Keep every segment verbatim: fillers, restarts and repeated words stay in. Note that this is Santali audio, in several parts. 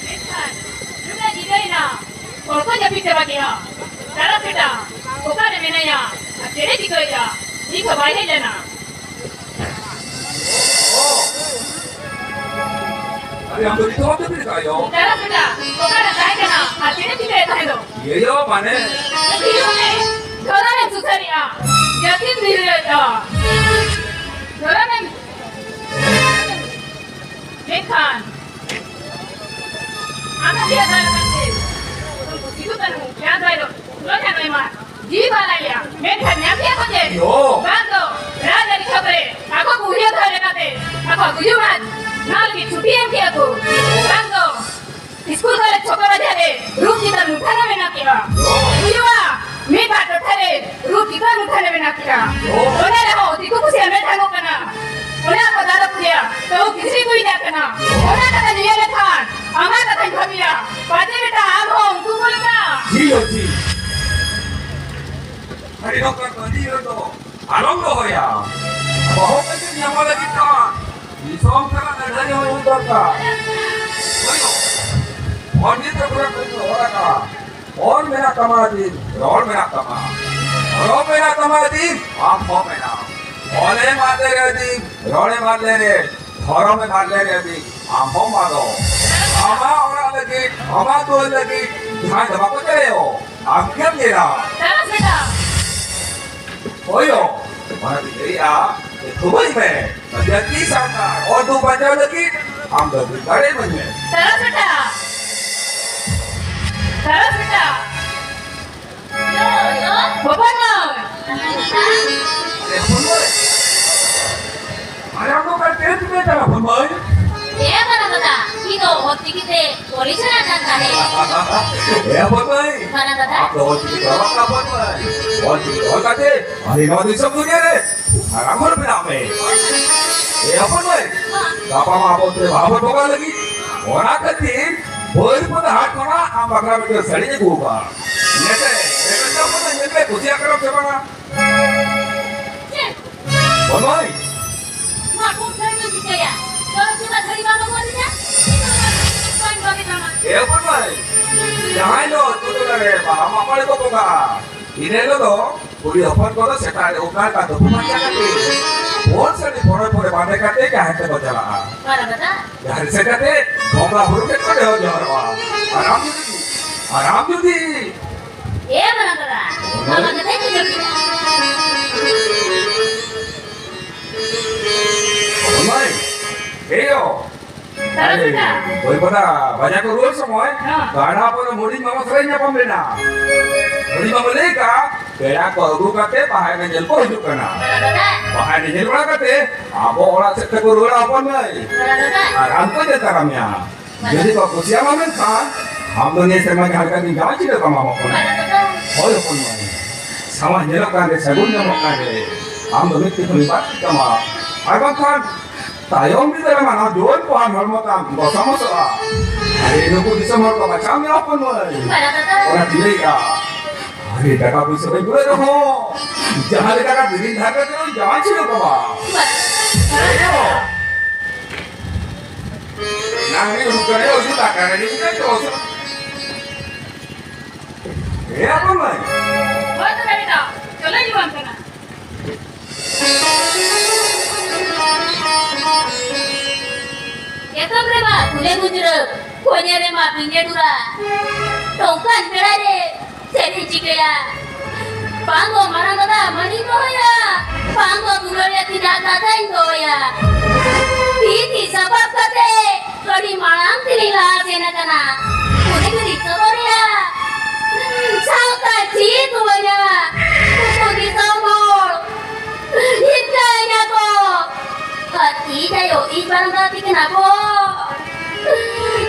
ᱢᱮᱱᱠᱷᱟᱱ ᱱᱩᱱᱟᱹᱜ ᱧᱤᱫᱟᱹᱭᱮᱱᱟ, ᱦᱚᱲ ᱠᱚ ᱡᱟᱹᱯᱤᱫ ᱪᱟᱵᱟ ᱠᱮᱜᱼᱟ᱾ ᱛᱟᱨᱟᱥ ᱵᱮᱴᱟ ᱚᱠᱟᱨᱮ ᱢᱮᱱᱟᱭᱟ? ᱟᱨ ᱪᱮᱬᱮ ᱪᱤᱠᱟᱹᱭᱮᱫᱼᱟ? ᱱᱤᱛ ᱦᱚᱸ ᱵᱟᱭ ᱦᱮᱡ ᱞᱮᱱᱟ᱾ ᱟᱨᱮ, ᱟᱢ ᱫᱚ ᱱᱤᱛᱚᱜ ᱦᱚᱸ ᱡᱟᱹᱯᱤᱫ ᱟᱠᱟᱫ ᱭᱳ? ᱛᱟᱨᱟᱥ ᱵᱮᱴᱟ ᱚᱠᱟᱨᱮ ᱛᱟᱦᱮᱸ ᱠᱟᱱᱟ? ᱟᱨ ᱪᱮᱬᱮ ᱪᱤᱠᱟᱹᱭᱮᱫ ᱛᱟᱦᱮᱸ ᱫᱚ? ᱤᱭᱟᱹ ᱭᱳ, ᱢᱟᱱᱮ? ᱤᱭᱟᱹ ᱢᱟᱱᱮ? ᱫᱷᱚᱨᱚᱢᱮᱢ ᱥᱩᱥᱟᱹᱨᱮᱜᱼᱟ, ᱡᱟᱹᱛᱤᱢ ᱵᱤᱨᱤᱭᱟᱹᱣᱮᱫᱼᱟ᱾ ᱫᱷᱚᱨᱚᱢᱮᱢ ᱢᱮᱱᱠᱷᱟᱱ ᱟᱢᱟᱜ ᱫᱟᱭᱟ ᱫᱟᱭᱟ ᱠᱟᱛᱮ ᱩᱱᱠᱩ ᱥᱤᱫᱩ ᱠᱟᱹᱱᱦᱩ, ᱪᱟᱸᱫᱽ ᱵᱷᱟᱭᱨᱳ, ᱯᱷᱩᱞᱳ ᱡᱷᱟᱱᱳ ᱮᱢᱟᱱ ᱡᱤᱣᱤ ᱠᱚ ᱟᱞᱟᱭᱟ, ᱢᱮᱱᱠᱷᱟᱱ ᱧᱟᱢ ᱠᱮᱜᱼᱟ ᱠᱚ ᱪᱮᱫ? ᱤᱭᱳ! ᱵᱟᱝ ᱫᱚ ᱨᱟᱡᱽᱟᱹᱨᱤ ᱠᱷᱟᱹᱯᱟᱹᱨᱤ ᱟᱠᱚ ᱠᱚ ᱩᱭᱦᱟᱹᱨ ᱫᱚᱦᱚ ᱞᱮᱠᱟᱛᱮ ᱟᱠᱚᱣᱟᱜ ᱜᱩᱡᱩᱜ ᱢᱟᱡᱽ ᱱᱚᱣᱟ ᱞᱟᱹᱜᱤᱫ ᱪᱷᱩᱴᱤ ᱮᱢ ᱠᱮᱜᱼᱟ ᱠᱚ, ᱵᱟᱝ ᱫᱚ ᱤᱥᱠᱩᱞ ᱠᱚᱞᱮᱡᱽ ᱪᱷᱚᱠᱚ ᱵᱟᱡᱟᱨ ᱨᱮ ᱨᱩᱯ ᱪᱤᱛᱟᱹᱨ ᱢᱩᱴᱷᱟᱹᱱ ᱮ ᱵᱮᱱᱟᱣ ᱠᱮᱜᱼᱟ᱾ ᱦᱩᱭᱩᱜᱼᱟ, ᱢᱤᱫ ᱵᱟᱨ ᱴᱚᱴᱷᱟ ᱨᱮ ᱨᱩᱯ ᱪᱤᱛᱟᱹᱨ ᱢᱩᱴᱷᱟᱹᱱ ᱮ ᱵᱮᱱᱟᱣ ᱠᱮᱜᱼᱟ᱾ ᱚᱱᱟ ᱨᱮᱦᱚᱸ ᱫᱤᱠᱩ ᱯᱩᱥᱤᱭᱟᱜ ᱢᱮᱫ ᱦᱟᱸᱜᱚᱜ ᱠᱟᱱᱟ᱾ ᱚᱱᱟ ᱠᱚ ᱫᱟᱫᱟ ᱠᱩᱲᱤᱭᱟ ᱛᱟᱹᱣ ᱠᱤᱪᱨᱤᱡ ᱠᱚ ᱤᱧᱟᱜ ᱠᱟᱱᱟ᱾ ᱚᱱᱟ ᱠᱟᱛᱷᱟ ᱧᱮᱞ ᱞᱮᱠᱷᱟᱱ ᱟᱢᱟᱜ ᱠᱟᱛᱷᱟᱧ ᱵᱷᱟᱹᱵᱤᱭᱟ, ᱯᱟᱪᱮ ᱵᱮᱴᱟ ᱟᱢ ᱦᱚᱸ ᱩᱱᱠᱩ ᱠᱚ ᱞᱮᱠᱟ᱾ ᱡᱤ ᱦᱚ ᱡᱤ᱾ ᱟᱹᱰᱤ ᱱᱚᱝᱠᱟ ᱠᱟᱹᱢᱤ ᱨᱮᱫᱚ ᱟᱞᱚᱢ ᱫᱚᱦᱚᱭᱟ᱾ ᱵᱟᱹᱦᱩ ᱠᱟᱛᱮ ᱧᱟᱢᱚᱜ ᱞᱟᱹᱜᱤᱫ ᱠᱷᱟᱱ ᱫᱤᱥᱚᱢ ᱥᱟᱞᱟᱜ ᱞᱟᱹᱲᱦᱟᱹᱭ ᱦᱚᱸ ᱚᱞ ᱢᱮᱱᱟᱜ ᱛᱟᱢᱟ ᱫᱤᱱ, ᱨᱚᱲ ᱢᱮᱱᱟᱜ ᱛᱟᱢᱟ, ᱨᱚᱲ ᱢᱮᱱᱟᱜ ᱛᱟᱢᱟ ᱫᱤᱱ, ᱟᱢ ᱦᱚᱸ ᱢᱮᱱᱟᱢ᱾ ᱚᱞᱮᱢ ᱟᱫ ᱞᱮᱨᱮ ᱫᱤᱱ, ᱨᱚᱲᱮᱢ ᱟᱫ ᱞᱮᱨᱮ, ᱫᱷᱚᱨᱚᱢᱮᱢ ᱟᱫ ᱞᱮᱨᱮ ᱫᱤᱱ, ᱟᱢ ᱦᱚᱸᱢ ᱟᱫᱚᱜ᱾ ᱟᱢᱟᱜ ᱚᱲᱟᱜ ᱞᱟᱹᱜᱤᱫ, ᱟᱢᱟᱜ ᱫᱩᱣᱟᱹᱨ ᱞᱟᱹᱜᱤᱫ ᱡᱟᱦᱟᱸᱭ ᱫᱚ ᱵᱟᱠᱚ ᱪᱟᱞᱟᱭᱚᱜ, ᱟᱢ ᱜᱮᱢ ᱧᱮᱞᱟ᱾ ᱦᱳᱭᱳ, ᱚᱱᱟ ᱫᱚᱧ ᱞᱟᱹᱭᱮᱜᱼᱟ, ᱛᱷᱩᱵᱟᱹᱭ ᱢᱮ᱾ ᱡᱟᱹᱛᱤ ᱥᱟᱱᱛᱟᱲ ᱚᱞ ᱫᱩ ᱵᱟᱧᱪᱟᱣ ᱞᱟᱹᱜᱤᱫ ᱟᱢ ᱫᱚ ᱢᱤᱫ ᱫᱟᱲᱮ ᱤᱢᱟᱹᱧ ᱢᱮ᱾ ᱛᱟᱨᱟᱥ ᱵᱮᱴᱟ᱾ ᱛᱟᱨᱟᱥ ᱵᱮᱴᱟ᱾ ᱵᱟᱵᱟ ᱱᱚᱭ᱾ ᱟᱨᱮ ᱦᱚᱯᱚᱱ ᱢᱟᱹᱭ᱾ ᱟᱨᱮ ᱟᱢ ᱫᱚ ᱚᱠᱟ ᱴᱮᱱᱛᱷ ᱯᱮ ᱪᱟᱞᱟᱜ ᱦᱚᱯᱚᱱ ᱢᱟᱹᱭ? ᱦᱮᱸ ᱢᱟᱨᱟᱝ ᱫᱟᱫᱟ, ᱤᱧ ᱫᱚ ᱚᱞ ᱪᱤᱠᱤ ᱛᱮ ᱠᱚᱞᱮᱡᱽ ᱨᱮ ᱟᱱᱟᱜ ᱛᱟᱦᱮᱸ᱾ ᱮ ᱦᱚᱯᱚᱱ ᱢᱟᱹᱭ, ᱢᱟᱨᱟᱝ ᱫᱟᱫᱟ᱾ ᱟᱢ ᱫᱚ ᱚᱞ ᱪᱤᱠᱤ ᱛᱮ ᱚᱞᱚᱜ ᱠᱟᱱᱟ ᱦᱚᱯᱚᱱ ᱢᱟᱹᱭ᱾ ᱚᱞ ᱪᱤᱠᱤ ᱛᱮ ᱚᱞ ᱠᱟᱛᱮ ᱟᱞᱮ ᱱᱚᱣᱟ ᱫᱤᱥᱚᱢ ᱫᱩᱱᱤᱭᱟᱹ ᱨᱮ ᱢᱟᱨᱟᱝ ᱦᱚᱲ ᱵᱮᱱᱟᱜ ᱢᱮ᱾ ᱮ ᱦᱚᱯᱚᱱ ᱢᱟᱹᱭ, ᱜᱟᱯᱟ ᱢᱟ ᱟᱵᱚ ᱛᱮ ᱵᱟᱦᱟ ᱵᱚᱱ ᱵᱚᱸᱜᱟ ᱞᱟᱹᱜᱤᱫ᱾ ᱚᱱᱟ ᱠᱷᱟᱹᱛᱤᱨ ᱵᱟᱹᱨᱤᱯᱟᱫᱟ ᱦᱟᱴ ᱠᱷᱚᱱᱟᱜ ᱟᱢ ᱵᱟᱠᱷᱨᱟ ᱢᱤᱫᱴᱮᱱ ᱥᱟᱹᱲᱤᱧ ᱟᱹᱜᱩ ᱟᱠᱟᱫᱼᱟ᱾ ᱧᱮᱞ ᱯᱮ, ᱧᱮᱞ ᱯᱮ, ᱠᱩᱥᱤᱭᱟᱜ ᱠᱟᱱᱟᱢ ᱥᱮ ᱵᱟᱝᱟ? ᱪᱮᱫ? ᱦᱚᱯᱚᱱ ᱢᱟᱹᱭ᱾ ᱱᱚᱣᱟ ᱠᱚ ᱜᱷᱟᱹᱲᱤ ᱫᱚ ᱪᱤᱠᱟᱹᱭᱟ? ᱛᱚ ᱪᱮᱫᱟᱜ ᱜᱷᱟᱹᱲᱤ ᱵᱟᱢ ᱟᱹᱜᱩ ᱟᱹᱫᱤᱧᱟ? ᱤᱧ ᱫᱚ ᱱᱚᱣᱟ ᱠᱚ ᱵᱟᱹᱧ ᱵᱟᱹᱜᱤ ᱛᱟᱢᱟ᱾ ᱮ ᱦᱚᱯᱚᱱ ᱢᱟᱹᱭ, ᱡᱟᱦᱟᱸᱭ ᱫᱚ ᱟᱹᱛᱩ ᱴᱚᱞᱟ ᱨᱮ ᱵᱟᱦᱟ ᱢᱟᱜ ᱢᱚᱬᱮ ᱠᱚ ᱵᱚᱸᱜᱟᱜᱼᱟ, ᱤᱱᱟᱹ ᱦᱤᱞᱳᱜ ᱫᱚ ᱠᱩᱲᱤ ᱦᱚᱯᱚᱱ ᱠᱚᱫᱚ ᱥᱮᱛᱟᱜ ᱨᱮ ᱩᱢ ᱱᱟᱲᱠᱟ ᱛᱩᱯᱩ ᱯᱷᱟᱨᱪᱟ ᱠᱟᱛᱮ, ᱯᱩᱸᱰ ᱥᱟᱹᱲᱤ ᱯᱚᱨᱚᱭ ᱯᱚᱨᱚᱭ ᱵᱟᱸᱫᱮ ᱠᱟᱛᱮ ᱡᱟᱦᱮᱨ ᱛᱮᱠᱚ ᱪᱟᱞᱟᱜᱼᱟ᱾ ᱵᱟᱨᱟ ᱫᱟᱫᱟ᱾ ᱡᱟᱦᱮᱨ ᱥᱮᱫ ᱠᱟᱛᱮ ᱵᱚᱸᱜᱟ ᱵᱩᱨᱩ ᱴᱷᱮᱱ ᱠᱚ ᱱᱮᱦᱚᱨ ᱡᱚᱦᱟᱨᱚᱜᱼᱟ᱾ ᱟᱨ ᱟᱢ ᱡᱩᱫᱤ, ᱟᱨ ᱟᱢ ᱡᱩᱫᱤ ᱮ ᱢᱟᱨᱟᱝ ᱫᱟᱫᱟ, ᱢᱟᱢᱟ ᱠᱟᱛᱷᱟᱧ ᱟᱸᱡᱚᱢ ᱠᱮᱫᱟ᱾ ᱦᱚᱯᱚᱱ ᱢᱟᱹᱭ, ᱮᱭᱳ, ᱛᱟᱨᱟ ᱥᱮᱛᱟ᱾ ᱵᱟᱹᱨᱤᱯᱟᱫᱟ ᱵᱟᱡᱟᱨ ᱠᱚ ᱨᱩᱣᱟᱹᱲ ᱥᱚᱢᱚᱭ ᱦᱮᱸ᱾ ᱜᱟᱰᱟ ᱯᱟᱨᱚᱢ ᱦᱩᱰᱤᱧ ᱢᱟᱢᱟ ᱥᱟᱞᱟᱜ ᱤᱧ ᱧᱟᱯᱟᱢ ᱞᱮᱱᱟ᱾ ᱦᱩᱰᱤᱧ ᱢᱟᱢᱟ ᱞᱟᱹᱭ ᱠᱟᱜ, ᱯᱮᱲᱟ ᱠᱚ ᱟᱹᱜᱩ ᱠᱟᱛᱮ ᱵᱟᱦᱟ ᱮᱱᱮᱡ ᱧᱮᱞ ᱠᱚ ᱦᱤᱡᱩᱜ ᱠᱟᱱᱟ᱾ ᱵᱟᱦᱟ ᱮᱱᱮᱡ ᱧᱮᱞ ᱵᱟᱲᱟ ᱠᱟᱛᱮ ᱟᱵᱚ ᱚᱲᱟᱜ ᱥᱮᱫ ᱛᱮᱠᱚ ᱨᱩᱣᱟᱹᱲᱟ ᱦᱚᱯᱚᱱ ᱢᱟᱹᱭ᱾ ᱟᱨ ᱟᱢ ᱠᱚ ᱧᱮᱞ ᱛᱟᱨᱟ ᱢᱮᱭᱟ᱾ ᱡᱩᱫᱤ ᱠᱚ ᱠᱩᱥᱤᱭᱟᱢᱟ ᱢᱮᱱᱠᱷᱟᱱ ᱟᱢ ᱫᱚ ᱱᱤᱭᱟᱹ ᱥᱮᱨᱢᱟ ᱡᱟᱦᱟᱸ ᱞᱮᱠᱟ ᱜᱮ ᱡᱟᱶᱟᱭ ᱪᱤᱱᱦᱟᱹ ᱠᱟᱢᱟ ᱦᱚᱯᱚᱱ ᱢᱟᱹᱭ᱾ ᱦᱳᱭ ᱦᱚᱯᱚᱱ ᱢᱟᱹᱭ᱾ ᱥᱟᱶᱟᱭ ᱧᱮᱞᱚᱜ ᱠᱟᱱ ᱨᱮ, ᱥᱟᱹᱜᱩᱱ ᱧᱟᱢᱚᱜ ᱠᱟᱱ ᱨᱮ, ᱟᱢ ᱫᱚ ᱢᱤᱫ ᱛᱤ ᱠᱷᱚᱱ ᱵᱟᱨ ᱛᱤ ᱠᱟᱢᱟ᱾ ᱟᱨ ᱵᱟᱝᱠᱷᱟᱱ ᱛᱟᱭᱚᱢ ᱵᱤᱫᱟᱹᱞ ᱨᱮᱢᱟ ᱱᱚᱣᱟ ᱡᱩᱣᱟᱹᱱ ᱠᱚᱣᱟᱜ ᱦᱚᱲᱢᱚ ᱛᱟᱢ ᱜᱚᱥᱟᱢᱚᱥᱚᱜᱼᱟ᱾ ᱟᱨᱮ, ᱱᱩᱠᱩ ᱫᱤᱥᱚᱢ ᱦᱚᱲ ᱠᱚ ᱵᱟᱪᱷᱟᱣ ᱢᱮᱭᱟ ᱦᱚᱯᱚᱱ ᱢᱟᱹᱭ᱾ ᱵᱟᱲᱟ ᱠᱟᱛᱷᱟ᱾ ᱚᱱᱟ ᱛᱤᱧ ᱞᱟᱹᱭᱮᱫᱼᱟ᱾ ᱟᱨᱮ, ᱴᱟᱠᱟ ᱯᱩᱭᱥᱟᱹ ᱵᱟᱹᱧ ᱠᱩᱲᱟᱹᱜ ᱨᱮᱦᱚᱸ, ᱡᱟᱦᱟᱸ ᱞᱮᱠᱟ ᱠᱟᱛᱮ ᱨᱤᱱ ᱫᱷᱟᱨ ᱠᱟᱛᱮ ᱦᱚᱸ ᱡᱟᱶᱟᱭ ᱪᱷᱤᱰᱟᱹᱣ ᱠᱟᱢᱟ᱾ ᱵᱟᱲᱟ ᱠᱟᱛᱷᱟ᱾ ᱮᱭᱳ᱾ ᱱᱟᱦᱟᱜ ᱩᱰᱩᱠ ᱫᱟᱲᱮᱭᱟᱜᱼᱟ, ᱩᱰᱩᱠ ᱫᱟᱲᱮᱭᱟᱜᱼᱟ, ᱩᱰᱩᱠ ᱫᱟᱲᱮᱭᱟᱜᱼᱟ᱾ ᱦᱮᱸ, ᱟᱯᱚᱱ ᱵᱷᱟᱭ᱾ ᱦᱳᱭ ᱛᱚᱵᱮ ᱵᱮᱴᱟ, ᱪᱚᱞᱚᱧ ᱮᱢᱟᱢ ᱠᱟᱱᱟ᱾ ᱮᱛᱚᱢ ᱨᱮᱢᱟ ᱠᱩᱞᱮ ᱢᱩᱡᱽᱨᱟᱹ, ᱠᱚᱧᱮ ᱨᱮᱢᱟ ᱵᱤᱧᱮ ᱰᱩᱨᱟ᱾ ᱱᱚᱝᱠᱟᱱ ᱵᱮᱲᱟ ᱨᱮ ᱪᱮᱫ ᱤᱧ ᱪᱤᱠᱟᱹᱭᱟ? ᱵᱟᱝ ᱫᱚ ᱢᱟᱨᱟᱝ ᱫᱟᱫᱟ ᱢᱟᱹᱱᱤᱧ ᱫᱚᱦᱚᱭᱟ, ᱵᱟᱝ ᱫᱚ ᱫᱩᱞᱟᱹᱲᱤᱭᱟᱹ ᱛᱤᱧᱟᱜ ᱫᱟᱫᱟᱧ ᱫᱚᱦᱚᱭᱟ᱾ ᱛᱤ ᱛᱤ ᱥᱟᱯᱟᱵ ᱠᱟᱛᱮ ᱟᱹᱰᱤ ᱢᱟᱲᱟᱝ ᱛᱮᱞᱤᱧ ᱞᱟᱦᱟ ᱥᱮᱱ ᱟᱠᱟᱱᱟ᱾ ᱩᱱᱤ ᱫᱚ ᱫᱤᱥᱚᱢ ᱨᱮᱭᱟᱜ ᱥᱟᱶᱛᱟ ᱪᱮᱫ ᱦᱚᱸ ᱵᱟᱹᱧᱟ᱾ ᱩᱱᱠᱩ ᱫᱤᱥᱚᱢ ᱦᱚᱲ ᱦᱤᱨᱠᱟᱹᱧᱟ ᱠᱚ᱾ ᱟᱨ ᱤᱧ ᱟᱭᱳ, ᱤᱧ ᱢᱟᱨᱟᱝ ᱫᱟᱫᱟ ᱛᱤᱠᱤᱱ ᱟᱠᱚ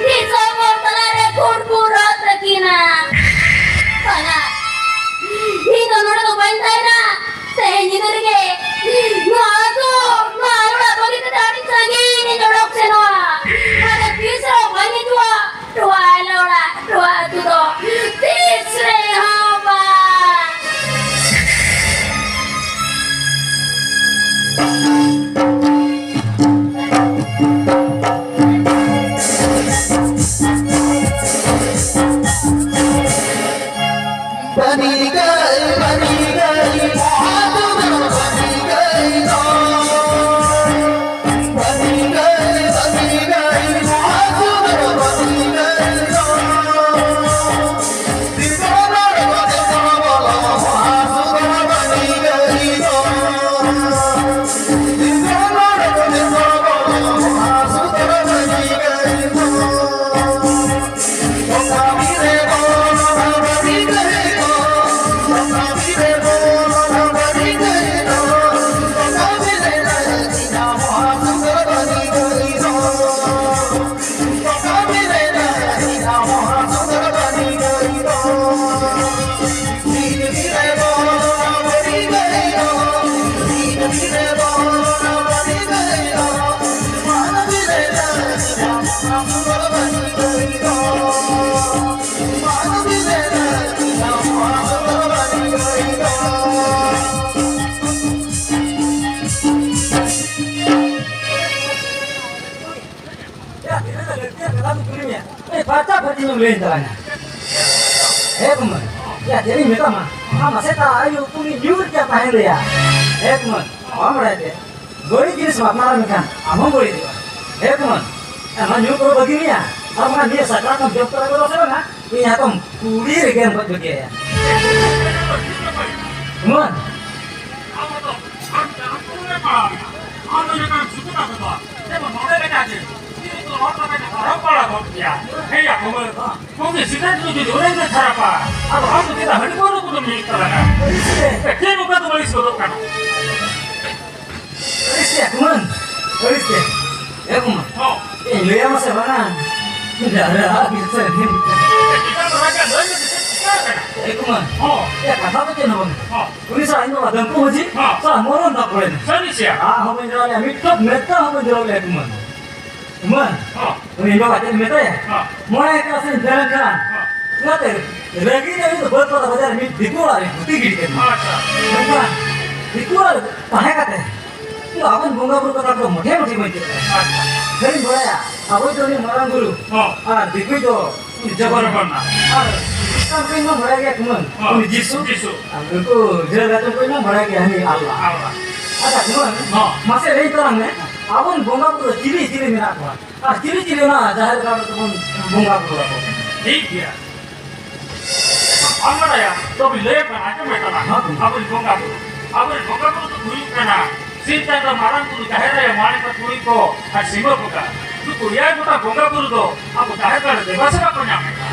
ᱫᱤᱥᱚᱢ ᱦᱚᱲ ᱛᱟᱞᱟᱨᱮ ᱠᱷᱩᱲ ᱠᱚ ᱨᱟᱜ ᱛᱟᱹᱠᱤᱱᱟ᱾ ᱵᱟᱝᱟ, ᱤᱧ ᱫᱚ ᱱᱚᱰᱮ ᱫᱚ ᱵᱟᱹᱧ ᱛᱟᱦᱮᱱᱟ᱾ ᱛᱮᱦᱮᱧ ᱧᱤᱫᱟᱹ ᱨᱮᱜᱮ ᱱᱚᱣᱟ ᱟᱹᱛᱩ, ᱱᱚᱣᱟ ᱚᱲᱟᱜ ᱵᱟᱹᱜᱤ ᱠᱟᱛᱮ ᱟᱹᱰᱤ ᱥᱟᱺᱜᱤᱧ ᱤᱧ ᱚᱰᱚᱠ ᱥᱮᱱᱚᱜᱼᱟ᱾ ᱟᱫᱚ ᱛᱤᱥ ᱨᱮᱦᱚᱸ ᱵᱟᱹᱧ ᱦᱤᱡᱩᱜᱼᱟ᱾ ᱱᱚᱣᱟ ᱟᱞᱮ ᱚᱲᱟᱜ, ᱱᱚᱣᱟ ᱟᱹᱛᱩ ᱫᱚ ᱛᱤᱥ ᱨᱮᱦᱚᱸ ᱵᱟᱝ᱾ ᱛᱤᱱᱟᱹᱜ ᱞᱟᱹᱠᱛᱤᱭᱟᱱ ᱠᱟᱛᱷᱟ ᱠᱚ ᱠᱩᱞᱤ ᱢᱮᱭᱟ, ᱟᱹᱰᱤ ᱯᱷᱟᱨᱪᱟ ᱯᱷᱟᱹᱨᱪᱤ ᱧᱚᱜ ᱞᱟᱹᱭ ᱛᱟᱞᱟᱝᱟ᱾ ᱦᱮᱸ ᱠᱩᱢᱟᱹᱝ, ᱭᱟ ᱪᱮᱫ ᱤᱧ ᱢᱮᱛᱟᱢᱟ, ᱟᱢ ᱢᱟᱥᱮ ᱛᱟ ᱟᱭᱳ ᱩᱛᱩ ᱜᱮ ᱧᱩᱨ ᱠᱮᱫ ᱛᱟᱦᱮᱸ ᱞᱮᱭᱟ᱾ ᱦᱮᱸ ᱠᱩᱢᱟᱹᱝ, ᱵᱟᱢ ᱵᱟᱲᱟᱭ ᱛᱮ ᱵᱟᱹᱲᱤᱡ ᱡᱤᱱᱤᱥ ᱮᱢ ᱟᱯᱱᱟᱨ ᱞᱮᱠᱷᱟᱱ ᱟᱢ ᱦᱚᱸ ᱵᱟᱹᱲᱤᱡᱚᱜᱼᱟ᱾ ᱦᱮᱸ ᱠᱩᱢᱟᱹᱝ, ᱚᱱᱟ ᱧᱩ ᱠᱚᱫᱚ ᱵᱟᱹᱜᱤ ᱢᱮᱭᱟ, ᱟᱨ ᱵᱟᱝᱠᱷᱟᱱ ᱱᱤᱭᱟᱹ ᱥᱟᱠᱨᱟᱛ ᱮᱢ ᱡᱚᱢ ᱛᱚᱨᱟ ᱠᱚᱫᱚ ᱥᱮ ᱵᱟᱝᱟ, ᱤᱧ ᱦᱟᱛᱚᱢ ᱠᱩᱲᱤ ᱨᱮᱜᱮᱢ ᱜᱚᱡ ᱵᱟᱹᱜᱤᱭᱟᱭᱟ᱾ ᱠᱩᱢᱟᱹᱝ, ᱦᱮᱸ ᱭᱟ ᱠᱩᱢᱟᱹᱝ, ᱜᱚᱢᱠᱮ, ᱥᱤᱠᱷᱱᱟᱹᱛ ᱠᱚ ᱡᱩᱫᱤ ᱚᱱᱮ ᱜᱮ ᱠᱷᱟᱨᱟᱯᱟ, ᱟᱫᱚ ᱟᱢ ᱫᱚ ᱪᱮᱫᱟᱜ ᱦᱟᱺᱰᱤ ᱯᱟᱹᱣᱨᱟᱹ ᱠᱚᱫᱚᱢ ᱧᱩᱭᱮᱫ ᱛᱟᱞᱟᱝᱟ? ᱟᱹᱲᱤᱥ ᱜᱮ᱾ ᱮᱠᱮᱱ ᱚᱠᱟ ᱫᱚ ᱟᱹᱲᱤᱥ ᱜᱚᱫᱚᱜ ᱠᱟᱱᱟ? ᱟᱹᱲᱤᱥ ᱜᱮ ᱠᱩᱢᱟᱹᱝ, ᱟᱹᱲᱤᱥ ᱜᱮ᱾ ᱮ ᱠᱩᱢᱟᱹᱝ, ᱦᱚᱸ᱾ ᱤᱧ ᱞᱟᱹᱭᱟᱢᱟ ᱥᱮ ᱵᱟᱝᱟ? ᱰᱟᱦᱟᱨ ᱟᱹᱲᱤᱥ ᱜᱮ᱾ ᱪᱮᱫᱟᱜ ᱫᱚ ᱨᱟᱡᱟ ᱞᱟᱹᱭ ᱢᱮ, ᱪᱮᱫ ᱪᱤᱠᱟᱹ ᱟᱠᱟᱱᱟ? ᱮ ᱠᱩᱢᱟᱹᱝ, ᱦᱚᱸ᱾ ᱮ ᱠᱟᱛᱷᱟ ᱫᱚ ᱪᱮᱫ ᱦᱚᱸ ᱵᱟᱝ᱾ ᱦᱚᱸ᱾ ᱩᱱᱤ ᱥᱟᱶ ᱤᱧ ᱵᱟᱵᱟ ᱫᱟᱹᱢᱯᱩ ᱢᱟᱹᱡᱷᱤ ᱦᱚᱸ᱾ ᱥᱟᱶ ᱢᱚᱨᱚᱱ ᱛᱟᱯᱚᱨᱮ᱾ ᱥᱟᱹᱨᱤ ᱥᱮ? ᱟᱢ ᱦᱚᱸ ᱵᱟᱹᱧ ᱨᱚᱲ ᱞᱮᱭᱟ, ᱢᱤᱫ ᱴᱚᱯ ᱢᱮᱫ ᱦᱚᱸ ᱵᱟᱹᱧ ᱨᱚᱲ ᱞᱮᱭᱟ ᱠᱩᱢᱟᱹᱝ᱾ ᱮᱢᱟᱱ᱾ ᱦᱚᱸ᱾ ᱩᱱᱤ ᱵᱟᱵᱟ ᱪᱮᱫ ᱮ ᱢᱮᱛᱟᱭᱟ? ᱦᱚᱸ᱾ ᱢᱚᱬᱮ ᱟᱠᱟᱥ ᱨᱮᱧ ᱛᱟᱦᱮᱸ ᱞᱮᱱ ᱠᱷᱟᱱ, ᱦᱚᱸ᱾ ᱚᱱᱟᱛᱮ ᱨᱟᱹᱜᱤ ᱨᱟᱹᱜᱤ ᱫᱚ ᱵᱟᱹᱫᱽ ᱯᱟᱛᱟ ᱵᱟᱡᱟᱨ ᱨᱮ ᱢᱤᱫ ᱫᱤᱠᱩ ᱚᱲᱟᱜ ᱨᱮᱧ ᱵᱷᱩᱛᱤ ᱜᱤᱰᱤ ᱠᱟᱫᱮᱭᱟ᱾ ᱟᱪᱪᱷᱟ᱾ ᱢᱮᱱᱠᱷᱟᱱ ᱫᱤᱠᱩ ᱚᱲᱟᱜ ᱨᱮ ᱛᱟᱦᱮᱸ ᱠᱟᱛᱮ ᱤᱧ ᱫᱚ ᱟᱵᱚᱨᱮᱱ ᱵᱚᱸᱜᱟ ᱵᱩᱨᱩ ᱠᱟᱛᱷᱟ ᱫᱚ ᱢᱚᱴᱷᱮ ᱢᱚᱴᱷᱮ ᱵᱟᱹᱧ ᱪᱮᱫ ᱠᱟᱫᱟ᱾ ᱟᱪᱪᱷᱟ᱾ ᱠᱷᱟᱹᱞᱤᱧ ᱵᱟᱲᱟᱭᱟ, ᱟᱵᱚᱭᱤᱡ ᱫᱚ ᱩᱱᱤ ᱢᱟᱨᱟᱝ ᱵᱩᱨᱩ, ᱦᱚᱸ᱾ ᱟᱨ ᱫᱤᱠᱩᱭᱤᱡ ᱫᱚ ᱩᱱᱤ ᱡᱚᱜᱚᱱᱱᱟᱛᱷ᱾ ᱡᱚᱜᱚᱱᱱᱟᱛᱷ᱾ ᱟᱨ ᱠᱷᱨᱤᱥᱴᱟᱱ ᱠᱚᱧ ᱢᱟ ᱵᱟᱲᱟᱭ ᱜᱮᱭᱟ ᱠᱩᱢᱟᱹᱝ, ᱦᱚᱸ᱾ ᱩᱱᱤ ᱡᱤᱥᱩ᱾ ᱡᱤᱥᱩ᱾ ᱟᱨ ᱩᱱᱠᱩ ᱡᱷᱟᱹᱞ ᱜᱟᱛᱮ ᱠᱚᱧ ᱢᱟ ᱵᱟᱲᱟᱭ ᱜᱮᱭᱟ, ᱩᱱᱤ ᱟᱞᱞᱟ᱾ ᱟᱞᱞᱟ᱾ ᱟᱪᱪᱷᱟ ᱠᱩᱢᱟᱹᱝ, ᱦᱚᱸ᱾ ᱢᱟᱥᱮ ᱞᱟᱹᱭ ᱛᱟᱞᱟᱝ ᱢᱮ, ᱟᱵᱚᱨᱮᱱ ᱵᱚᱸᱜᱟ ᱵᱩᱨᱩ ᱫᱚ ᱪᱤᱞᱤ ᱪᱤᱞᱤ ᱢᱮᱱᱟᱜ ᱠᱚᱣᱟ? ᱟᱨ ᱪᱤᱞᱤ ᱪᱤᱞᱤ ᱚᱱᱟ ᱡᱟᱦᱮᱨ ᱜᱟᱲ ᱨᱮᱫᱚ ᱵᱚᱱ ᱵᱚᱸᱜᱟ ᱵᱩᱨᱩ ᱟᱠᱚ ᱠᱟᱱᱟ? ᱴᱷᱤᱠ ᱜᱮᱭᱟ᱾ ᱵᱟᱢ ᱵᱟᱲᱟᱭᱟ? ᱛᱚᱵᱮ ᱞᱟᱹᱭ ᱟᱢ ᱠᱟᱱᱟ, ᱟᱸᱡᱚᱢ ᱢᱮ ᱛᱟᱞᱟᱝ᱾ ᱦᱚᱸ᱾ ᱟᱵᱚᱨᱮᱱ ᱵᱚᱸᱜᱟ ᱵᱩᱨᱩ, ᱟᱵᱚᱨᱮᱱ ᱵᱚᱸᱜᱟ ᱵᱩᱨᱩ ᱫᱚᱠᱚ ᱦᱩᱭᱩᱜ ᱠᱟᱱᱟ ᱥᱤᱧ ᱪᱟᱸᱫᱚ, ᱢᱟᱨᱟᱝ ᱵᱩᱨᱩ, ᱡᱟᱦᱮᱨ ᱟᱭᱳ, ᱢᱚᱬᱮ ᱠᱚ ᱛᱩᱨᱩᱭ ᱠᱚ ᱟᱨ ᱥᱤᱢᱟᱹ ᱵᱚᱸᱜᱟ᱾ ᱱᱩᱠᱩ ᱮᱭᱟᱭ ᱜᱚᱴᱟᱝ ᱵᱚᱸᱜᱟ ᱵᱩᱨᱩ ᱫᱚ ᱟᱵᱚ ᱡᱟᱦᱮᱨ ᱜᱟᱲ ᱨᱮ ᱫᱮᱵᱟ ᱥᱮᱵᱟ ᱠᱚ ᱧᱟᱢ ᱮᱫᱟ᱾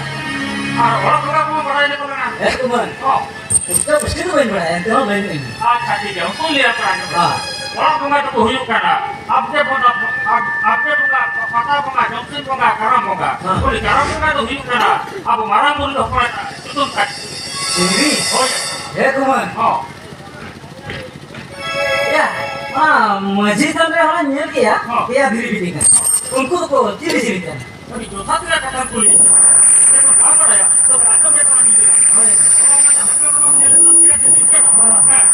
ᱟᱨ ᱚᱲᱟᱜ ᱵᱚᱸᱜᱟ ᱠᱚᱢᱟ ᱵᱟᱲᱟᱭ ᱞᱮᱠᱟ ᱢᱮᱱᱟᱜᱼᱟ᱾ ᱮᱠᱫᱚᱢ᱾ ᱦᱚᱸ᱾ ᱯᱩᱥᱴᱟᱹ ᱯᱩᱥᱴᱤ ᱫᱚ ᱵᱟᱹᱧ ᱵᱟᱲᱟᱭᱟ, ᱮᱱᱛᱮ ᱦᱚᱸ ᱞᱟᱹᱭ ᱢᱮ᱾ ᱟᱪᱪᱷᱟ, ᱴᱷᱤᱠ ᱜᱮᱭᱟ, ᱩᱱᱠᱩ ᱞᱟᱹᱭ ᱟᱠᱚ ᱟᱸᱡᱚᱢ ᱯᱮ᱾ ᱦᱮᱸ᱾ ᱚᱲᱟᱜ ᱵᱚᱸᱜᱟ ᱫᱚᱠᱚ ᱦᱩᱭᱩᱜ ᱠᱟᱱᱟ ᱟᱵᱜᱮ ᱵᱚᱸᱜᱟ, ᱟᱵ-, ᱟᱵᱜᱮ ᱵᱚᱸᱜᱟ, ᱯᱟᱛᱟ ᱵᱚᱸᱜᱟ, ᱡᱚᱢᱥᱤᱢ ᱵᱚᱸᱜᱟ, ᱠᱟᱨᱟᱢ ᱵᱚᱸᱜᱟ᱾ ᱦᱮᱸ᱾ ᱩᱱᱤ ᱠᱟᱨᱟᱢ ᱵᱚᱸᱜᱟ ᱫᱚ ᱦᱩᱭᱩᱜ ᱠᱟᱱᱟ ᱟᱵᱚ ᱢᱟᱨᱟᱝ ᱵᱩᱨᱩ ᱫᱚ ᱦᱚᱯᱚᱱ ᱮᱨᱟ ᱧᱩᱛᱩᱢ ᱛᱟᱭ᱾ ᱪᱤᱝᱜᱲᱤ? ᱦᱳᱭ᱾ ᱦᱮ ᱠᱩᱢᱟᱹᱝ᱾ ᱦᱚᱸ᱾ ᱭᱟ, ᱚᱱᱟ ᱢᱟᱹᱡᱷᱤ ᱛᱷᱟᱱ ᱨᱮ ᱦᱚᱸᱧ ᱧᱮᱞ ᱠᱮᱜᱼᱟ, ᱦᱚᱸ᱾ ᱯᱮᱭᱟ ᱫᱷᱤᱨᱤ ᱵᱤᱴᱤ ᱠᱟᱱᱟ᱾ ᱩᱱᱠᱩ ᱫᱚᱠᱚ ᱪᱤᱞᱤ ᱪᱤᱞᱤ ᱠᱟᱱᱟ? ᱟᱹᱰᱤ ᱡᱚᱛᱷᱟᱛ ᱨᱮᱭᱟᱜ ᱠᱟᱛᱷᱟᱢ ᱠᱩᱞᱤ ᱠᱮᱫᱟ᱾ ᱵᱟᱢ ᱵᱟᱲᱟᱭᱟ? ᱛᱚᱵᱮ ᱟᱸᱡᱚᱢ ᱢᱮ ᱛᱟᱞᱟᱝ ᱤᱧ ᱞᱟᱹᱭᱟ᱾ ᱦᱳᱭ᱾ ᱦᱮᱸ᱾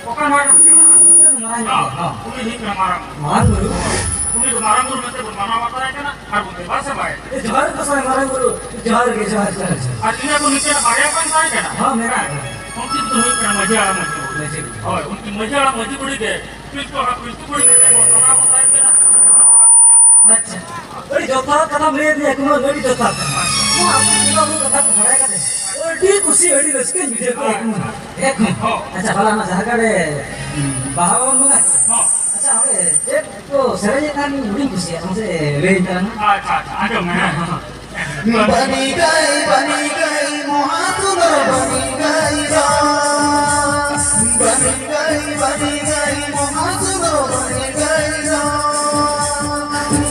ᱚᱠᱟ ᱢᱟᱨᱟᱝ? ᱢᱟᱨᱟᱝ ᱧᱚᱜ ᱜᱮᱭᱟ᱾ ᱦᱚᱸ᱾ ᱩᱱᱤ ᱦᱩᱭᱩᱜ ᱠᱟᱱᱟ ᱢᱟᱨᱟᱝ᱾ ᱢᱟᱨᱟᱝ ᱵᱩᱨᱩ? ᱩᱱᱤ ᱢᱟᱨᱟᱝ ᱵᱩᱨᱩ ᱢᱮᱱᱛᱮ ᱵᱚᱱ ᱢᱟᱱᱟᱣ ᱵᱟᱛᱟᱣᱮ ᱠᱟᱱᱟ ᱟᱨ ᱵᱚᱱ ᱫᱮᱵᱟ ᱥᱮᱵᱟᱭᱮ ᱠᱟᱱᱟ᱾ ᱡᱚᱦᱟᱨ ᱜᱮ ᱜᱚᱸᱥᱟᱭ ᱢᱟᱨᱟᱝ ᱵᱩᱨᱩ, ᱡᱚᱦᱟᱨ ᱜᱮ, ᱡᱚᱦᱟᱨ, ᱡᱚᱦᱟᱨ, ᱡᱚᱦᱟᱨ᱾ ᱟᱨ ᱤᱱᱟᱹ ᱠᱚ ᱱᱤᱝᱠᱟᱹᱱᱟᱜ ᱵᱟᱨᱭᱟ ᱜᱟᱱ ᱛᱟᱦᱮᱸ ᱠᱟᱱᱟ᱾ ᱦᱚᱸ, ᱢᱮᱱᱟᱜ ᱜᱮᱭᱟ᱾ ᱩᱱᱠᱤᱱ ᱫᱚ ᱦᱩᱭᱩᱜ ᱠᱟᱱᱟ ᱢᱟᱹᱡᱷᱤ ᱦᱟᱲᱟᱢ ᱢᱟᱹᱡᱷᱤ ᱵᱩᱲᱦᱤ᱾ ᱢᱟᱹᱡᱷᱤ ᱵᱩᱲᱦᱤ᱾ ᱦᱳᱭ, ᱩᱱᱠᱤᱱ ᱢᱟᱹᱡᱷᱤ ᱦᱟᱲᱟᱢ ᱢᱟᱹᱡᱷᱤ ᱵᱩᱲᱦᱤ ᱜᱮ ᱯᱤᱞᱪᱩ ᱦᱟᱲᱟᱢ ᱯᱤᱞᱪᱩ ᱵᱩᱲᱦᱤ ᱢᱮᱱᱛᱮ ᱵᱚᱱ ᱢᱟᱱᱟᱣ ᱵᱟᱛᱟᱣᱮ ᱠᱟᱱᱟ᱾ ᱟᱪᱪᱷᱟ, ᱟᱹᱰᱤ ᱡᱚᱛᱷᱟᱛ ᱠᱟᱛᱷᱟᱢ ᱞᱟᱹᱭ ᱟᱹᱫᱤᱧᱟ ᱠᱩᱢᱟᱹᱝ, ᱟᱹᱰᱤ ᱡᱚᱛᱷᱟᱛ ᱠᱟᱛᱷᱟ᱾ ᱱᱚᱣᱟ ᱟᱹᱛᱩ ᱵᱚᱸᱜᱟ ᱵᱩᱨᱩ ᱠᱟᱛᱷᱟ ᱠᱚ ᱵᱟᱲᱟᱭ ᱠᱟᱛᱮ ᱟᱹᱰᱤ ᱠᱩᱥᱤ, ᱟᱹᱰᱤ ᱨᱟᱹᱥᱠᱟᱹᱧ ᱵᱩᱡᱷᱟᱹᱣ ᱠᱮᱫᱟ ᱠᱩᱢᱟᱹᱝ᱾ ᱦᱮᱸ ᱠᱩᱢᱟᱹᱝ᱾ ᱦᱚᱸ᱾ ᱟᱪᱪᱷᱟ, ᱦᱚᱞᱟ ᱚᱱᱟ ᱡᱟᱦᱟᱸ ᱠᱟᱨᱮ, ᱩᱸ, ᱵᱟᱦᱟ ᱵᱚᱱ ᱵᱚᱸᱜᱟ ᱠᱮᱫᱟ᱾ ᱦᱚᱸ᱾ ᱟᱪᱪᱷᱟ, ᱚᱸᱰᱮ ᱪᱮᱫ ᱠᱚ ᱥᱮᱨᱮᱧᱮᱫ ᱠᱟᱱ ᱦᱩᱰᱤᱧ ᱠᱩᱥᱤᱭᱟᱜ ᱢᱟᱥᱮ ᱞᱟᱹᱭ ᱛᱟᱞᱟᱝ ᱢᱮ᱾ ᱟᱪᱪᱷᱟ, ᱟᱪᱪᱷᱟ, ᱟᱸᱡᱚᱢ ᱢᱮ, ᱦᱮᱸ᱾ ᱦᱚᱸ, ᱦᱚᱸ᱾ ᱵᱟᱹᱱᱤ ᱜᱟᱹᱭ, ᱵᱟᱹᱱᱤ ᱜᱟᱹᱭ, ᱢᱚᱦᱟ ᱥᱩᱸᱫᱚᱨ ᱵᱟᱹᱱᱤ ᱜᱟᱹᱭ ᱫᱚ᱾ ᱵᱟᱹᱱᱤ ᱜᱟᱹᱭ, ᱵᱟᱹᱱᱤ ᱜᱟᱹᱭ, ᱢᱚᱦᱟ ᱥᱩᱸᱫᱚᱨ ᱵᱟᱹᱱᱤ ᱜᱟᱹᱭ ᱫᱚ᱾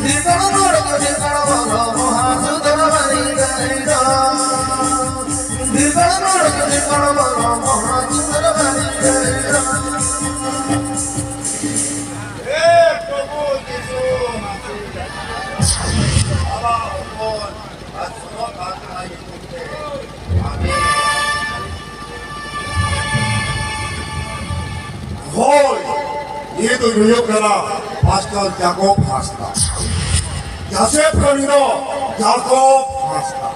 ᱫᱤᱠᱚᱲ ᱵᱚᱲ ᱠᱚ ᱫᱤᱠᱚᱲ ᱵᱚᱲ, ᱢᱚᱦᱟ ᱥᱩᱸᱫᱚᱨ ᱵᱟᱹᱱᱤ ᱜᱟᱹᱭ ᱫᱚ᱾ ᱫᱤᱠᱚᱲ ᱵᱚᱲ ᱠᱚ ᱫᱤᱠᱚᱲ ᱵᱚᱲ, ᱢᱚᱦᱟ ᱥᱩᱸᱫᱚᱨ ᱵᱟᱹᱱᱤ ᱜᱟᱹᱭ ᱫᱚ᱾ ᱦᱮ ᱯᱨᱚᱵᱷᱩ ᱡᱤᱥᱩ ᱢᱟᱥᱤ, ᱵᱟᱵᱟ, ᱦᱚᱯᱚᱱ ᱟᱨ ᱥᱚᱨᱚᱜ ᱟᱛᱢᱟ ᱧᱩᱛᱩᱢ ᱛᱮ, ᱟᱢᱮᱱ᱾ ᱦᱳᱭ, ᱱᱤᱭᱟᱹ ᱫᱚ ᱦᱩᱭᱩᱜ ᱠᱟᱱᱟ ᱯᱟᱥᱴᱚᱨ ᱡᱟᱠᱚᱵ ᱦᱟᱸᱥᱫᱟ᱾ ᱡᱟᱥᱮᱯ ᱠᱟᱹᱢᱤ ᱫᱚ ᱡᱟᱠᱚᱵ ᱦᱟᱸᱥᱫᱟ᱾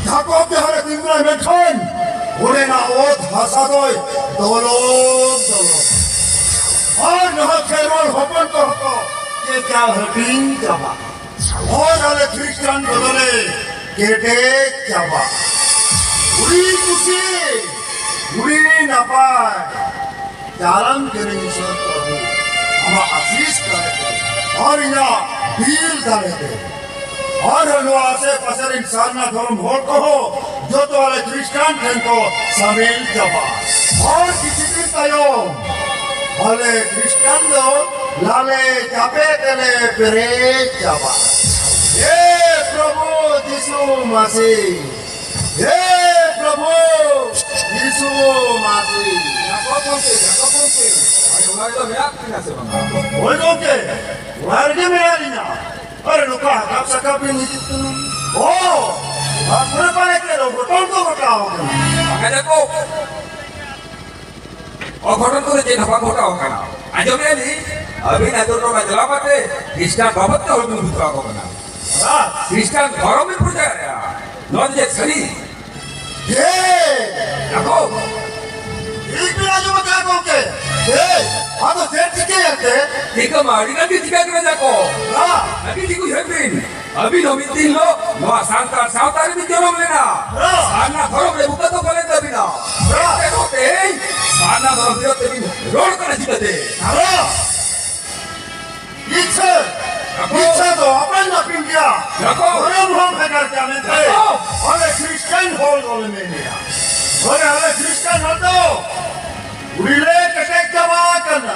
ᱡᱟᱠᱚᱵ ᱡᱟᱦᱟᱸ ᱨᱮ ᱛᱤᱸᱜᱩᱱᱟ ᱢᱮᱱᱠᱷᱟᱱ ᱚᱸᱰᱮᱱᱟᱜ ᱚᱛ ᱦᱟᱥᱟ ᱫᱚᱭ ᱫᱚᱞᱚᱢ ᱫᱚᱞᱚᱢ᱾ ᱟᱨ ᱱᱚᱣᱟ ᱠᱷᱮᱨᱣᱟᱞ ᱦᱚᱯᱚᱱ ᱠᱚᱦᱚᱸ ᱠᱚ ᱪᱮᱫ ᱪᱟ ᱦᱟᱹᱴᱤᱧ ᱪᱟᱵᱟ᱾ ᱦᱚᱲ ᱟᱞᱮ ᱠᱷᱨᱤᱥᱴᱟᱱ ᱠᱚᱫᱚᱞᱮ ᱠᱮᱴᱮᱡ ᱪᱟᱵᱟ᱾ ᱩᱲᱤ ᱠᱩᱥᱤ, ᱩᱲᱤ ᱱᱟᱯᱟᱭ᱾ ᱡᱟᱞᱟᱢ ᱠᱟᱹᱱᱟᱹᱧ ᱤᱥᱚᱨ ᱯᱨᱚᱵᱷᱩ, ᱟᱢᱟᱜ ᱟᱥᱤᱥ ᱫᱟᱲᱮᱛᱮ ᱟᱨ ᱤᱧᱟᱹᱜ ᱵᱤᱞ ᱫᱟᱲᱮᱛᱮ᱾ ᱟᱨ ᱱᱚᱣᱟ ᱟᱥᱮ ᱯᱟᱥᱮ ᱨᱮᱱ ᱥᱟᱨᱱᱟ ᱫᱷᱚᱨᱚᱢ ᱦᱚᱲ ᱠᱚᱦᱚᱸ ᱡᱚᱛᱚ ᱟᱞᱮ ᱠᱷᱨᱤᱥᱴᱟᱱ ᱴᱷᱮᱱ ᱠᱚ ᱥᱟᱢᱤᱞ ᱪᱟᱵᱟ᱾ ᱟᱨ ᱠᱤᱪᱷᱩ ᱫᱤᱱ ᱛᱟᱭᱚᱢ ᱟᱞᱮ ᱠᱷᱨᱤᱥᱴᱟᱱ ᱫᱚ ᱞᱟᱞᱮ ᱪᱟᱯᱮ ᱛᱮᱞᱮ ᱯᱮᱨᱮᱡ ᱪᱟᱵᱟ᱾ ᱦᱮ ᱯᱨᱚᱵᱷᱩ ᱡᱤᱥᱩ ᱢᱟᱥᱤ, ᱦᱮ ᱯᱨᱚᱵᱷᱩ ᱡᱤᱥᱩ ᱢᱟᱥᱤ᱾ ᱡᱟᱠᱚᱵ ᱜᱚᱢᱠᱮ, ᱡᱟᱠᱚᱵ ᱜᱚᱢᱠᱮ᱾ ᱟᱨ ᱚᱲᱟᱜ ᱨᱮᱫᱚ ᱢᱮᱱᱟᱜ ᱵᱤᱱᱟ ᱥᱮ ᱵᱟᱝᱟ? ᱦᱳᱭ ᱜᱚᱢᱠᱮ, ᱚᱲᱟᱜ ᱨᱮᱜᱮ ᱢᱮᱱᱟᱜ ᱞᱤᱧᱟ᱾ ᱟᱨ ᱱᱚᱝᱠᱟ ᱦᱟᱠᱟᱵ ᱥᱟᱠᱟᱵ ᱵᱤᱱ ᱦᱤᱡᱩᱜ ᱠᱟᱱᱟ? ᱚ, ᱛᱟᱨᱯᱚᱨᱮ ᱯᱟᱞᱮ ᱪᱮᱫ ᱚᱜᱷᱚᱴᱚᱱ ᱠᱚ ᱜᱷᱚᱴᱟᱣ ᱠᱟᱱᱟ? ᱵᱟᱝᱟ ᱡᱟᱠᱚᱵ, ᱚᱜᱷᱚᱴᱚᱱ ᱠᱚᱫᱚ ᱪᱮᱫ ᱦᱚᱸ ᱵᱟᱝ ᱜᱷᱚᱴᱟᱣ ᱠᱟᱱᱟ᱾ ᱟᱸᱡᱚᱢᱮᱫᱼᱟ ᱞᱤᱧ, ᱟᱹᱵᱤᱱ ᱟᱹᱛᱩ ᱴᱚᱞᱟ ᱪᱟᱞᱟᱣ ᱠᱟᱛᱮ ᱠᱷᱨᱤᱥᱴᱟᱱ ᱵᱟᱵᱚᱫ ᱛᱮ ᱦᱚᱲ ᱵᱤᱱ ᱵᱩᱡᱷᱟᱹᱣ ᱟᱠᱚ ᱠᱟᱱᱟ᱾ ᱦᱮᱸ᱾ ᱠᱷᱨᱤᱥᱴᱟᱱ ᱫᱷᱚᱨᱚᱢ ᱵᱤᱱ ᱯᱨᱚᱪᱟᱨᱮᱫᱼᱟ᱾ ᱱᱚᱣᱟ ᱫᱚ ᱪᱮᱫ ᱥᱟᱹᱨᱤ? ᱦᱮᱸ᱾ ᱟᱠᱚ᱾ ᱴᱷᱤᱠ ᱵᱤᱱ ᱟᱸᱡᱚᱢ ᱟᱠᱟᱫᱼᱟ ᱜᱚᱢᱠᱮ᱾ ᱦᱮᱸ᱾ ᱟᱫᱚ ᱪᱮᱫ ᱪᱤᱠᱟᱹᱭᱮᱱ ᱛᱮ? ᱪᱤᱠᱟᱹ ᱢᱟ ᱟᱹᱰᱤ ᱜᱟᱱ ᱜᱮ ᱪᱤᱠᱟᱹ ᱠᱟᱱᱟ ᱡᱟᱠᱚ᱾ ᱦᱮᱸ᱾ ᱟᱹᱰᱤ ᱴᱷᱤᱠ ᱩᱭᱦᱟᱹᱨ ᱵᱤᱱ᱾ ᱟᱹᱵᱤᱱ ᱦᱚᱸ ᱢᱤᱫ ᱫᱤᱱ ᱦᱤᱞᱳᱜ ᱱᱚᱣᱟ ᱥᱟᱱᱛᱟᱲ ᱥᱟᱶᱛᱟ ᱨᱮᱵᱤᱱ ᱡᱚᱱᱚᱢ ᱞᱮᱱᱟ᱾ ᱦᱮᱸ᱾ ᱥᱟᱨᱱᱟ ᱫᱷᱚᱨᱚᱢ ᱨᱮ ᱵᱩᱠᱟᱹ ᱛᱚᱯᱟ ᱞᱮᱱ ᱛᱟᱹᱵᱤᱱᱟ᱾ ᱦᱮᱸ᱾ ᱮᱱᱛᱮ ᱨᱮᱦᱚᱸ ᱛᱮᱦᱮᱧ ᱥᱟᱨᱱᱟ ᱫᱷᱚᱨᱚᱢ ᱵᱤᱨᱳᱫᱷ ᱛᱮᱵᱤᱱ ᱨᱚᱲ ᱠᱟᱱᱟ ᱪᱤᱠᱟᱹᱛᱮ? ᱦᱮᱸ᱾ ᱤᱪᱪᱷᱟᱹ, ᱤᱪᱪᱷᱟᱹ ᱫᱚ ᱟᱯᱟᱱ ᱟᱹᱯᱤᱱ ᱜᱮᱭᱟ᱾ ᱫᱷᱚᱨᱚᱢ ᱦᱚᱸ ᱵᱷᱮᱜᱟᱨ ᱜᱮᱭᱟ ᱢᱮᱱᱛᱮ ᱟᱞᱮ ᱠᱷᱨᱤᱥᱴᱟᱱ ᱦᱚᱲ ᱫᱚᱞᱮ ᱢᱮᱱᱮᱜᱼᱟ᱾ ᱦᱳᱭ, ᱟᱞᱮ ᱠᱷᱨᱤᱥᱴᱟᱱ ᱦᱚᱲ ᱫᱚ ᱠᱩᱲᱤ ᱞᱮ ᱠᱮᱴᱮᱡ ᱪᱟᱵᱟ ᱟᱠᱟᱱᱟ᱾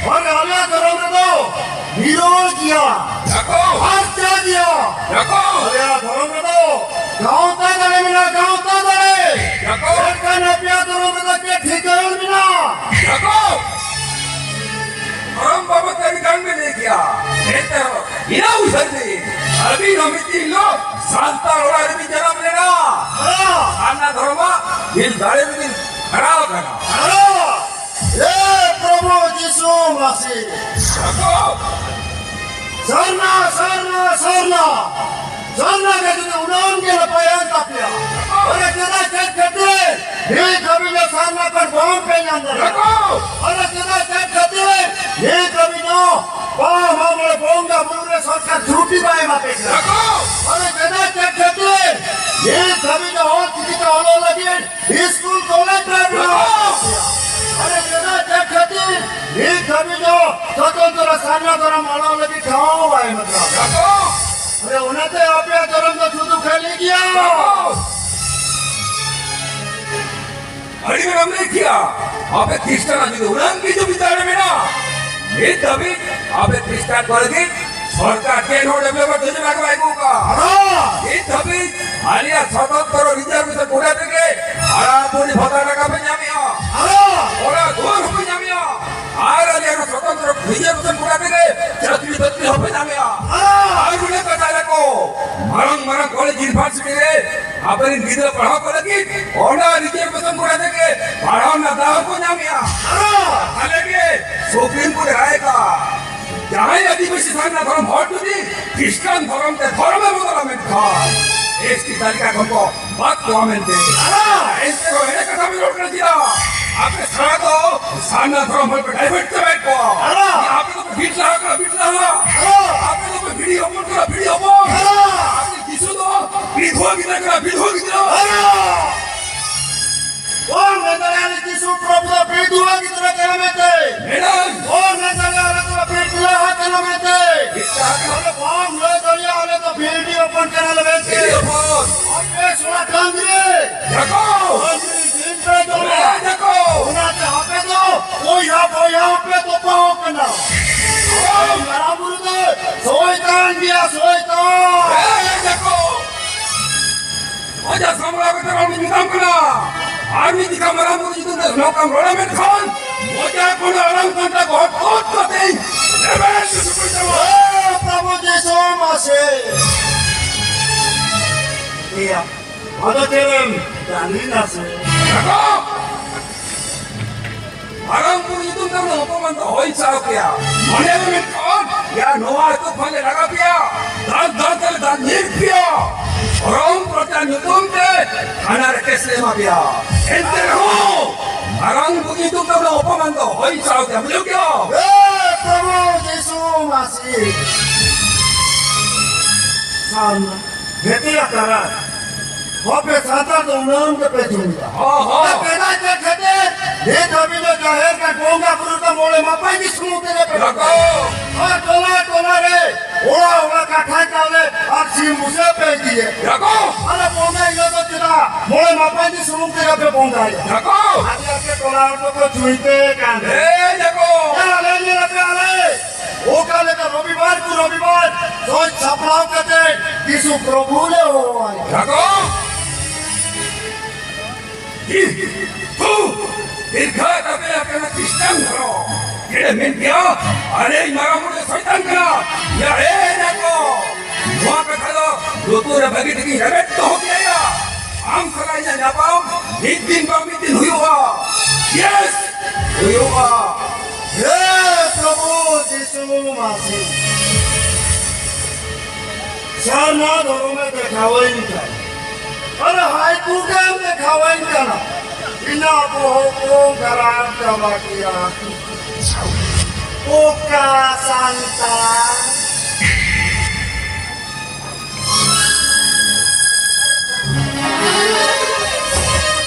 ᱦᱳᱭ, ᱟᱞᱮᱭᱟᱜ ᱫᱷᱚᱨᱚᱢ ᱨᱮᱫᱚ ᱱᱤᱨᱚᱲ ᱜᱮᱭᱟ, ᱯᱷᱟᱨᱪᱟ ᱜᱮᱭᱟ᱾ ᱟᱞᱮᱭᱟᱜ ᱫᱷᱚᱨᱚᱢ ᱨᱮᱫᱚ ᱜᱟᱶᱛᱟ ᱫᱟᱲᱮ ᱢᱮᱱᱟᱜᱼᱟ, ᱜᱟᱶᱛᱟ ᱫᱟᱲᱮ᱾ ᱢᱮᱱᱠᱷᱟᱱ ᱟᱯᱮᱭᱟᱜ ᱫᱷᱚᱨᱚᱢ ᱨᱮᱫᱚ ᱪᱮᱫ ᱴᱷᱤᱠᱟᱹᱱ ᱢᱮᱱᱟᱜᱼᱟ? ᱫᱷᱚᱨᱚᱢ ᱵᱟᱵᱚᱫ ᱛᱮ ᱟᱹᱰᱤ ᱜᱟᱱ ᱵᱤᱱ ᱞᱟᱹᱭ ᱠᱮᱜᱼᱟ᱾ ᱮᱱᱛᱮ ᱨᱮᱦᱚᱸ ᱤᱱᱟᱹ ᱩᱭᱦᱟᱹᱨ ᱵᱤᱱ, ᱟᱹᱵᱤᱱ ᱦᱚᱸ ᱢᱤᱫ ᱫᱤᱱ ᱦᱤᱞᱳᱜ ᱥᱟᱱᱛᱟᱲ ᱚᱲᱟᱜ ᱨᱮᱵᱤᱱ ᱡᱟᱱᱟᱢ ᱞᱮᱱᱟ᱾ ᱦᱮᱸ᱾ ᱥᱟᱨᱱᱟ ᱫᱷᱚᱨᱚᱢᱟᱜ ᱫᱤᱞ ᱫᱟᱲᱮ ᱨᱮᱵᱤᱱ ᱠᱷᱟᱲᱟᱣ ᱟᱠᱟᱱᱟ᱾ ᱦᱮᱸ᱾ ᱮ ᱯᱨᱚᱵᱷᱩ ᱡᱤᱥᱩ ᱢᱟᱥᱤ᱾ ᱥᱟᱨᱱᱟ, ᱥᱟᱨᱱᱟ, ᱥᱟᱨᱱᱟ᱾ ᱥᱟᱨᱱᱟ ᱜᱮ ᱡᱩᱫᱤ ᱩᱱᱟᱹᱝ ᱜᱮ ᱱᱟᱯᱟᱭᱮᱱ ᱛᱟᱯᱮᱭᱟ, ᱚᱱᱟ ᱪᱮᱫᱟᱜ ᱪᱮᱫ ᱠᱷᱟᱹᱛᱤᱨ ᱱᱤᱛ ᱫᱷᱟᱹᱵᱤᱡ ᱫᱚ ᱥᱟᱨᱱᱟ ᱠᱟᱨᱰ ᱵᱟᱝ ᱯᱮ ᱧᱟᱢ ᱫᱟᱲᱮᱭᱟᱜᱼᱟ? ᱚᱱᱟ ᱪᱮᱫᱟᱜ ᱪᱮᱫ ᱠᱷᱟᱹᱛᱤᱨ ᱱᱤᱛ ᱫᱷᱟᱹᱵᱤᱡ ᱫᱚ ᱵᱟᱦᱟ ᱢᱟᱜ ᱢᱚᱬᱮ ᱵᱚᱸᱜᱟ ᱵᱩᱨᱩ ᱨᱮ ᱥᱚᱨᱠᱟᱨ ᱪᱷᱩᱴᱤ ᱵᱟᱭ ᱮᱢᱟ ᱯᱮ ᱠᱟᱱᱟ? ᱚᱱᱟ ᱪᱮᱫᱟᱜ ᱪᱮᱫ ᱠᱷᱟᱹᱛᱤᱨ ᱱᱤᱛ ᱫᱷᱟᱹᱵᱤᱡ ᱫᱚ ᱚᱞ ᱪᱤᱠᱤ ᱛᱮ ᱚᱞᱚᱜ ᱞᱟᱹᱜᱤᱫ ᱤᱥᱠᱩᱞ ᱠᱚᱞᱮᱡᱽ ᱵᱟᱭ ᱵᱮᱱᱟᱣ ᱟᱠᱟᱫ ᱯᱮᱭᱟ? ᱟᱨᱮ ᱪᱮᱫᱟᱜ ᱪᱮᱫ ᱠᱷᱟᱹᱛᱤᱨ ᱱᱤᱛ ᱫᱷᱟᱹᱵᱤᱡ ᱫᱚ ᱥᱚᱛᱚᱱᱛᱨᱚ ᱥᱟᱨᱱᱟ ᱫᱷᱚᱨᱚᱢ ᱢᱟᱱᱟᱣ ᱞᱟᱹᱜᱤᱫ ᱴᱷᱟᱶ ᱵᱟᱭ ᱮᱢ ᱟᱠᱟᱫ ᱯᱮᱭᱟ? ᱟᱨᱮ ᱚᱱᱟᱛᱮ ᱟᱯᱮᱭᱟᱜ ᱫᱷᱚᱨᱚᱢ ᱫᱚ ᱥᱩᱫᱷᱩ ᱠᱷᱟᱹᱞᱤ ᱜᱮᱭᱟ᱾ ᱟᱹᱰᱤ ᱵᱮᱱ ᱞᱟᱹᱭ ᱠᱮᱭᱟ, ᱟᱯᱮ ᱠᱷᱨᱤᱥᱴᱟᱱ ᱡᱩᱫᱤ ᱩᱱᱟᱹᱝ ᱜᱮ ᱡᱩᱢᱤᱫ ᱫᱟᱲᱮ ᱢᱮᱱᱟᱜᱼᱟ, ᱱᱤᱛ ᱫᱷᱟᱹᱵᱤᱡ ᱟᱯᱮ ᱠᱷᱨᱤᱥᱴᱟᱱ ᱠᱚ ᱞᱟᱹᱜᱤᱫ ᱥᱚᱨᱠᱟᱨ ᱪᱮᱫ ᱦᱚᱸ development ᱡᱳᱡᱚᱱᱟ ᱠᱚ ᱵᱟᱭ ᱟᱹᱜᱩ ᱟᱠᱟᱫᱼᱟ᱾ ᱱᱤᱛ ᱫᱷᱟᱹᱵᱤᱡ ᱟᱞᱮᱭᱟᱜ ᱥᱚᱛᱚᱱᱛᱨᱚ reservation quota ᱛᱮᱜᱮ ᱟᱲᱟᱜ ᱯᱩᱨᱤ ᱵᱷᱟᱛᱟ ᱴᱟᱠᱟ ᱯᱮ ᱧᱟᱢᱮᱜᱼᱟ᱾ ᱚᱲᱟᱜ ᱫᱩᱣᱟᱹᱨ ᱦᱚᱸᱯᱮ ᱧᱟᱢᱮᱜᱼᱟ᱾ ᱟᱨ ᱟᱞᱮᱭᱟᱜ ᱥᱚᱛᱚᱱᱛᱨᱚ reservation quota ᱛᱮᱜᱮ ᱪᱟᱹᱠᱨᱤ ᱵᱟᱹᱠᱨᱤ ᱦᱚᱸᱯᱮ ᱧᱟᱢᱮᱜᱼᱟ᱾ ᱟᱨ ᱢᱤᱫᱴᱮᱱ ᱠᱟᱛᱷᱟ ᱞᱟᱹᱭ ᱠᱚ, ᱢᱟᱨᱟᱝ ᱢᱟᱨᱟᱝ ᱠᱚᱞᱮᱡᱽ ᱤᱭᱩᱱᱤᱵᱷᱟᱨᱥᱤᱴᱤ ᱨᱮ ᱟᱯᱮᱨᱮᱱ ᱜᱤᱫᱽᱨᱟᱹ ᱯᱟᱲᱦᱟᱣ ᱠᱚ ᱞᱟᱹᱜᱤᱫ ᱚᱱᱟ reservation quota ᱛᱮᱜᱮ ᱯᱟᱲᱦᱟᱣ ᱨᱮᱱᱟᱜ ᱫᱟᱣ ᱦᱚᱸᱠᱚ ᱧᱟᱢᱮᱜᱼᱟ᱾ ᱟᱞᱮ ᱜᱮ ᱥᱩᱯᱨᱤᱢ ᱠᱳᱨᱴ ᱮ ᱨᱟᱭ ᱟᱠᱟᱫ, ᱡᱟᱦᱟᱸᱭ ᱟᱹᱫᱤᱵᱟᱹᱥᱤ ᱥᱟᱨᱱᱟ ᱫᱷᱚᱨᱚᱢ ᱦᱚᱲ ᱡᱩᱫᱤ ᱠᱷᱨᱤᱥᱴᱟᱱ ᱫᱷᱚᱨᱚᱢ ᱛᱮ ᱫᱷᱚᱨᱚᱢ ᱮ ᱵᱚᱫᱚᱞᱟ ᱢᱮᱱᱠᱷᱟᱱ ᱮᱥ ᱴᱤ ᱛᱟᱹᱞᱤᱠᱟ ᱠᱷᱚᱱ ᱠᱚ ᱵᱟᱫ ᱠᱚᱣᱟ ᱢᱮᱱᱛᱮ᱾ ᱟᱨᱟ! ᱮᱱᱛᱮ ᱨᱮᱦᱚᱸ ᱮᱲᱮ ᱠᱟᱛᱷᱟ ᱵᱮᱱ ᱨᱚᱲ ᱠᱟᱱᱟ ᱪᱮᱫᱟᱜ? ᱟᱯᱮ ᱥᱟᱨᱟ ᱫᱚ ᱥᱟᱨᱱᱟ ᱫᱷᱚᱨᱚᱢ ᱦᱚᱲ ᱯᱮ divert ᱪᱟᱵᱟᱭᱮᱫ ᱠᱚᱣᱟ᱾ ᱟᱨᱟ! ᱟᱯᱮ ᱫᱚᱯᱮ ᱵᱤᱴᱞᱟᱦᱟ ᱠᱟᱱᱟ, ᱵᱤᱴᱞᱟᱦᱟ᱾ ᱟᱨᱟ! ᱟᱯᱮ ᱫᱚᱯᱮ ᱵᱷᱤᱰᱤ ᱦᱚᱯᱚᱱ ᱠᱟᱱᱟ, ᱵᱷᱤᱰᱤ ᱦᱚᱯᱚᱱ᱾ ᱟᱨᱟ! ᱟᱯᱮ ᱡᱤᱥᱩ ᱫᱚ ᱵᱤᱫᱷᱣᱟ ᱜᱤᱫᱽᱨᱟᱹ ᱠᱟᱱᱟ, ᱵᱤᱫᱷᱣᱟ ᱜᱤᱫᱽᱨᱟᱹ᱾ ᱟᱨᱟ! ᱵᱟᱝ ᱢᱮᱱ ᱫᱟᱲᱮᱭᱟᱜᱼᱟ ᱡᱤᱥᱩ ᱯᱨᱚᱵᱷᱩ ᱫᱚ ᱵᱤᱫᱷᱣᱟ ᱜᱤᱫᱽᱨᱟᱹ ᱠᱟᱱᱟ ᱢᱮᱱᱛᱮ᱾ ᱢᱮᱰᱟᱢ᱾ ᱵᱟᱝ ᱢᱮᱱ ᱫᱟᱲᱮᱭᱟᱜᱼᱟ ᱟᱞᱮ ᱫᱚ ᱵᱤᱯᱞᱟᱦᱟ ᱠᱟᱱᱟ ᱢᱮᱱᱛᱮ᱾ ᱵᱤᱯᱞᱟᱦᱟ ᱠᱟᱱᱟ᱾ ᱟᱞᱮ ᱵᱟᱝ ᱞᱟᱹᱭ ᱫᱟᱲᱮᱭᱟᱜᱼᱟ ᱟᱞᱮ ᱫᱚ ᱵᱷᱤᱰᱤ ᱦᱚᱯᱚᱱ ᱠᱟᱱᱟ ᱞᱮ ᱢᱮᱱᱛᱮ᱾ ᱵᱷᱤᱰᱤ ᱦᱚᱯᱚᱱ᱾ ᱟᱯᱮ ᱥᱚᱲᱟ ᱰᱟᱝᱨᱤ᱾ ᱡᱟᱠᱚ᱾ ᱰᱟᱝᱨᱤ ᱡᱤᱞ ᱯᱮ ᱡᱚᱢᱟ᱾ ᱦᱮᱸ, ᱡᱟᱠᱚ᱾ ᱚᱱᱟᱛᱮ ᱟᱯᱮ ᱫᱚ ᱵᱚᱭᱦᱟ ᱵᱚᱭᱦᱟ ᱯᱮ ᱛᱚᱯᱟᱣ ᱠᱟᱱᱟ᱾ ᱦᱮᱸ᱾ ᱢᱟᱨᱟᱝ ᱵᱩᱨᱩ ᱫᱚ ᱥᱚᱭᱛᱟᱱ ᱜᱮᱭᱟ, ᱥᱚᱭᱛᱟᱱ᱾ ᱦᱮᱸ, ᱡᱟᱠᱚ᱾ ᱢᱚᱡᱟ ᱥᱟᱢᱵᱲᱟᱣ ᱠᱟᱛᱮ ᱨᱚᱲ ᱤᱧ ᱢᱮᱛᱟᱢ ᱠᱟᱱᱟ᱾ ᱟᱨ ᱢᱤᱫ ᱡᱚᱠᱷᱟ ᱢᱟᱨᱟᱝ ᱵᱩᱨᱩ ᱧᱩᱛᱩᱢ ᱛᱮ ᱱᱚᱝᱠᱟᱢ ᱨᱚᱲᱟ ᱢᱮᱱᱠᱷᱟᱱ ᱢᱚᱡᱟ ᱠᱷᱚᱱ ᱟᱲᱟᱝ ᱠᱟᱱᱴᱟ ᱜᱚᱴ ᱜᱚᱴ ᱠᱟᱛᱮᱧ ᱨᱮᱵᱮᱱ ᱥᱩᱯᱩᱨ ᱛᱟᱢᱟ᱾ ᱮ ᱯᱨᱚᱵᱷᱩ ᱡᱤᱥᱩ ᱢᱟᱥᱮ᱾ ᱮᱭᱟ, ᱟᱫᱚ ᱪᱮᱫ ᱮᱢ ᱡᱟᱹᱱᱤ ᱱᱟᱥᱮ? ᱨᱟᱠᱟᱵ! ᱢᱟᱨᱟᱝ ᱵᱩᱨᱩ ᱧᱩᱛᱩᱢ ᱛᱮ ᱩᱱᱟᱹᱜ ᱚᱯᱚᱢᱟᱱ ᱫᱚ ᱦᱩᱭ ᱥᱟᱦᱟᱣ ᱠᱮᱭᱟ᱾ ᱢᱚᱱᱮ ᱨᱮ ᱢᱮᱱ ᱠᱷᱟᱱ, ᱭᱟ ᱱᱚᱣᱟ ᱟᱹᱛᱩ ᱠᱷᱚᱱ ᱞᱮ ᱞᱟᱜᱟ ᱯᱮᱭᱟ᱾ ᱫᱟᱜ ᱫᱟᱜ ᱛᱮᱞᱮ ᱫᱟᱜ ᱧᱤᱨ ᱯᱮᱭᱟ᱾ ᱫᱷᱚᱨᱚᱢ ᱯᱨᱚᱪᱟᱨ ᱧᱩᱛᱩᱢ ᱛᱮ ᱛᱷᱟᱱᱟ ᱨᱮ ᱠᱮᱥ ᱞᱮ ᱮᱢᱟ ᱯᱮᱭᱟ᱾ ᱮᱱᱛᱮ ᱨᱮᱦᱚᱸ, ᱢᱟᱨᱟᱝ ᱵᱩᱨᱩ ᱧᱩᱛᱩᱢ ᱛᱮ ᱩᱱᱟᱹᱜ ᱚᱯᱚᱢᱟᱱ ᱫᱚ ᱦᱩᱭ ᱥᱟᱦᱟᱣ ᱠᱮᱭᱟ᱾ ᱵᱩᱡᱷᱟᱹᱣ ᱠᱮᱭᱟ? ᱮ ᱯᱨᱚᱵᱷᱩ ᱡᱤᱥᱩ ᱢᱟᱥᱤ᱾ ᱥᱟᱢᱱᱟ᱾ ᱠᱷᱮᱛᱮ ᱟᱠᱟᱨᱟ᱾ ᱦᱚᱯᱮ ᱥᱟᱱᱛᱟᱲ ᱫᱚ ᱩᱱᱟᱹᱝ ᱜᱮᱯᱮ ᱡᱩᱢᱤᱫᱟ᱾ ᱦᱚᱸ, ᱦᱚᱸ᱾ ᱟᱯᱮ ᱫᱟᱭ ᱪᱮᱫ ᱠᱷᱟᱹᱛᱤᱨ? ᱱᱤᱛ ᱦᱟᱹᱵᱤᱡ ᱫᱚ ᱡᱟᱦᱮᱨ ᱜᱟᱲ ᱵᱚᱸᱜᱟ ᱵᱩᱨᱩ ᱫᱚ ᱢᱚᱬᱮ ᱢᱟᱯᱟᱭ ᱜᱮ ᱥᱩᱢᱩᱝ ᱛᱮᱜᱮ ᱯᱮ ᱡᱟᱠᱚ᱾ ᱟᱨ ᱴᱚᱞᱟ ᱴᱚᱞᱟ ᱨᱮ, ᱚᱲᱟᱜ ᱚᱲᱟᱜ ᱠᱟᱛᱷᱟ ᱪᱟᱣᱞᱮ ᱟᱨ ᱥᱤᱢ ᱵᱩᱥᱟᱹᱜ ᱯᱮ ᱤᱫᱤᱭᱮᱫ᱾ ᱡᱟᱠᱚ᱾ ᱟᱨ ᱵᱚᱸᱜᱟ ᱤᱭᱟᱹ ᱫᱚ ᱪᱮᱫᱟᱜ ᱢᱚᱬᱮ ᱢᱟᱯᱟᱭ ᱜᱮ ᱥᱩᱢᱩᱝ ᱛᱮᱜᱮ ᱯᱮ ᱵᱚᱸᱜᱟᱭᱟ? ᱡᱟᱠᱚ᱾ ᱟᱨ ᱟᱯᱮ ᱴᱚᱞᱟ ᱦᱚᱲ ᱫᱚᱠᱚ ᱪᱩᱭᱛᱮ ᱠᱟᱱ᱾ ᱮ ᱡᱟᱠᱚ᱾ ᱟᱞᱮ ᱧᱮᱞ ᱟᱯᱮ ᱟᱞᱮ᱾ ᱚᱠᱟ ᱞᱮᱠᱟ ᱨᱚᱵᱤᱵᱟᱨ ᱠᱚ ᱨᱚᱵᱤᱵᱟᱨ ᱥᱚᱡᱽ ᱥᱟᱯᱲᱟᱣ ᱠᱟᱛᱮ ᱡᱤᱥᱩ ᱯᱨᱚᱵᱷᱩ ᱞᱮ ᱦᱚᱦᱚᱣᱟᱭ᱾ ᱡᱟᱠᱚ᱾ ᱤᱦ, ᱦᱩ, ᱫᱤᱨᱜᱷᱟ ᱠᱟᱛᱮ ᱟᱯᱮ ᱢᱟ ᱠᱷᱨᱤᱥᱴᱟᱱ ᱫᱷᱚᱨᱚᱢ᱾ ᱪᱮᱫ ᱮᱢ ᱢᱮᱱ ᱠᱮᱭᱟ? ᱟᱞᱮ ᱢᱟᱨᱟᱝ ᱵᱩᱨᱩ ᱥᱚᱭᱛᱟᱱ ᱠᱟᱱᱟ᱾ ᱭᱟ, ᱮ ᱡᱟᱠᱚ᱾ ᱱᱚᱣᱟ ᱠᱟᱛᱷᱟ ᱫᱚ ᱞᱩᱛᱩᱨ ᱨᱮ ᱵᱷᱟᱹᱜᱤ ᱴᱷᱤᱠ ᱤᱧ ᱨᱮᱵᱮᱫ ᱫᱚᱦᱚ ᱠᱮᱭᱟ᱾ ᱟᱢ ᱥᱟᱞᱟᱜ ᱤᱧᱟᱹᱜ ᱧᱟᱯᱟᱢ ᱢᱤᱫ ᱫᱤᱱ ᱵᱟᱝ ᱢᱤᱫ ᱫᱤᱱ ᱦᱩᱭᱩᱜᱼᱟ᱾ ᱭᱮᱥ, ᱦᱩᱭᱩᱜᱼᱟ᱾ ᱦᱮ ᱟᱵᱚ ᱡᱤᱥᱩ ᱢᱟᱹᱥᱤ ᱥᱟᱨᱱᱟ ᱫᱷᱚᱨᱚᱢᱮ ᱫᱮᱠᱷᱟᱣᱟᱹᱧ ᱠᱟᱱᱟ᱾ ᱟᱨ ᱦᱟᱭ ᱠᱳᱨᱴ ᱮᱢ ᱫᱮᱠᱷᱟᱣᱟᱹᱧ ᱠᱟᱱᱟ᱾ ᱤᱧᱟᱹᱜ ᱵᱚᱦᱚᱜ ᱠᱚ ᱜᱟᱨᱟᱢ ᱪᱟᱵᱟ ᱠᱮᱭᱟ᱾ ᱚᱠᱟ ᱥᱟᱱᱛᱟᱲ?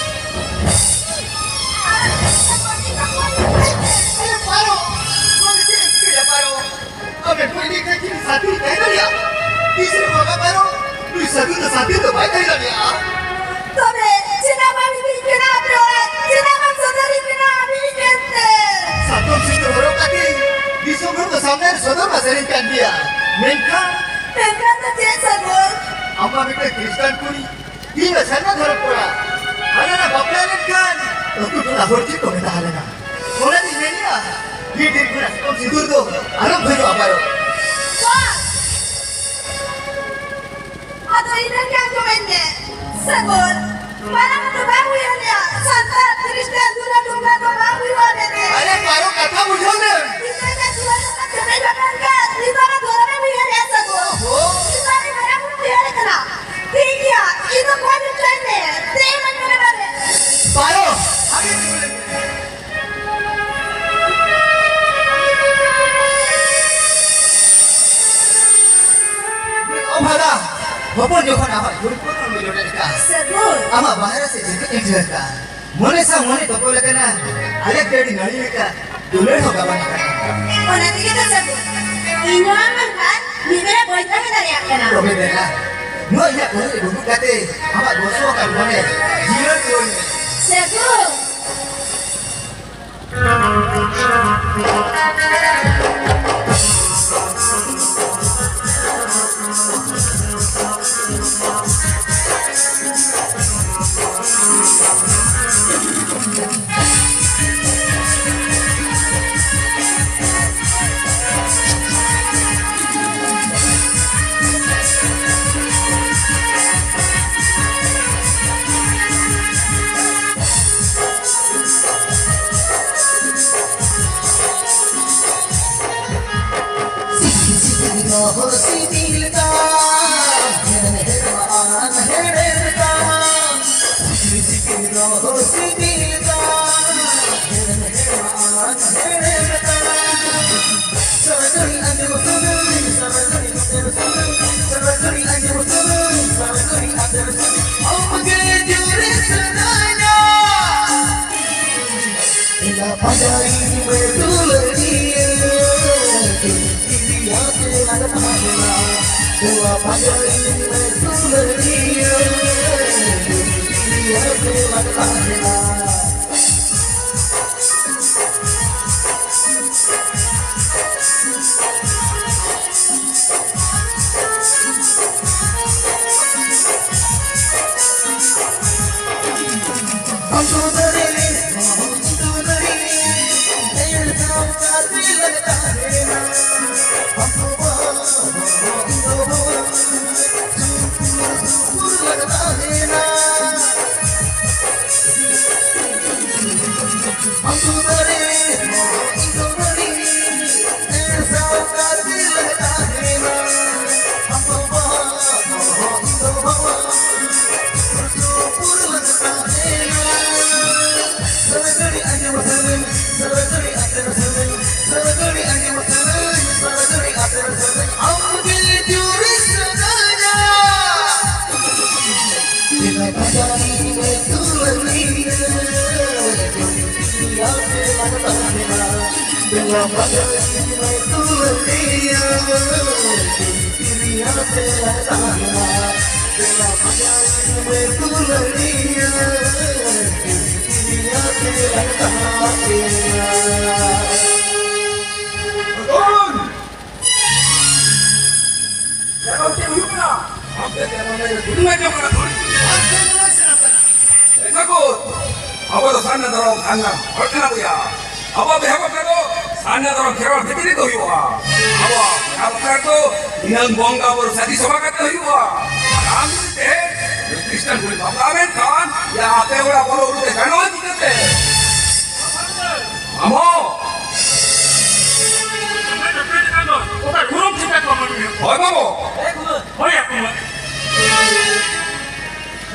ᱟᱵᱮᱱ ᱠᱚ ᱤᱫᱤ ᱠᱷᱟᱱ ᱪᱮᱫ ᱥᱟᱹᱛᱷᱤ ᱛᱟᱦᱮᱸ ᱫᱟᱲᱮᱭᱟᱜᱼᱟ? ᱛᱤᱥ ᱨᱮ ᱵᱟᱵᱟ ᱯᱟᱨᱚᱢ ᱱᱩᱭ ᱥᱟᱹᱫᱷᱩ ᱫᱚ ᱥᱟᱹᱛᱷᱤ ᱫᱚ ᱵᱟᱭ ᱛᱟᱦᱮᱸ ᱫᱟᱲᱮᱭᱟᱜᱼᱟ᱾ ᱛᱚᱵᱮ ᱪᱮᱫᱟᱜ ᱵᱟᱢ ᱤᱫᱤᱧ ᱠᱟᱱᱟ ᱟᱯᱮ ᱚᱲᱟᱜ? ᱪᱮᱫᱟᱜ ᱵᱟᱢ ᱥᱚᱫᱚᱨᱤᱧ ᱠᱟᱱᱟ ᱟᱢ ᱤᱧ ᱧᱮᱞᱛᱮ? ᱥᱟᱛᱚᱢ ᱥᱤᱸᱫᱩᱨ ᱦᱚᱨᱚᱜ ᱠᱟᱛᱮ ᱫᱤᱥᱚᱢ ᱦᱚᱲ ᱠᱚ ᱥᱟᱢᱱᱮ ᱨᱮ ᱥᱚᱫᱚᱨ ᱢᱟ ᱥᱮᱨᱮᱧ ᱠᱟᱱ ᱜᱮᱭᱟ, ᱢᱮᱱᱠᱷᱟᱱ ᱢᱮᱱᱠᱷᱟᱱ ᱫᱚ ᱪᱮᱫ ᱥᱟᱹᱜᱩᱱ? ᱟᱢ ᱢᱟ ᱢᱤᱫᱴᱮᱱ ᱠᱷᱨᱤᱥᱴᱟᱱ ᱠᱩᱲᱤ, ᱤᱧ ᱫᱚ ᱥᱟᱨᱱᱟ ᱫᱷᱚᱨᱚᱢ ᱠᱚᱲᱟ᱾ ᱟᱞᱮ ᱞᱮ ᱵᱟᱯᱞᱟ ᱞᱮᱱᱠᱷᱟᱱ ᱟᱹᱛᱩ ᱴᱚᱞᱟ ᱦᱚᱲ ᱪᱮᱫ ᱠᱚ ᱢᱮᱛᱟ ᱞᱮᱱᱟ? ᱚᱱᱟᱛᱤᱧ ᱢᱮᱱᱮᱜᱼᱟ, ᱢᱤᱫ ᱫᱤᱱ ᱠᱷᱚᱱᱟᱜ ᱥᱟᱛᱚᱢ ᱥᱤᱸᱫᱩᱨ ᱫᱚ ᱟᱞᱚᱢ ᱠᱷᱚᱡᱚᱜᱼᱟ ᱯᱟᱨᱚ᱾ ᱵᱟᱝ! ᱟᱫᱚ ᱤᱱᱟᱹ ᱜᱮ ᱟᱸᱡᱚᱢᱟᱹᱧ ᱢᱮ, ᱥᱟᱹᱜᱩᱱ᱾ ᱢᱟᱨᱟᱝ ᱫᱚ ᱵᱟᱝ ᱦᱩᱭ ᱟᱞᱮᱭᱟ᱾ ᱥᱟᱱᱛᱟᱲ ᱠᱷᱨᱤᱥᱴᱟᱱ ᱫᱩᱞᱟᱹᱲ ᱰᱩᱝᱜᱟ ᱫᱚ ᱵᱟᱝ ᱦᱩᱭᱩᱜᱼᱟ ᱢᱮᱱᱮ᱾ ᱟᱨᱮ ᱯᱟᱨᱚ, ᱠᱟᱛᱷᱟ ᱵᱩᱡᱷᱟᱹᱣ ᱞᱮᱢ᱾ ᱤᱧ ᱫᱚ ᱤᱧᱟᱹᱜ ᱫᱩᱞᱟᱹᱲ ᱨᱮᱱᱟᱜ ᱪᱮᱢᱮᱧ ᱵᱟᱝ ᱠᱟᱱ ᱠᱷᱟᱱ, ᱱᱤᱛᱚᱜ ᱟᱢᱟᱜ ᱫᱩᱞᱟᱹᱲ ᱮᱢ ᱩᱭᱦᱟᱹᱨᱮᱜᱼᱟ ᱥᱟᱹᱜᱩᱱ᱾ ᱚᱦᱚ᱾ ᱤᱧ ᱫᱚ ᱟᱹᱰᱤ ᱢᱟᱨᱟᱝ ᱦᱚᱲ ᱩᱭᱦᱟᱹᱨᱮ ᱠᱟᱱᱟ᱾ ᱴᱷᱤᱠ ᱜᱮᱭᱟ, ᱤᱧ ᱫᱚ ᱠᱚᱭ ᱦᱚᱪᱚᱧ ᱢᱮ᱾ ᱪᱮᱫ ᱮᱢ ᱢᱮᱱ ᱢᱚᱱᱮ ᱵᱟᱨᱮ? ᱯᱟᱨᱚ, ᱟᱜᱮ ᱛᱤᱸᱜᱩ ᱞᱮᱱ ᱢᱮ᱾ ᱚ ᱵᱷᱟᱫᱟ, ᱦᱚᱯᱚᱱ ᱡᱚᱠᱷᱚᱱ ᱟᱢᱟᱜ ᱡᱩᱲᱤ ᱯᱚᱛᱟᱢ ᱞᱮ ᱡᱚᱴᱮᱫ ᱠᱟᱜᱼᱟ, ᱥᱟᱹᱜᱩᱱ᱾ ᱟᱢᱟᱜ ᱵᱟᱦᱨᱮ ᱥᱮᱫ ᱡᱟᱹᱯᱤᱫ ᱮᱢ ᱴᱷᱤᱠ ᱠᱟᱜᱼᱟ᱾ ᱢᱚᱱᱮ ᱥᱟᱶ ᱢᱚᱱᱮ ᱛᱚᱯᱚᱞ ᱟᱠᱟᱱᱟ, ᱟᱞᱮ ᱯᱮ ᱟᱹᱰᱤ ᱱᱟᱹᱲᱤ ᱞᱮᱠᱟ ᱫᱩᱞᱟᱹᱲ ᱦᱚᱸ ᱜᱟᱵᱟᱱ ᱟᱠᱟᱱᱟ᱾ ᱚᱱᱟ ᱛᱮᱜᱮ ᱛᱚ ᱥᱟᱹᱜᱩᱱ, ᱤᱧ ᱦᱚᱸ ᱟᱢ ᱵᱟᱝᱠᱷᱟᱱ ᱢᱤᱫ ᱵᱮᱲᱟ ᱵᱟᱹᱧ ᱛᱟᱦᱮᱸ ᱫᱟᱲᱮᱭᱟᱜ ᱠᱟᱱᱟ᱾ ᱛᱚᱵᱮ ᱫᱮᱞᱟ, ᱱᱚᱣᱟ ᱤᱧᱟᱹᱜ ᱠᱚᱞᱮᱡᱽ ᱨᱮ ᱰᱩᱵᱩᱡ ᱠᱟᱛᱮ ᱟᱢᱟᱜ ᱜᱚᱥᱚ ᱟᱠᱟᱱ ᱢᱚᱱᱮ ᱡᱤᱭᱟᱹᱲ ᱨᱩᱣᱟᱹᱲ ᱢᱮ᱾ ᱥᱟᱹᱜᱩᱱ᱾ ᱯᱟᱸᱡᱟᱭᱤᱧ ᱢᱮ ᱫᱩᱞᱟᱹᱲᱤᱭᱟᱹ, ᱤᱧ ᱟᱛᱮ ᱞᱟᱝ ᱛᱟᱦᱮᱱᱟ᱾ ᱫᱮᱞᱟ ᱯᱟᱸᱡᱟᱭᱤᱧ ᱢᱮ ᱫᱩᱞᱟᱹᱲᱤᱭᱟᱹ, ᱤᱧ ᱟᱛᱮ ᱞᱟᱝ ᱛᱟᱦᱮᱱᱟ᱾ ᱪᱮᱫ ᱦᱩᱭᱩᱜ ᱠᱟᱱᱟ? ᱟᱢ ᱪᱮᱫ ᱮᱢ ᱢᱚᱱᱮᱭᱟ? ᱠᱩᱞᱤ ᱢᱮ ᱪᱮᱫ ᱠᱟᱱᱟ? ᱮ ᱴᱷᱟᱹᱠᱩᱨ, ᱟᱵᱚ ᱫᱚ ᱥᱟᱨᱱᱟ ᱫᱷᱚᱨᱚᱢ ᱥᱟᱨᱱᱟ ᱦᱚᱲ ᱠᱟᱱᱟ ᱵᱚᱭᱦᱟ᱾ ᱟᱵᱚᱣᱟᱜ ᱵᱤᱦᱟ ᱵᱟᱯᱞᱟ ᱫᱚ ᱥᱟᱨᱱᱟ ᱫᱷᱚᱨᱚᱢ ᱠᱷᱮᱨᱣᱟᱲ ᱵᱷᱤᱛᱨᱤ ᱨᱮ ᱜᱮ ᱦᱩᱭᱩᱜᱼᱟ᱾ ᱟᱵᱚᱣᱟᱜ ᱵᱤᱦᱟ ᱵᱟᱯᱞᱟ ᱫᱚ ᱤᱱᱟᱹᱝ ᱵᱚᱸᱜᱟ ᱵᱩᱨᱩ ᱥᱟᱹᱫᱷᱤ ᱥᱚᱵᱷᱟ ᱠᱟᱛᱮ ᱦᱩᱭᱩᱜᱼᱟ᱾ ᱟᱨ ᱟᱢ ᱡᱩᱫᱤ ᱛᱮᱦᱮᱧ ᱠᱷᱨᱤᱥᱴᱟᱱ ᱠᱩᱲᱤ ᱵᱟᱯᱞᱟ ᱢᱮᱱᱠᱷᱟᱱ ᱭᱟ ᱟᱯᱮ ᱚᱲᱟᱜ ᱵᱚᱞᱚ ᱩᱰᱩᱠ ᱮ ᱜᱟᱱᱚᱜᱼᱟ ᱪᱤᱠᱟᱹᱛᱮ? ᱟᱢ ᱦᱚᱸ᱾ ᱚᱠᱟ ᱩᱨᱩᱢ ᱴᱷᱤᱠᱟ ᱠᱚ ᱢᱟᱹᱱᱢᱤ᱾ ᱦᱳᱭ ᱵᱟᱹᱵᱩ᱾ ᱦᱳᱭ ᱟᱠᱚ ᱢᱟ᱾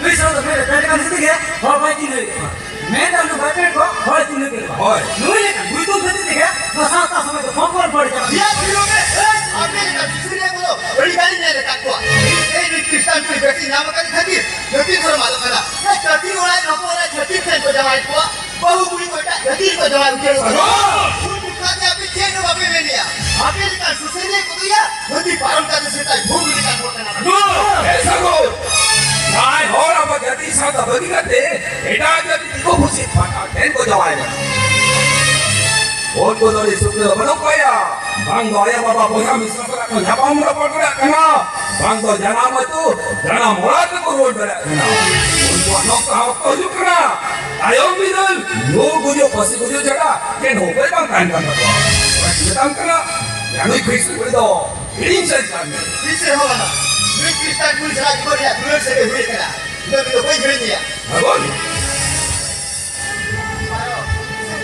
ᱱᱩᱭ ᱥᱟᱶ ᱫᱚ ᱢᱮᱱ ᱯᱮᱱᱴ ᱠᱟᱱ ᱠᱷᱟᱹᱛᱤᱨ ᱜᱮ ᱦᱚᱲ ᱵᱟᱭ ᱪᱤᱱᱦᱟᱹᱣᱮᱫ ᱠᱚᱣᱟ᱾ ᱢᱮᱱ ᱫᱚ ᱱᱩᱭ ᱵᱟᱭ ᱯᱮᱱᱴ ᱠᱚᱣᱟ, ᱦᱚᱲ ᱪᱤᱱᱦᱟᱹ ᱠᱮᱫ ᱠᱚᱣᱟ᱾ ᱦᱳᱭ᱾ ᱱᱩᱭ ᱞᱮᱠᱟ ᱜᱩᱭᱛᱩᱢ ᱠᱷᱟᱹᱛᱤᱨ ᱛᱮᱜᱮ ᱱᱚᱣᱟ ᱥᱟᱶᱛᱟ ᱥᱚᱢᱟᱡᱽ ᱫᱚ ᱠᱚᱢ ᱵᱚᱱ ᱵᱟᱹᱲᱤᱡ ᱪᱟᱵᱟ᱾ ᱭᱟ ᱯᱷᱤᱨ ᱜᱚᱢᱠᱮ, ᱮᱭ, ᱟᱯᱮ ᱞᱮᱠᱟ ᱵᱤᱥᱩᱨᱤᱭᱟᱹ ᱠᱚᱫᱚ ᱟᱹᱰᱤ ᱜᱟᱱᱤᱧ ᱧᱮᱞ ᱟᱠᱟᱫ ᱠᱚᱣᱟ᱾ ᱛᱮᱦᱮᱧ ᱱᱩᱭ ᱠᱷᱨᱤᱥᱴᱟᱱ ᱠᱩᱲᱤ ᱵᱮᱥᱤ ᱧᱟᱢ ᱟᱠᱟᱫ ᱠᱷᱟᱹᱛᱤᱨ ᱡᱟᱹᱛᱤ ᱫᱷᱚᱨᱚᱢ ᱟᱫᱚᱜ ᱠᱟᱱᱟ᱾ ᱮᱭ, ᱡᱟᱹᱛᱤ ᱚᱲᱟᱜ ᱱᱚᱠᱚ ᱚᱲᱟᱜ ᱪᱷᱟᱹᱛᱤᱠ ᱴᱷᱮᱱ ᱠᱚ ᱡᱟᱶᱟᱭᱮᱫ ᱠᱚᱣᱟ, ᱵᱟᱹᱦᱩ ᱠᱩᱲᱤ ᱠᱚ ᱮᱴᱟᱜ ᱡᱟᱹᱛᱤ ᱨᱮᱠᱚ ᱡᱟᱶᱟᱭ ᱩᱛᱟᱹᱨᱚᱜ ᱠᱟᱱᱟ᱾ ᱟᱫᱚ? ᱩᱱ ᱡᱚᱠᱷᱟᱡ ᱜᱮ ᱟᱯᱮ ᱪᱮᱫ ᱦᱚᱸ ᱵᱟᱯᱮ ᱢᱮᱱᱮᱜᱼᱟ᱾ ᱟᱯᱮ ᱞᱮᱠᱟᱱ ᱥᱩᱥᱟᱹᱨᱤᱭᱟᱹ ᱠᱚᱫᱚᱭᱟ ᱦᱟᱹᱛᱤ ᱯᱟᱨᱚᱢ ᱠᱟᱛᱮ ᱥᱮᱛᱟᱭ ᱵᱷᱩᱜᱽ ᱞᱮᱠᱟᱱ ᱦᱚᱲ ᱠᱟᱱᱟ᱾ ᱟᱫᱚ? ᱮ ᱥᱟᱹᱜᱩᱱ! ᱡᱟᱦᱟᱸᱭ ᱦᱚᱲ ᱟᱵᱚ ᱡᱟᱹᱛᱤ ᱥᱟᱶᱛᱟ ᱵᱟᱹᱜᱤ ᱠᱟᱛᱮ ᱮᱴᱟᱜ ᱡᱟᱹᱛᱤ ᱫᱤᱠᱩ ᱯᱩᱥᱤ ᱯᱟᱴᱟ ᱴᱷᱮᱱ ᱠᱚ ᱡᱟᱶᱟᱭ ᱠᱟᱱᱟ᱾ ᱩᱱᱠᱩ ᱫᱚ ᱟᱹᱰᱤ ᱥᱩᱠ ᱨᱮ ᱵᱟᱹᱱᱩᱜ ᱠᱚᱣᱟ᱾ ᱵᱟᱝ ᱫᱚ ᱟᱭᱳ ᱵᱟᱵᱟ ᱵᱚᱭᱦᱟ ᱢᱤᱥᱨᱟ ᱥᱟᱞᱟᱜ ᱠᱚ ᱧᱟᱯᱟᱢ ᱨᱚᱯᱚᱲ ᱫᱟᱲᱮᱭᱟᱜ ᱠᱟᱱᱟ, ᱵᱟᱝ ᱫᱚ ᱡᱟᱱᱟᱢ ᱟᱹᱛᱩ ᱡᱟᱱᱟᱢ ᱚᱲᱟᱜ ᱛᱮᱠᱚ ᱨᱩᱣᱟᱹᱲ ᱫᱟᱲᱮᱭᱟᱜ ᱠᱟᱱᱟ᱾ ᱩᱱᱠᱩᱣᱟᱜ ᱱᱚᱝᱠᱟ ᱚᱠᱛᱚ ᱦᱤᱡᱩᱜ ᱠᱟᱱᱟ, ᱛᱟᱭᱚᱢ ᱵᱤᱫᱟᱹᱞ ᱧᱩ ᱜᱩᱡᱩᱜ ᱯᱟᱹᱥᱤ ᱜᱩᱡᱩᱜ ᱪᱷᱟᱰᱟ ᱪᱮᱫ ᱦᱚᱸ ᱩᱯᱟᱹᱭ ᱵᱟᱝ ᱛᱟᱦᱮᱱ ᱠᱟᱱ ᱛᱟᱠᱚᱣᱟ᱾ ᱚᱱᱟ ᱪᱤᱠᱟᱹ ᱛᱟᱢ ᱠᱟᱱᱟ? ᱡᱟᱱᱩᱭ ᱠᱷᱨᱤᱥᱴ ᱠᱩᱲᱤ ᱫᱚ ᱦᱤᱲᱤᱧ ᱥᱟᱹᱨᱤ ᱠᱟᱱ ᱢᱮ᱾ ᱛᱤᱥ ᱨᱮᱦᱚᱸ ᱵᱟᱝᱟ᱾ ᱱᱩᱭ ᱠᱷᱨᱤᱥᱴᱟᱱ ᱠᱩᱲᱤ ᱥᱟᱞᱟᱜ ᱡᱤᱵᱚᱱ ᱨᱮᱭᱟᱜ ᱫᱩᱞᱟᱹᱲ ᱥᱟᱹᱜᱟᱹᱭ ᱦᱩᱭ ᱟᱠᱟᱱᱟ᱾ ᱤᱧ ᱫᱚ ᱱᱩᱭ ᱫᱚ ᱵᱟᱹᱧ ᱦᱤᱲᱤᱧᱮᱭᱟ᱾ ᱵᱷᱟᱜᱚᱱ!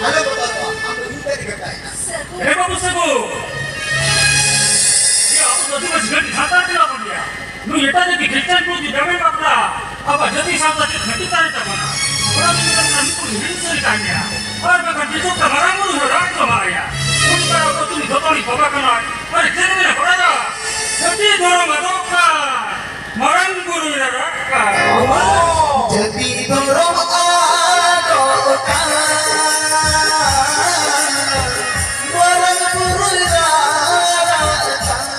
ᱟᱞᱚ ᱵᱚᱛᱚᱨᱚᱜᱼᱟ, ᱟᱢ ᱫᱚ ᱤᱧ ᱛᱮ ᱜᱮ ᱢᱮᱛᱟᱭ ᱢᱮ᱾ ᱦᱮ ᱵᱟᱹᱵᱩ ᱥᱟᱹᱜᱩ, ᱤᱭᱟᱹ, ᱟᱵᱚ ᱫᱚ ᱟᱹᱫᱤᱵᱟᱹᱥᱤ ᱜᱷᱟᱹᱴᱤ ᱥᱟᱱᱛᱟᱲ ᱠᱟᱱᱟ ᱵᱚᱱ ᱜᱮᱭᱟ᱾ ᱱᱩᱭ ᱮᱴᱟᱜ ᱡᱟᱹᱛᱤ ᱠᱷᱨᱤᱥᱴᱟᱱ ᱠᱚ ᱡᱩᱫᱤ ᱡᱟᱢᱮ ᱵᱟᱯᱞᱟ, ᱟᱵᱚᱣᱟᱜ ᱡᱟᱹᱛᱤ ᱥᱟᱶᱛᱟ ᱪᱮᱫ ᱠᱷᱟᱹᱛᱤᱨ ᱛᱟᱦᱮᱸ ᱛᱟᱵᱚᱱᱟ? ᱚᱱᱟ ᱫᱚ ᱢᱤᱫᱴᱟᱝ ᱢᱤᱫᱴᱟᱝ ᱦᱤᱲᱤᱧ ᱥᱟᱹᱨᱤ ᱠᱟᱱ ᱜᱮᱭᱟ᱾ ᱟᱨ ᱵᱟᱠᱷᱟᱱ ᱡᱤᱥᱩ ᱛᱮ ᱢᱟᱨᱟᱝ ᱵᱩᱨᱩ ᱦᱚᱸ ᱨᱟᱜ ᱪᱟᱵᱟᱭᱟ᱾ ᱩᱱᱤ ᱫᱚ ᱟᱵᱚ ᱛᱩᱞᱩᱡ ᱡᱚᱛᱚ ᱦᱚᱲᱤᱡ ᱵᱟᱵᱟ ᱠᱟᱱᱟᱭ᱾ ᱟᱨ ᱪᱮᱫ ᱮᱢ ᱢᱮᱱᱟ ᱵᱟᱲᱟᱭᱟ? ᱡᱟᱹᱛᱤ ᱫᱷᱚᱨᱚᱢ ᱟᱫᱚᱜ ᱠᱟᱱ᱾ ᱢᱟᱨᱟᱝ ᱵᱩᱨᱩ ᱨᱟᱨᱟᱜ ᱠᱟᱱ᱾ ᱡᱟᱹᱛᱤ ᱫᱷᱚᱨᱚᱢ ᱟᱫᱚᱜ ᱠᱟᱱ, ᱢᱟᱨᱟᱝ ᱵᱩᱨᱩ ᱨᱟᱨᱟᱜ ᱠᱟᱱ᱾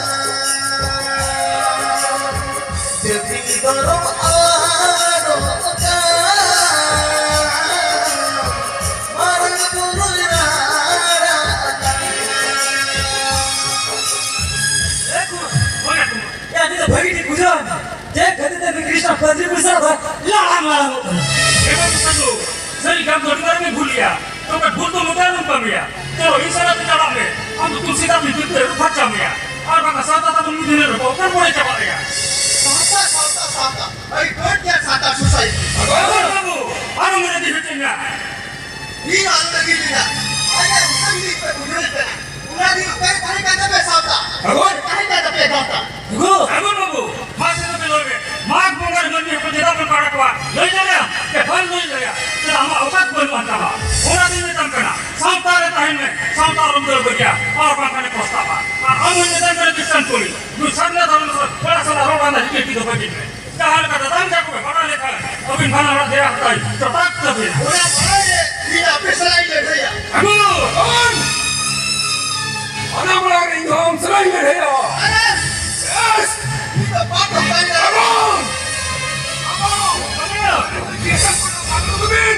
ᱡᱟᱹᱛᱤ ᱫᱷᱚᱨᱚᱢ ᱟᱫᱚᱜ ᱠᱟᱱ, ᱢᱟᱨᱟᱝ ᱵᱩᱨᱩ ᱨᱟᱨᱟᱜ ᱠᱟᱱ᱾ ᱮ ᱠᱩᱢᱟᱨ, ᱵᱟᱝᱟ ᱠᱩᱢᱟᱨ᱾ ᱭᱟ, ᱱᱤᱛ ᱫᱚ ᱵᱷᱟᱹᱜᱤ ᱴᱷᱤᱠ ᱵᱩᱡᱷᱟᱹᱣ ᱮᱱᱟ᱾ ᱪᱮᱫ ᱠᱷᱟᱹᱛᱤᱨ ᱛᱮ ᱱᱩᱭ ᱠᱨᱤᱥᱱᱚ ᱯᱟᱹᱧᱪᱤ ᱯᱚᱭᱥᱟ ᱫᱚ ᱞᱟᱲᱟᱝ ᱞᱟᱲᱟᱝᱚᱜ ᱠᱟᱱᱟ᱾ ᱮ ᱵᱟᱹᱵᱩ ᱥᱟᱹᱜᱩ, ᱥᱟᱹᱨᱤ ᱠᱟᱛᱷᱟ ᱫᱚ ᱟᱹᱰᱤ ᱢᱟᱨᱟᱝ ᱮᱢ ᱵᱷᱩᱞ ᱜᱮᱭᱟ᱾ ᱛᱚᱵᱮ ᱵᱷᱩᱞ ᱫᱚ ᱱᱚᱝᱠᱟ ᱟᱞᱚᱢ ᱠᱟᱹᱢᱤᱭᱟ᱾ ᱪᱚᱞᱚ, ᱤᱧ ᱥᱟᱞᱟᱜ ᱛᱮ ᱪᱟᱞᱟᱜ ᱢᱮ᱾ ᱟᱢ ᱫᱚ ᱛᱩᱞᱥᱤ ᱫᱟᱜ ᱵᱷᱤᱛᱤᱨ ᱛᱮ ᱟᱹᱨᱩᱵ ᱯᱷᱟᱨᱪᱟ ᱢᱮᱭᱟ᱾ ᱟᱨ ᱵᱟᱝᱠᱷᱟᱱ ᱥᱟᱶᱛᱟ ᱛᱟᱵᱚᱱ ᱢᱤᱫ ᱫᱤᱱ ᱦᱤᱞᱳᱜ ᱵᱚ ᱚᱯᱚᱲ ᱵᱚᱲᱮ ᱪᱟᱵᱟᱜ ᱜᱮᱭᱟ᱾ ᱥᱟᱶᱛᱟ, ᱥᱟᱶᱛᱟ, ᱥᱟᱶᱛᱟ᱾ ᱟᱹᱰᱤ ᱵᱟᱹᱲᱤᱡ ᱜᱮᱭᱟ ᱥᱟᱶᱛᱟ society᱾ ᱵᱟᱹᱵᱩ, ᱟᱞᱚᱢ ᱨᱟᱹᱜᱤ ᱦᱚᱪᱚᱧᱟ᱾ ᱤᱧ ᱟᱞᱚ ᱞᱟᱹᱜᱤᱫ ᱤᱧᱟ᱾ ᱟᱞᱮ ᱩᱛᱟᱹᱨ ᱜᱮ ᱤᱧ ᱯᱮ ᱵᱩᱡᱷᱟᱹᱣ ᱠᱟᱱᱟ᱾ ᱚᱱᱟ ᱫᱤᱱ ᱚᱠᱟᱨᱮ ᱛᱟᱦᱮᱸ ᱠᱟᱱ ᱛᱟᱯᱮᱭᱟ ᱥᱟᱶᱛᱟ? ᱦᱳᱭ᱾ ᱛᱟᱦᱮᱸ ᱠᱟᱱ ᱛᱟᱯᱮᱭᱟ ᱜᱟᱶᱛᱟ? ᱦᱳᱭ᱾ ᱟᱵᱚ ᱵᱟᱹᱵᱩ, ᱢᱟ ᱥᱮ ᱛᱚᱵᱮ ᱞᱟᱹᱭ ᱢᱮ᱾ ᱢᱟᱜᱽ ᱵᱚᱸᱜᱟ ᱨᱮ ᱢᱟᱹᱱᱢᱤ ᱦᱚᱯᱚᱱ ᱪᱮᱫᱟᱜ ᱵᱚᱱ ᱯᱟᱲᱟᱜ ᱠᱚᱣᱟ? ᱞᱟᱹᱭ ᱫᱟᱲᱮᱭᱟᱜᱼᱟᱢ? ᱮ ᱵᱟᱢ ᱞᱟᱹᱭ ᱫᱟᱲᱮᱭᱟᱜᱼᱟ᱾ ᱪᱮᱫᱟᱜ ᱟᱢᱟᱜ ᱚᱠᱟᱛ ᱵᱟᱹᱱᱩᱜ ᱟᱱ ᱛᱟᱢᱟ? ᱚᱱᱟ ᱫᱤᱱ ᱢᱮᱛᱟᱢ ᱠᱟᱱᱟ, ᱥᱟᱶᱛᱟ ᱨᱮ ᱛᱟᱦᱮᱱ ᱢᱮ, ᱥᱟᱶᱛᱟ ᱟᱞᱚᱢ ᱫᱟᱹᱲ ᱵᱟᱹᱜᱤᱭᱟ, ᱟᱨ ᱵᱟᱝᱠᱷᱟᱱᱮ ᱯᱚᱥᱛᱟᱵᱟ᱾ ᱟᱨ ᱟᱢ ᱦᱚᱸᱧ ᱢᱮᱛᱟᱢ ᱠᱟᱱᱟ, ᱠᱨᱤᱥᱪᱟᱱ ᱠᱩᱲᱤ, ᱱᱩᱭ ᱥᱟᱨᱱᱟ ᱫᱷᱚᱨᱚᱢ ᱥᱟᱞᱟᱜ ᱠᱚᱲᱟ ᱥᱟᱞᱟᱜ ᱨᱚᱲ ᱞᱟᱸᱫᱟ ᱦᱤᱡᱩᱜ ᱫᱚ ᱵᱟᱹᱜᱤ ᱢᱮ᱾ ᱡᱟᱦᱟᱸ ᱞᱮᱠᱟ ᱫᱟᱫᱟᱢ ᱡᱟᱠᱚ ᱵᱮ ᱵᱟᱲᱟᱭ ᱞᱮᱠᱷᱟᱱ ᱟᱹᱵᱤᱱ ᱵᱟᱱᱟ ᱦᱚᱲᱟᱜ ᱫᱮᱭᱟ ᱦᱟᱛᱟᱭ ᱪᱚᱴᱟᱠ ᱛᱟᱹᱵᱤᱱᱟ᱾ ᱚᱱᱟ ᱵᱟᱲᱟᱭ ᱨᱮ ᱤᱧ ᱟᱯᱮ ᱥᱟᱞᱟᱜ ᱤᱧ ᱚᱱᱟ ᱢᱟᱲᱟᱝ ᱨᱮ ᱤᱧ ᱦᱚᱸ ᱟᱢ ᱥᱟᱞᱟᱜ ᱤᱧ ᱞᱟᱹᱲᱦᱟᱹᱭᱟ᱾ ᱟᱨᱮ! ᱭᱮᱥ! ᱩᱱᱤ ᱫᱚ ᱵᱟᱯ ᱫᱚ ᱵᱟᱭ ᱞᱟᱹᱲᱦᱟᱹᱭᱟ᱾ ᱟᱵᱚ! ᱟᱵᱚ! ᱪᱮᱥᱴᱟ ᱠᱚᱨᱮ ᱵᱟᱝ ᱫᱩᱵᱤᱱ!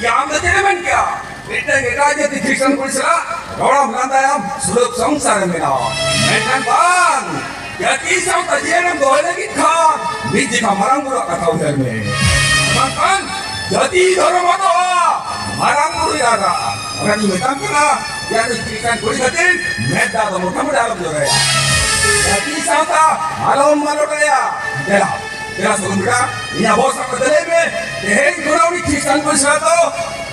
ᱭᱟ, ᱟᱢ ᱫᱚ ᱪᱮᱫ ᱮᱢ ᱢᱮᱱ ᱠᱮᱜᱼᱟ? ᱢᱤᱫᱴᱟᱝ ᱮᱴᱟᱜ ᱡᱟᱹᱛᱤ ᱠᱷᱨᱤᱥᱴᱟᱱ ᱠᱩᱲᱤ ᱥᱟᱞᱟᱜ ᱨᱚᱲᱟᱢ, ᱞᱟᱸᱫᱟᱭᱟᱢ, ᱥᱩᱞᱟᱹᱠ ᱥᱚᱝᱥᱟᱨᱮᱢ ᱵᱮᱱᱟᱣᱟ᱾ ᱢᱮᱱᱠᱷᱟᱱ ᱵᱟᱝ, ᱡᱟᱹᱛᱤ ᱥᱟᱶᱛᱟ ᱡᱤᱭᱟᱹᱲᱮᱢ ᱫᱚᱦᱚᱭ ᱞᱟᱹᱜᱤᱫ ᱠᱷᱟᱱ ᱢᱤᱫ ᱡᱚᱠᱷᱟ ᱢᱟᱨᱟᱝ ᱵᱩᱨᱩᱣᱟᱜ ᱠᱟᱛᱷᱟ ᱩᱭᱦᱟᱹᱨ ᱢᱮ᱾ ᱵᱟᱝᱠᱷᱟᱱ ᱡᱟᱹᱛᱤ ᱫᱷᱚᱨᱚᱢ ᱟᱫᱚᱜᱼᱟ, ᱢᱟᱨᱟᱝ ᱵᱩᱨᱩᱭ ᱨᱟᱜᱟ᱾ ᱚᱱᱟᱧ ᱢᱮᱛᱟᱢ ᱠᱟᱱᱟ, ᱡᱮ ᱟᱞᱮ ᱠᱷᱨᱤᱥᱴᱟᱱ ᱠᱩᱲᱤ ᱠᱷᱟᱹᱛᱤᱨ ᱢᱮᱫ ᱫᱟᱜ ᱫᱚ ᱢᱚᱴᱟᱢᱩᱴᱤ ᱟᱞᱚᱢ ᱡᱚᱨᱚᱭᱟ᱾ ᱡᱟᱹᱛᱤ ᱥᱟᱶᱛᱟ ᱟᱞᱚᱢ ᱢᱟᱞᱚᱴᱟᱭᱟ᱾ ᱫᱮᱞᱟ, ᱫᱮᱞᱟ ᱥᱟᱹᱜᱩᱱ ᱵᱮᱴᱟ, ᱤᱧᱟᱜ ᱵᱚᱦᱚᱜ ᱥᱟᱵ ᱠᱟᱛᱮ ᱞᱟᱹᱭ ᱢᱮ, ᱛᱮᱦᱮᱧ ᱠᱷᱚᱱᱟᱜ ᱩᱱᱤ ᱠᱷᱨᱤᱥᱴᱟᱱ ᱠᱩᱲᱤ ᱥᱟᱞᱟᱜ ᱫᱚ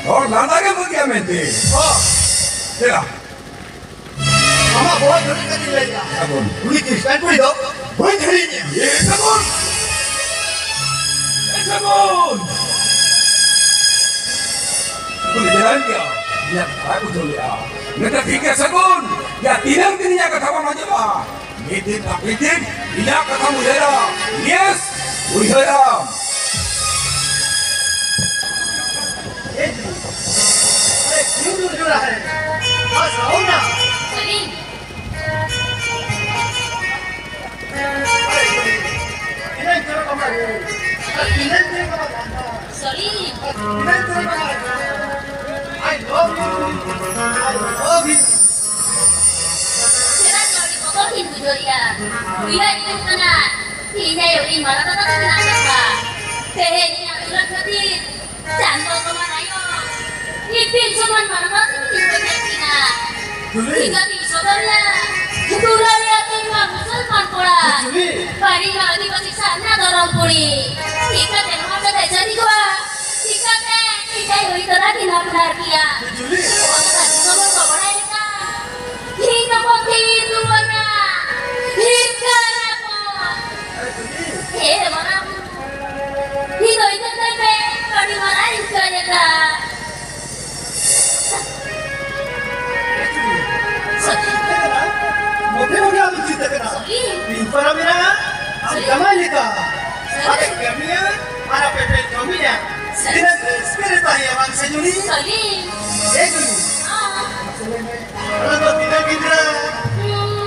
ᱨᱚᱲ ᱞᱟᱸᱫᱟ ᱜᱮᱢ ᱵᱟᱹᱜᱤᱭᱟ ᱢᱮᱱᱛᱮ᱾ ᱫᱮᱞᱟ᱾ ᱟᱢᱟᱜ ᱵᱚᱦᱚᱜ ᱡᱷᱟᱹᱞᱤ ᱠᱟᱛᱮᱧ ᱞᱟᱹᱭ ᱫᱟ᱾ ᱥᱟᱹᱜᱩᱱ᱾ ᱩᱱᱤ ᱠᱷᱨᱤᱥᱴᱟᱱ ᱠᱩᱲᱤ ᱫᱚ ᱵᱟᱹᱧ ᱦᱤᱲᱤᱧᱟ᱾ ᱮ ᱥᱟᱹᱜᱩᱱ! ᱮ ᱥᱟᱹᱜᱩᱱ! ᱩᱱᱤ ᱡᱟᱱᱟᱢ ᱜᱮᱭᱟ᱾ ᱤᱧᱟᱜ ᱠᱟᱛᱷᱟ ᱵᱩᱡᱷᱟᱹᱣ ᱞᱮᱜᱼᱟ᱾ ᱱᱤᱛᱚᱜ ᱴᱷᱤᱠ ᱜᱮᱭᱟ ᱥᱟᱹᱜᱩᱱ᱾ ᱭᱟ, ᱛᱤᱱᱟᱹᱝ ᱫᱤᱱ ᱤᱧᱟᱜ ᱠᱟᱛᱷᱟ ᱵᱟᱢ ᱟᱸᱡᱚᱢᱟ? ᱢᱤᱫ ᱫᱤᱱ ᱵᱟᱝ ᱢᱤᱫ ᱫᱤᱱ ᱤᱧᱟᱜ ᱠᱟᱛᱷᱟᱢ ᱩᱭᱦᱟᱹᱨᱟ᱾ ᱭᱮᱥ, ᱩᱭᱦᱟᱹᱨᱟᱢ᱾ अरे क्यों दूर दूर है? बस आओ ना। सलीम। अरे, इन्हें क्यों कमर है? इन्हें क्यों कमर है? सलीम। इन्हें क्यों कमर है? I love you। I love you। ᱪᱮᱫᱟᱜ ᱪᱚ ᱟᱹᱰᱤ ᱵᱚᱛᱚᱨ ᱜᱤᱧ ᱵᱩᱡᱷᱟᱹᱣᱮᱫᱼᱟ᱾ ᱩᱭᱦᱟᱹᱨ ᱦᱤᱡᱩᱜ ᱠᱟᱱᱟ, ᱤᱧ ᱟᱭᱳ, ᱤᱧ ᱢᱟᱨᱟᱝ ᱫᱟᱫᱟ ᱛᱟᱹᱠᱤᱱᱟᱜ ᱠᱟᱛᱷᱟ᱾ ᱛᱮᱦᱮᱧ ᱤᱧᱟᱜ ᱫᱩᱞᱟᱹᱲ ᱠᱷᱟᱹᱛᱤᱨ ᱪᱟᱸᱫᱚ ᱥᱚᱢᱟᱱ ᱟᱭᱳ, ᱤᱯᱤᱞ ᱥᱚᱢᱟᱱ ᱢᱟᱨᱟᱝᱵᱟ ᱛᱟᱹᱠᱤᱱ ᱠᱤᱱ ᱵᱟᱹᱜᱤᱭᱟᱫ ᱠᱤᱱᱟ᱾ ᱡᱩᱞᱤ᱾ ᱪᱤᱠᱟᱹᱛᱤᱧ ᱥᱚᱫᱚᱨ ᱮᱭᱟ? ᱫᱩᱞᱟᱹᱲ ᱮᱭᱟ ᱛᱤᱧ ᱢᱟ ᱢᱩᱥᱚᱞᱢᱟᱱ ᱠᱚᱲᱟ᱾ ᱡᱩᱞᱤ᱾ ᱵᱟᱹᱲᱤᱡ ᱢᱟ ᱟᱹᱫᱤᱵᱟᱹᱥᱤ ᱥᱟᱨᱱᱟ ᱫᱷᱚᱨᱚᱢ ᱠᱩᱲᱤ᱾ ᱪᱤᱠᱟᱹᱛᱮ ᱱᱚᱣᱟ ᱠᱟᱛᱷᱟᱭ ᱥᱟᱹᱨᱤ ᱠᱚᱣᱟ? ᱪᱤᱠᱟᱹᱛᱮ ᱤᱧ ᱟᱭᱳ ᱤᱧ ᱫᱟᱫᱟ ᱠᱤᱱ ᱟᱯᱱᱟᱨ ᱠᱮᱭᱟ? ᱡᱩᱞᱤ᱾ ᱱᱚᱣᱟ ᱠᱟᱛᱷᱟ ᱫᱤᱥᱚᱢ ᱦᱚᱲ ᱠᱚ ᱵᱟᱲᱟᱭ ᱞᱮᱠᱷᱟᱱ ᱤᱧ ᱫᱚᱠᱚ ᱛᱤᱨ ᱛᱩᱣᱟᱹᱧᱟ, ᱦᱤᱨᱠᱟᱹᱧᱟᱠᱚ᱾ ᱦᱮ ᱢᱟᱨᱟᱝ ᱵᱩᱨᱩ, ᱤᱧ ᱫᱚ ᱤᱧᱟᱹᱜ ᱛᱟᱭ ᱯᱮ ᱟᱹᱰᱤ ᱢᱟᱨᱟᱝ ᱦᱤᱨᱠᱟᱹᱧ ᱟᱠᱟᱫ᱾ ᱥᱟᱹᱛᱤ᱾ ᱡᱩᱞᱤ? ᱥᱟᱹᱞᱤ᱾ ᱮ ᱡᱩᱞᱤ? ᱦᱮᱸ᱾ ᱢᱟᱥᱮ ᱞᱟᱹᱭ ᱢᱮ, ᱟᱢ ᱫᱚ ᱛᱤᱱᱟᱹᱜ ᱜᱤᱫᱽᱨᱟᱹ? ᱦᱩᱸ᱾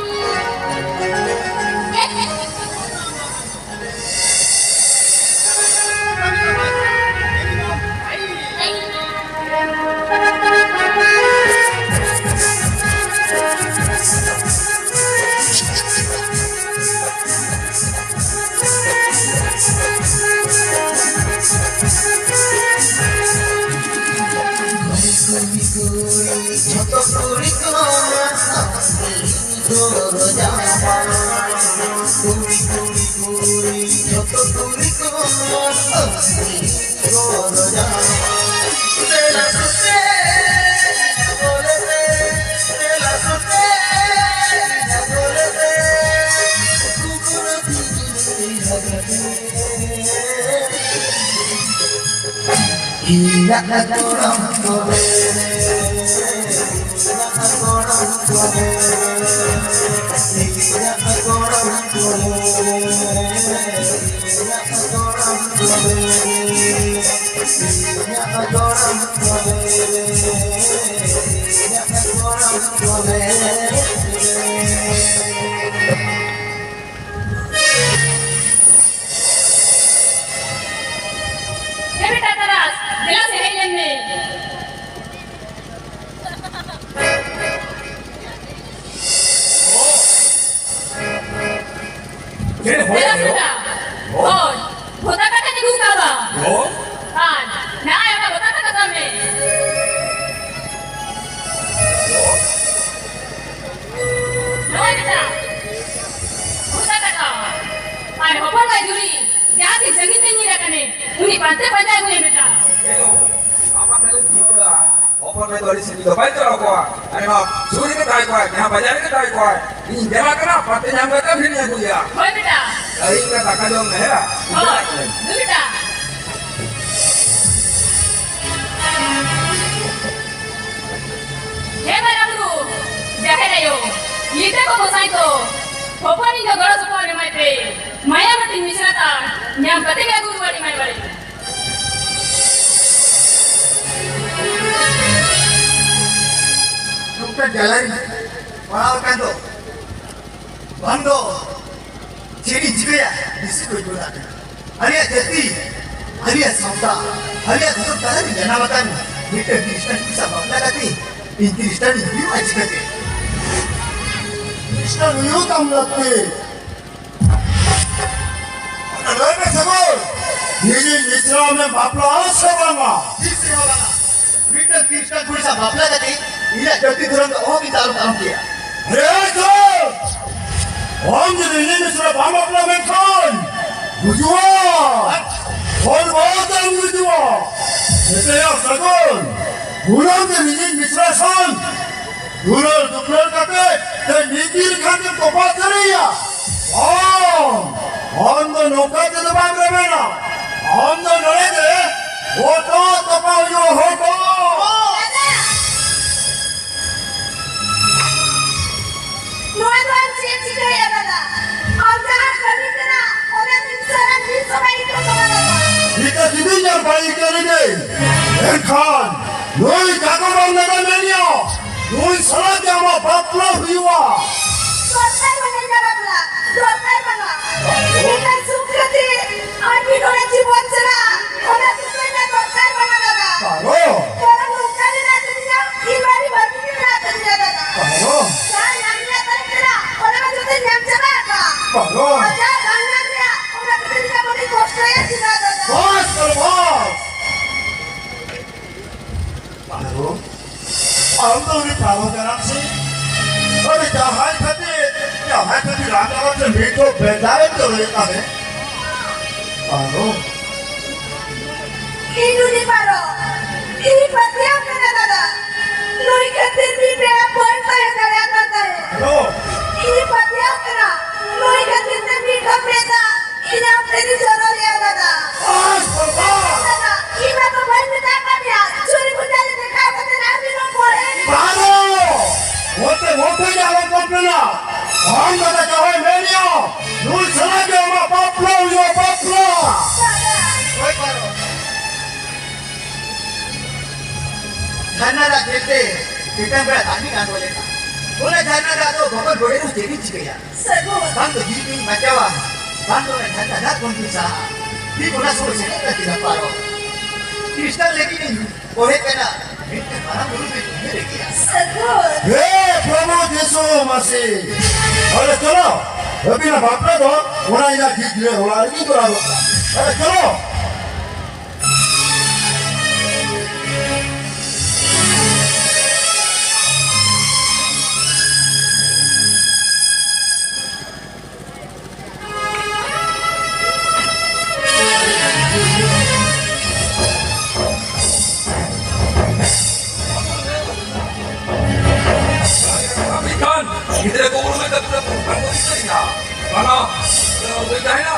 ᱠᱩᱲᱤ ᱠᱩᱲᱤ ᱠᱩᱲᱤ, ᱡᱷᱚᱛᱚ ᱠᱩᱲᱤ ᱠᱚ ᱠᱩᱲᱤ ᱠᱩᱲᱤ ᱠᱩᱲᱤ, ᱡᱷᱚᱛᱚ ᱠᱩᱲᱤ ᱠᱚ ᱫᱮᱞᱟ ᱥᱮ, ᱫᱮᱞᱟ ᱥᱮ, ᱫᱮᱞᱟ ᱥᱮ, ᱤᱧᱟᱜ ᱜᱚᱲᱚᱢ ᱠᱚᱲᱟ, ᱤᱧᱟᱜ ᱜᱚᱲᱚᱢ ᱠᱚᱲᱟ, ᱤᱧᱟᱜ ᱜᱚᱲᱚᱢ ᱠᱚᱲᱟ, ᱤᱧᱟᱜ ᱜᱚᱲᱚᱢ ᱠᱚᱲᱟ, ᱤᱧᱟᱜ ᱜᱚᱲᱚᱢ ᱠᱚᱲᱟ᱾ ᱦᱮᱸ ᱵᱮᱴᱟ ᱛᱟᱨᱟᱥ, ᱫᱮᱞᱟ ᱥᱮ ᱦᱮᱡ ᱞᱮᱱ ᱢᱮ᱾ ᱪᱮᱫ ᱦᱚᱲ ᱫᱮᱞᱟ ᱥᱮ ᱦᱩᱭᱩᱜ? ᱫᱟ᱾ ᱦᱳᱭ᱾ ᱦᱳᱭ, ᱵᱷᱚᱛᱟ ᱠᱟᱴᱟ ᱧᱩᱨᱩ ᱠᱟᱣᱟ᱾ ᱦᱳᱭ᱾ ᱟᱨ ᱱᱟᱭ ᱟᱢᱟ ᱵᱷᱚᱛᱟ ᱠᱟᱴᱟ ᱥᱟᱢᱱᱮ᱾ ᱱᱚᱜᱼᱚᱭ ᱵᱮᱴᱟ, ᱵᱷᱚᱛᱟ ᱠᱟᱴᱟ᱾ ᱟᱨ ᱦᱚᱯᱚᱱ ᱵᱟᱭ ᱡᱩᱨᱤ᱾ ᱡᱟᱦᱟᱸ ᱛᱤᱥ ᱥᱟᱺᱜᱤᱧ ᱛᱮ ᱧᱤᱨ ᱟᱠᱟᱱᱮ, ᱩᱱᱤ ᱯᱟᱱᱛᱮ ᱯᱟᱸᱡᱟ ᱟᱹᱜᱩᱭᱮ ᱢᱮᱛᱟ᱾ ᱮ ᱵᱟᱹᱵᱩ, ᱟᱢᱟᱜ ᱛᱟᱞᱮ ᱪᱤᱱᱛᱟᱹ, ᱦᱚᱯᱚᱱ ᱢᱮ ᱫᱚ ᱟᱹᱰᱤ ᱥᱟᱺᱜᱤᱧ ᱫᱚ ᱵᱟᱭ ᱪᱟᱞᱟᱣ ᱠᱚᱜᱼᱟ᱾ ᱟᱨ ᱱᱚᱣᱟ ᱥᱩᱨ ᱨᱮᱜᱮ ᱛᱟᱦᱮᱸ ᱠᱚᱜᱼᱟᱭ, ᱡᱟᱦᱟᱸ ᱵᱟᱡᱟᱨ ᱨᱮᱜᱮ ᱛᱟᱦᱮᱸ ᱠᱚᱜᱼᱟᱭ᱾ ᱤᱧ ᱪᱟᱞᱟᱜ ᱠᱟᱱᱟ, ᱯᱟᱱᱛᱮ ᱧᱟᱢ ᱠᱟᱛᱮ ᱯᱷᱤᱨᱤᱧ ᱟᱹᱜᱩᱭᱟ᱾ ᱦᱳᱭ ᱵᱮᱴᱟ᱾ ᱟᱹᱭᱩᱵ ᱵᱮᱲᱟ ᱫᱟᱠᱟ ᱡᱚᱢ ᱢᱮ, ᱦᱮᱸ? ᱦᱳᱭ, ᱦᱳᱭ ᱵᱮᱴᱟ᱾ ᱦᱮ ᱢᱟᱨᱟᱝ ᱵᱩᱨᱩ, ᱡᱟᱦᱮᱨ ᱟᱭᱳ, ᱞᱤᱴᱟᱹ ᱠᱚ ᱜᱚᱸᱥᱟᱭ ᱠᱚ, ᱦᱚᱯᱚᱱᱤᱧ ᱫᱚ ᱜᱚᱲᱚ ᱥᱚᱯᱚᱦᱚᱫ ᱮᱢᱟᱭ ᱯᱮ᱾ ᱢᱟᱭᱟ ᱢᱟᱹᱴᱤᱧ ᱢᱤᱥᱨᱟ ᱛᱟᱢ, ᱧᱟᱢ ᱠᱟᱛᱮ ᱜᱮ ᱟᱹᱜᱩ ᱨᱩᱣᱟᱹᱲ ᱮᱢᱟᱭ ᱵᱟᱲᱮ᱾ ᱡᱟᱞᱟᱨᱤᱧ ᱯᱟᱲᱟᱣ ᱟᱠᱟᱱ ᱫᱚ, ᱵᱟᱝ ᱫᱚ ᱪᱮᱫ ᱤᱧ ᱪᱤᱠᱟᱹᱭᱟ, ᱵᱮᱥᱤ ᱵᱟᱹᱧ ᱵᱚᱫᱟ ᱠᱟᱱᱟ᱾ ᱟᱞᱮᱭᱟᱜ ᱡᱟᱹᱛᱤ, ᱟᱞᱮᱭᱟᱜ ᱥᱟᱶᱛᱟ, ᱟᱞᱮᱭᱟᱜ ᱫᱷᱚᱨᱚᱢ ᱛᱟᱞᱟᱨᱮ ᱡᱟᱱᱟᱢ ᱟᱠᱟᱱ ᱢᱤᱫᱴᱟᱝ ᱠᱷᱨᱤᱥᱴᱟᱱ ᱠᱩᱲᱤ ᱥᱟᱶ ᱵᱟᱯᱞᱟ ᱠᱟᱛᱮ ᱤᱧ ᱠᱷᱨᱤᱥᱴᱟᱱ ᱤᱧ ᱦᱩᱭᱩᱜᱼᱟ ᱪᱤᱠᱟᱹᱛᱮ? ᱠᱷᱨᱤᱥᱴᱟᱱ ᱦᱩᱭᱩᱜ ᱛᱟᱢ ᱞᱟᱹᱠᱛᱤ᱾ ᱞᱟᱹᱭ ᱢᱮ ᱥᱟᱹᱜᱩᱱ, ᱱᱤᱡᱤ ᱢᱤᱥᱨᱟ ᱟᱢᱮᱢ ᱵᱟᱯᱞᱟᱜᱼᱟ ᱥᱮ ᱵᱟᱝᱟ? ᱛᱤᱥ ᱨᱮᱦᱚᱸ ᱵᱟᱝᱟ᱾ ᱢᱤᱫᱴᱟᱝ ᱠᱷᱨᱤᱥᱴᱟᱱ ᱠᱩᱲᱤ ᱥᱟᱶ ᱵᱟᱯᱞᱟ ᱠᱟᱛᱮ ᱤᱧᱟᱹᱜ ᱡᱟᱹᱛᱤ ᱫᱷᱚᱨᱚᱢ ᱫᱚ ᱚᱦᱚ ᱜᱤᱧ ᱫᱟᱞᱚᱵ ᱫᱟᱨᱟᱢ ᱠᱮᱭᱟ᱾ ᱦᱮ ᱥᱟᱹᱜᱩᱱ, ᱟᱢ ᱡᱩᱫᱤ ᱱᱤᱡᱤ ᱢᱤᱥᱨᱟ ᱵᱟᱢ ᱵᱟᱯᱞᱟ ᱢᱮᱱᱠᱷᱟᱱ ᱜᱩᱡᱩᱜᱼᱟ᱾ ᱦᱚᱲ ᱵᱟᱹᱫ ᱮᱢ ᱜᱩᱡᱩᱜᱼᱟ᱾ ᱢᱮᱛᱟᱭᱟ ᱥᱟᱹᱜᱩᱱ, ᱜᱩᱱᱟᱹᱢ ᱛᱮ ᱱᱤᱡᱤ ᱢᱤᱥᱨᱟ ᱥᱟᱶ ᱫᱩᱞᱟᱹᱲ ᱫᱩᱯᱞᱟᱹᱲ ᱠᱟᱛᱮ ᱛᱮ ᱱᱤᱡᱤ ᱞᱮᱠᱷᱟᱱ ᱛᱮᱢ ᱛᱚᱯᱟ ᱩᱛᱟᱹᱨᱮᱭᱟ᱾ ᱟᱢ, ᱟᱢ ᱫᱚ ᱱᱚᱝᱠᱟ ᱛᱮᱫᱚ ᱵᱟᱢ ᱨᱮᱵᱮᱱᱟ᱾ ᱟᱢ ᱫᱚ ᱱᱚᱰᱮ ᱜᱮ ᱦᱚᱴᱚᱜ ᱛᱚᱯᱟ ᱦᱩᱭᱩᱜᱼᱟ, ᱦᱚᱴᱚᱜ᱾ ᱱᱚᱣᱟ ᱫᱚ ᱟᱢ ᱪᱮᱫ ᱮᱢ ᱪᱤᱠᱟᱹᱭᱮᱫᱼᱟ ᱫᱟᱫᱟ? ᱟᱢ ᱡᱟᱦᱟᱸ ᱠᱟᱹᱢᱤ ᱠᱟᱱᱟ, ᱚᱱᱟ ᱫᱚ ᱤᱧ ᱥᱟᱞᱟᱜ ᱛᱤᱥ ᱦᱚᱸ ᱵᱟᱭ ᱟᱹᱭᱠᱟᱹᱣ ᱠᱟᱱᱟ ᱫᱟᱫᱟ᱾ ᱱᱤᱛᱚᱜ ᱡᱩᱫᱤ ᱧᱮᱞ ᱵᱟᱭ ᱟᱹᱭᱠᱟᱹᱣ ᱞᱮᱫᱟᱹᱧ, ᱮᱱᱠᱷᱟᱱ ᱱᱩᱭ ᱡᱟᱜᱚᱨᱚᱱ ᱞᱟᱹᱜᱤᱫ ᱢᱮᱱᱮᱭᱟ, ᱱᱩᱭ ᱥᱟᱞᱟᱜ ᱜᱮ ᱟᱢᱟᱜ ᱵᱟᱯᱞᱟ ᱦᱩᱭᱩᱜᱼᱟ᱾ ᱫᱚᱨᱠᱟᱨ ᱵᱟᱹᱱᱩᱜᱼᱟ ᱵᱟᱯᱞᱟ, ᱫᱚᱨᱠᱟᱨ ᱵᱟᱹᱱᱩᱜᱼᱟ᱾ ᱱᱤᱛᱚᱜ ᱥᱩᱠ ᱠᱷᱟᱹᱛᱤᱨ ᱟᱨ ᱢᱤᱫ ᱦᱚᱲᱟᱜ ᱡᱤᱵᱚᱱ ᱪᱟᱞᱟᱜᱼᱟ, ᱚᱱᱟ ᱫᱚ ᱫᱚᱨᱠᱟᱨ ᱵᱟᱹᱱᱩᱜᱼᱟ ᱫᱟᱫᱟ᱾ ᱯᱟᱨᱚ᱾ ᱵᱚᱨᱚᱝ ᱱᱚᱝᱠᱟ ᱢᱮᱱᱟᱜ ᱛᱤᱧᱟ, ᱤᱧ ᱵᱟᱹᱲᱤ ᱵᱟᱹᱲᱛᱤ ᱜᱮ ᱢᱮᱱᱟᱜ ᱛᱤᱧᱟ ᱫᱟᱫᱟ᱾ ᱯᱟᱨᱚ᱾ ᱡᱟ ᱧᱟᱢ ᱨᱮᱭᱟᱜ ᱛᱟᱦᱮᱸ ᱠᱟᱱᱟ, ᱚᱱᱟ ᱢᱟ ᱡᱚᱛᱚᱧ ᱧᱟᱢ ᱪᱟᱵᱟ ᱟᱠᱟᱫ᱾ ᱯᱟᱨᱚ᱾ ᱟᱨ ᱡᱟ ᱵᱟᱝ ᱧᱟᱢ ᱨᱮᱭᱟᱜ, ᱚᱱᱟ ᱠᱷᱟᱹᱛᱤᱨ ᱤᱧ ᱟᱹᱰᱤ ᱠᱚᱥᱴᱚᱭᱮᱫ ᱠᱟᱱᱟ ᱫᱟᱫᱟ᱾ ᱵᱟᱥ, ᱯᱟᱨᱚ, ᱵᱟᱥ᱾ ᱯᱟᱨᱚ, ᱟᱢ ᱫᱚ ᱩᱱᱤ ᱯᱟᱨᱚ ᱠᱟᱱᱟᱢ ᱥᱮ? ᱩᱱᱤ ᱡᱟᱦᱟᱸᱭ ᱠᱷᱟᱹᱛᱤᱨ, ᱡᱟᱦᱟᱸᱭ ᱠᱷᱟᱹᱛᱤᱨ ᱨᱟᱡᱽ ᱟᱲᱟᱜ ᱨᱮ ᱢᱤᱫ ᱫᱚ ᱵᱮᱡᱟᱨᱮᱢ ᱡᱚᱨᱚᱭᱮᱫ ᱛᱟᱦᱮᱸ᱾ ᱯᱟᱨᱚ᱾ ᱤᱧ ᱩᱱᱤ ᱯᱟᱨᱚ, ᱤᱧ ᱯᱟᱹᱛᱭᱟᱹᱣ ᱠᱟᱱᱟ ᱫᱟᱫᱟ᱾ ᱱᱩᱭ ᱠᱷᱟᱹᱛᱤᱨ ᱢᱤᱫ ᱵᱮᱲᱟ ᱵᱟᱹᱧ ᱛᱟᱦᱮᱸ ᱫᱟᱲᱮᱭᱟᱜ ᱠᱟᱱ ᱛᱟᱦᱮᱸ᱾ ᱯᱟᱨᱚ᱾ ᱤᱧ ᱯᱟᱹᱛᱭᱟᱹᱣ ᱠᱟᱱᱟ, ᱱᱩᱭ ᱠᱷᱟᱹᱛᱤᱨ ᱛᱮ ᱢᱤᱫ ᱫᱚᱢ ᱢᱮᱛᱟ ᱤᱧᱟᱹᱜ ᱯᱷᱮᱨᱤ ᱪᱚᱨᱚ ᱨᱮᱭᱟᱜ ᱫᱟᱫᱟ᱾ ᱟᱥ ᱵᱟᱵᱟ! ᱫᱟᱫᱟ, ᱤᱧ ᱢᱟ ᱛᱚ ᱵᱟᱹᱧ ᱢᱮᱛᱟᱜ ᱠᱟᱱ ᱜᱮᱭᱟ᱾ ᱪᱩᱨᱤ ᱠᱚ ᱡᱟᱞᱮ ᱫᱮᱠᱷᱟᱣ ᱠᱟᱛᱮ ᱟᱨ ᱢᱤᱫ ᱦᱚᱲ ᱠᱚ ᱮᱲᱮ᱾ ᱵᱟᱨᱚ! ᱢᱚᱴᱮ, ᱢᱚᱴᱮ ᱜᱮ ᱟᱞᱚᱢ ᱠᱚᱢᱯᱞᱮᱱᱟ᱾ ᱟᱢ ᱫᱟᱫᱟ ᱡᱟᱦᱟᱸᱭ ᱢᱮᱱᱮᱭᱟ, ᱱᱩᱭ ᱥᱟᱞᱟᱜ ᱜᱮ ᱟᱢᱟᱜ ᱵᱟᱯᱞᱟ ᱦᱩᱭᱩᱜᱼᱟ, ᱵᱟᱯᱞᱟ᱾ ᱫᱟᱫᱟ᱾ ᱦᱳᱭ ᱵᱟᱨᱚ᱾ ᱦᱟᱱᱟ ᱨᱟᱡᱽ ᱧᱮᱞᱛᱮ ᱢᱤᱫᱴᱟᱝ ᱵᱮᱲᱟ ᱫᱟᱜ ᱞᱤᱧ ᱟᱬᱜᱚ ᱞᱮᱱᱟ᱾ ᱚᱱᱟ ᱡᱷᱟᱨᱱᱟ ᱫᱟᱜ ᱫᱚ ᱜᱚᱜᱚᱞ ᱵᱚᱰᱮ ᱨᱮᱦᱚᱸ ᱪᱮᱫ ᱤᱧ ᱪᱤᱠᱟᱹᱭᱟ? ᱥᱟᱹᱜᱩᱱ᱾ ᱵᱟᱝ ᱫᱚ ᱡᱤᱣᱤ ᱠᱚᱧ ᱵᱟᱧᱪᱟᱣᱟ, ᱵᱟᱝ ᱫᱚ ᱚᱱᱟ ᱡᱷᱟᱨᱱᱟ ᱫᱟᱜ ᱠᱷᱚᱱ ᱜᱤᱧ ᱥᱟᱦᱟᱜᱼᱟ᱾ ᱴᱷᱤᱠ ᱚᱱᱟ ᱥᱚᱢᱚᱭ ᱥᱮᱴᱮᱨ ᱞᱮᱱ ᱛᱤᱧᱟ ᱯᱟᱨᱚᱢ᱾ ᱠᱷᱨᱤᱥᱴᱟᱱ ᱞᱟᱹᱜᱤᱫ ᱤᱧ ᱠᱚᱭᱮᱫ ᱠᱟᱱᱟ, ᱢᱮᱱᱠᱷᱟᱱ ᱢᱟᱨᱟᱝ ᱵᱩᱨᱩ ᱫᱚᱧ ᱩᱭᱦᱟᱹᱨᱮ ᱜᱮᱭᱟ᱾ ᱥᱟᱹᱜᱩᱱ᱾ ᱦᱮ ᱯᱨᱚᱵᱷᱩ ᱡᱤᱥᱩ ᱢᱟᱥᱤ, ᱟᱨᱮ ᱪᱚᱞᱚ, ᱟᱹᱵᱤᱱᱟᱜ ᱵᱟᱯᱞᱟ ᱫᱚ ᱚᱱᱟ ᱤᱧᱟᱹᱜ ᱜᱤᱫᱽᱨᱟᱹ ᱚᱲᱟᱜ ᱨᱮᱜᱮ ᱠᱚᱨᱟᱣ ᱜᱚᱫ ᱠᱟᱜᱼᱟ᱾ ᱟᱨᱮ ᱪᱚᱞᱚ᱾ ᱢᱮᱱᱠᱷᱟᱱ ᱜᱤᱫᱽᱨᱟᱹ ᱠᱚ ᱩᱨᱩᱢᱮ ᱛᱟᱠᱚ ᱫᱚ ᱵᱟᱝ ᱠᱚ ᱫᱤᱥᱟᱹᱭᱟ᱾ ᱵᱟᱝᱟ, ᱵᱟᱹᱧ ᱛᱟᱦᱮᱱᱟ᱾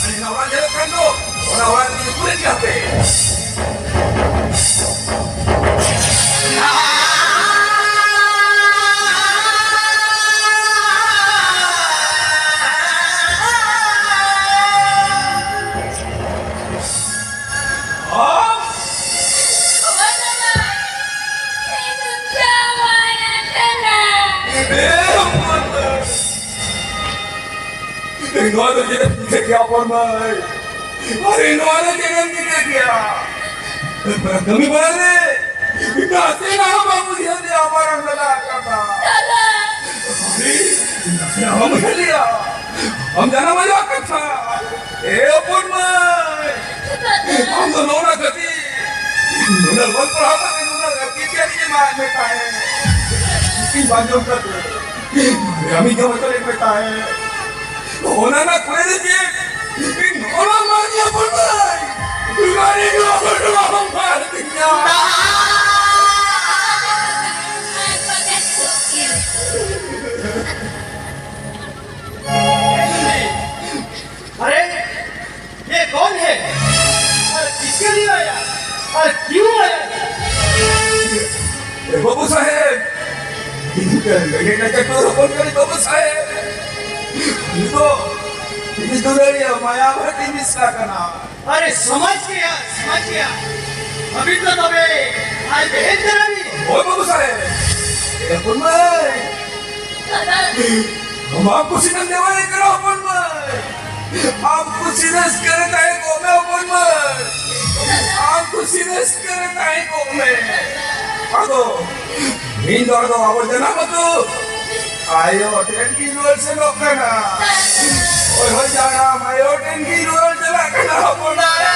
ᱟᱹᱞᱤᱧ ᱚᱱᱟ ᱚᱲᱟᱜ ᱧᱮᱞᱚᱜ ᱠᱟᱱ ᱫᱚ, ᱚᱱᱟ ᱚᱲᱟᱜ ᱨᱮᱜᱮ ᱯᱩᱨᱟᱹ ᱜᱮᱭᱟ ᱯᱮ᱾ ᱱᱚᱣᱟ ᱫᱚ ᱪᱮᱫ ᱮᱢ ᱪᱤᱠᱟᱹ ᱠᱮᱭᱟ ᱦᱚᱯᱚᱱ ᱢᱟᱹᱭ? ᱟᱨᱮ, ᱱᱚᱣᱟ ᱫᱚ ᱪᱮᱫ ᱮᱢ ᱪᱤᱠᱟᱹ ᱠᱮᱭᱟ? ᱠᱟᱹᱢᱤ ᱵᱟᱲᱟ ᱨᱮ ᱱᱟᱥᱮᱱᱟᱜ ᱦᱚᱸ ᱵᱟᱢ ᱩᱭᱦᱟᱹᱨ ᱞᱮᱭᱟ, ᱟᱵᱟᱨ ᱮᱢ ᱞᱟᱜᱟ ᱟᱠᱟᱫᱟ᱾ ᱫᱟᱫᱟ! ᱟᱨᱮ, ᱱᱟᱥᱮᱱᱟᱜ ᱦᱚᱸ ᱵᱟᱢ ᱩᱭᱦᱟᱹᱨ ᱞᱮᱭᱟ᱾ ᱟᱢ ᱡᱟᱱᱟᱢ ᱟᱭᱳᱣᱟᱜ ᱠᱟᱛᱷᱟ᱾ ᱮ ᱦᱚᱯᱚᱱ ᱢᱟᱹᱭ, ᱟᱢ ᱫᱚ ᱱᱚᱣᱟ ᱠᱷᱟᱹᱛᱤᱨ ᱱᱩᱱᱟᱹᱜ ᱚᱞ ᱯᱟᱲᱦᱟᱣ ᱠᱟᱛᱮ ᱱᱩᱱᱟᱹᱜ ᱟᱹᱠᱤᱞ ᱜᱮᱭᱟᱱ ᱮᱢᱟᱭ ᱢᱮ ᱛᱟᱦᱮᱸᱫ᱾ ᱤᱧ ᱵᱟᱝ ᱡᱚᱢ ᱠᱟᱛᱮ ᱟᱢᱤᱧ ᱡᱚᱢ ᱦᱚᱪᱚ ᱞᱮᱫ ᱢᱮ ᱛᱟᱦᱮᱸᱫ᱾ ᱚᱱᱟ ᱨᱮᱱᱟᱜ ᱠᱚᱭ ᱨᱮ ᱪᱮᱫ? ᱤᱧ ᱚᱱᱟ ᱢᱟᱹᱱ ᱦᱚᱯᱚᱱ ᱢᱟᱹᱭ, ᱜᱟᱹᱰᱤ ᱱᱚᱣᱟ ᱦᱚᱯᱚᱱ ᱢᱟᱹᱭ ᱢᱟᱨ ᱛᱤᱧᱟ᱾ अरे, ये कौन है? और किसके लिए आया? और क्यों आया? ए, बाबू साहेब, ये ना चटोर कौन करे बाबू साहेब? ये तो, ये तो दुलारिया मायावती मिश्रा का नाम। अरे, समझ गया, समझ गया। अभी तो तबे आज बहन तेरा भी। ओ बाबू साहेब, ᱦᱚᱯᱚᱱ ᱢᱟᱹᱭ, ᱟᱢ ᱠᱩᱥᱤ ᱛᱮᱢ ᱡᱟᱶᱟᱭ ᱠᱟᱱᱟ ᱦᱚᱯᱚᱱ ᱢᱟᱹᱭ᱾ ᱟᱢ ᱠᱩᱥᱤ ᱨᱟᱹᱥᱠᱟᱹ ᱨᱮ ᱛᱟᱦᱮᱸ ᱠᱚᱜ ᱢᱮ ᱦᱚᱯᱚᱱ ᱢᱟᱹᱭ᱾ ᱟᱢ ᱠᱩᱥᱤ ᱨᱟᱹᱥᱠᱟᱹ ᱨᱮ ᱛᱟᱦᱮᱸ ᱠᱚᱜ ᱢᱮ᱾ ᱟᱫᱚ ᱤᱧ ᱫᱚ ᱟᱫᱚ ᱟᱵᱚ ᱡᱟᱱᱟᱢ ᱟᱹᱛᱩ ᱟᱭᱳ ᱴᱷᱮᱱ ᱜᱤᱧ ᱨᱩᱣᱟᱹᱲ ᱥᱮᱱᱚᱜ ᱠᱟᱱᱟ᱾ ᱦᱳᱭ, ᱦᱳᱭ, ᱡᱟᱱᱟᱢ ᱟᱭᱳ ᱴᱷᱮᱱ ᱜᱤᱧ ᱨᱩᱣᱟᱹᱲ ᱪᱟᱞᱟᱜ ᱠᱟᱱᱟ ᱦᱚᱯᱚᱱ ᱢᱟᱹᱭ᱾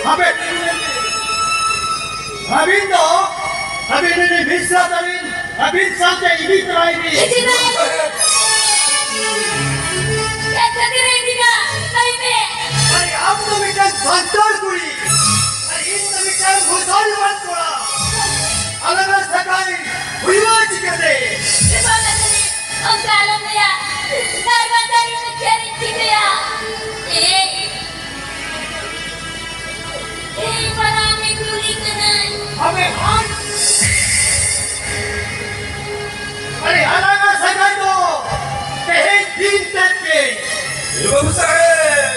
ᱦᱟᱯᱮ! ᱟᱹᱵᱤᱱ ᱫᱚ, ᱟᱹᱵᱤᱱ ᱨᱤᱱ ᱢᱤᱥᱨᱟ ᱛᱟᱹᱞᱤᱧ, ᱟᱹᱵᱤᱱ ᱥᱟᱶᱛᱮ ᱤᱫᱤ ᱛᱚᱨᱟᱭ ᱵᱤᱱ᱾ ᱤᱫᱤ ᱢᱮ! ᱪᱮᱫ ᱠᱷᱟᱹᱛᱤᱨ ᱮ ᱤᱫᱤ ᱢᱮᱭᱟ? ᱞᱟᱹᱭ ᱢᱮ! ᱟᱨᱮ, ᱟᱢ ᱫᱚ ᱢᱤᱫᱴᱟᱝ ᱥᱟᱱᱛᱟᱲ ᱠᱩᱲᱤ, ᱟᱨ ᱤᱧ ᱫᱚ ᱢᱤᱫᱴᱟᱝ ᱢᱩᱥᱚᱞᱢᱟᱱ ᱠᱚᱲᱟ᱾ ᱟᱞᱟᱝᱟᱜ ᱥᱟᱹᱜᱟᱹᱭ ᱦᱩᱭᱩᱜᱼᱟ ᱪᱤᱠᱟᱹᱛᱮ? ᱠᱨᱤᱯᱟ ᱠᱟᱛᱮ ᱚᱱᱠᱟ ᱟᱞᱚᱢ ᱞᱟᱹᱭᱟ᱾ ᱟᱨ ᱵᱟᱝᱠᱷᱟᱱ ᱤᱧ ᱫᱚ ᱪᱮᱫ ᱤᱧ ᱪᱤᱠᱟᱹᱭᱟ? ᱮᱭ, ᱮᱭ, ᱵᱟᱲᱟᱭ ᱢᱮ, ᱠᱩᱞᱤ ᱠᱟᱹᱱᱟᱹᱧ᱾ ᱟᱵᱮ ᱦᱟᱴ! ᱟᱨᱮ, ᱟᱞᱟᱝᱟᱜ ᱥᱟᱹᱜᱟᱹᱭ ᱫᱚ ᱛᱮᱦᱮᱧ ᱫᱤᱱ ᱛᱮᱫ ᱜᱮ᱾ ᱮ ᱵᱟᱹᱵᱩ ᱥᱟᱦᱮᱵ!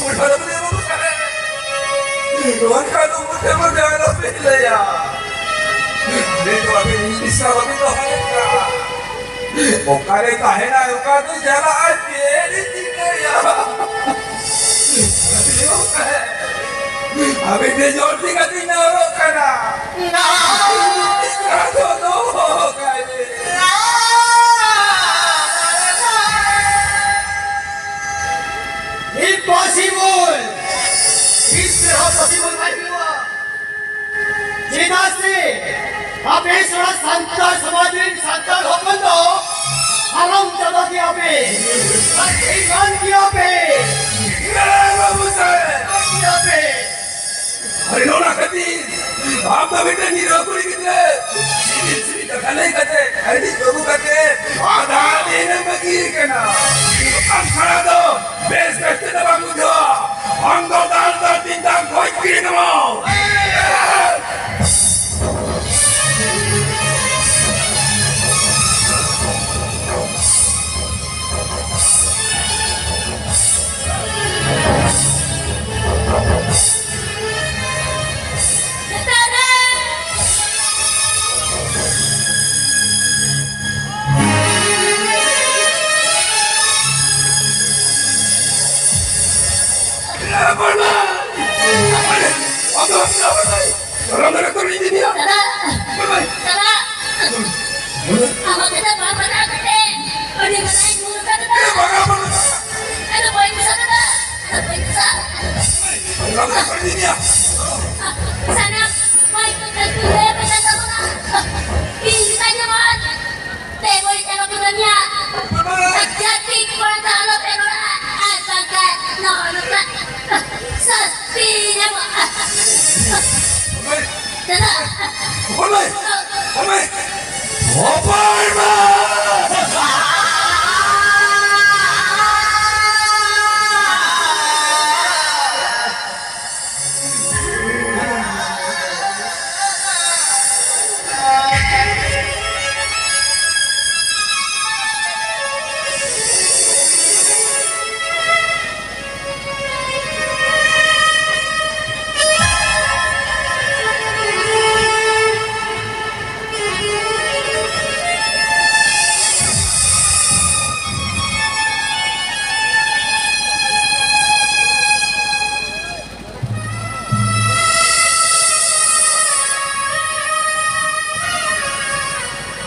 ᱵᱩᱰᱷᱟᱹ ᱵᱩᱰᱷᱤ ᱵᱟᱹᱵᱩ ᱥᱟᱦᱮᱵ, ᱱᱚᱣᱟ ᱠᱷᱟᱱ ᱫᱚ ᱵᱩᱰᱷᱟᱹ ᱵᱩᱰᱷᱤ ᱟᱞᱚᱯᱮ ᱞᱟᱹᱭᱟ᱾ ᱱᱤᱛ ᱵᱟᱹᱵᱤᱱ ᱤᱧ ᱫᱤᱥᱟᱹ ᱵᱟᱹᱵᱤᱱ ᱫᱚᱦᱚᱭᱮᱫ ᱠᱟᱱᱟ᱾ ᱚᱠᱟᱨᱮ ᱛᱟᱦᱮᱱᱟ, ᱚᱠᱟ ᱛᱮ ᱪᱟᱞᱟᱜᱼᱟ, ᱪᱮᱫ ᱮ ᱪᱤᱠᱟᱹᱭᱟ? ᱟᱹᱵᱤᱱ ᱴᱷᱮᱱ ᱡᱚᱞᱫᱤ ᱠᱟᱛᱮ ᱱᱮᱦᱚᱨᱚᱜ ᱠᱟᱱᱟ᱾ ᱱᱮᱦᱚᱨᱚᱜ ᱠᱟᱱᱟ᱾ Impossible! ᱛᱤᱥ ᱨᱮᱦᱚᱸ possible ᱵᱟᱭ ᱦᱩᱭᱩᱜᱼᱟ᱾ ᱪᱮᱫᱟᱜ ᱥᱮ ᱟᱯᱮ ᱥᱟᱱᱛᱟᱲ ᱥᱚᱢᱟᱡᱽ ᱨᱮᱱ ᱥᱟᱱᱛᱟᱲ ᱦᱚᱯᱚᱱ ᱫᱚ ᱦᱟᱨᱚᱱ ᱪᱟᱵᱟ ᱜᱮᱭᱟ ᱯᱮ᱾ ᱟᱨ ᱮᱢᱟᱱ ᱜᱮᱭᱟ ᱯᱮ᱾ ᱮ ᱵᱟᱹᱵᱩ ᱥᱟᱦᱮᱵ! ᱜᱮᱭᱟ ᱯᱮ᱾ ᱟᱨ ᱱᱚᱣᱟ ᱠᱷᱟᱹᱛᱤᱨ ᱟᱢ ᱫᱚ ᱢᱤᱫᱴᱮᱱ ᱱᱤᱨᱟᱹ ᱠᱩᱲᱤ ᱜᱤᱫᱽᱨᱟᱹ ᱥᱤᱵᱤᱞ ᱥᱤᱵᱤᱞ ᱠᱟᱛᱷᱟ ᱞᱟᱹᱭ ᱠᱟᱛᱮ, ᱟᱹᱰᱤ ᱟᱹᱜᱩ ᱠᱟᱛᱮ, ᱟᱫᱷᱟ ᱫᱤᱱ ᱮᱢ ᱵᱟᱹᱜᱤ ᱠᱟᱱᱟ᱾ ᱟᱢ ᱪᱷᱟᱲᱟ ᱫᱚ ᱵᱮᱥ ᱵᱮᱥ ᱛᱮ ᱫᱚ ᱵᱟᱝ ᱵᱩᱡᱷᱟᱹᱜᱼᱟ᱾ ᱟᱢ ᱫᱚ ᱫᱟᱞ ᱫᱟᱞ ᱛᱤᱧ ᱫᱟᱢ ᱠᱷᱚᱡ ᱠᱤᱨᱤᱧ ᱟᱢᱟ᱾ ᱦᱚᱯᱚᱱ ᱵᱟ!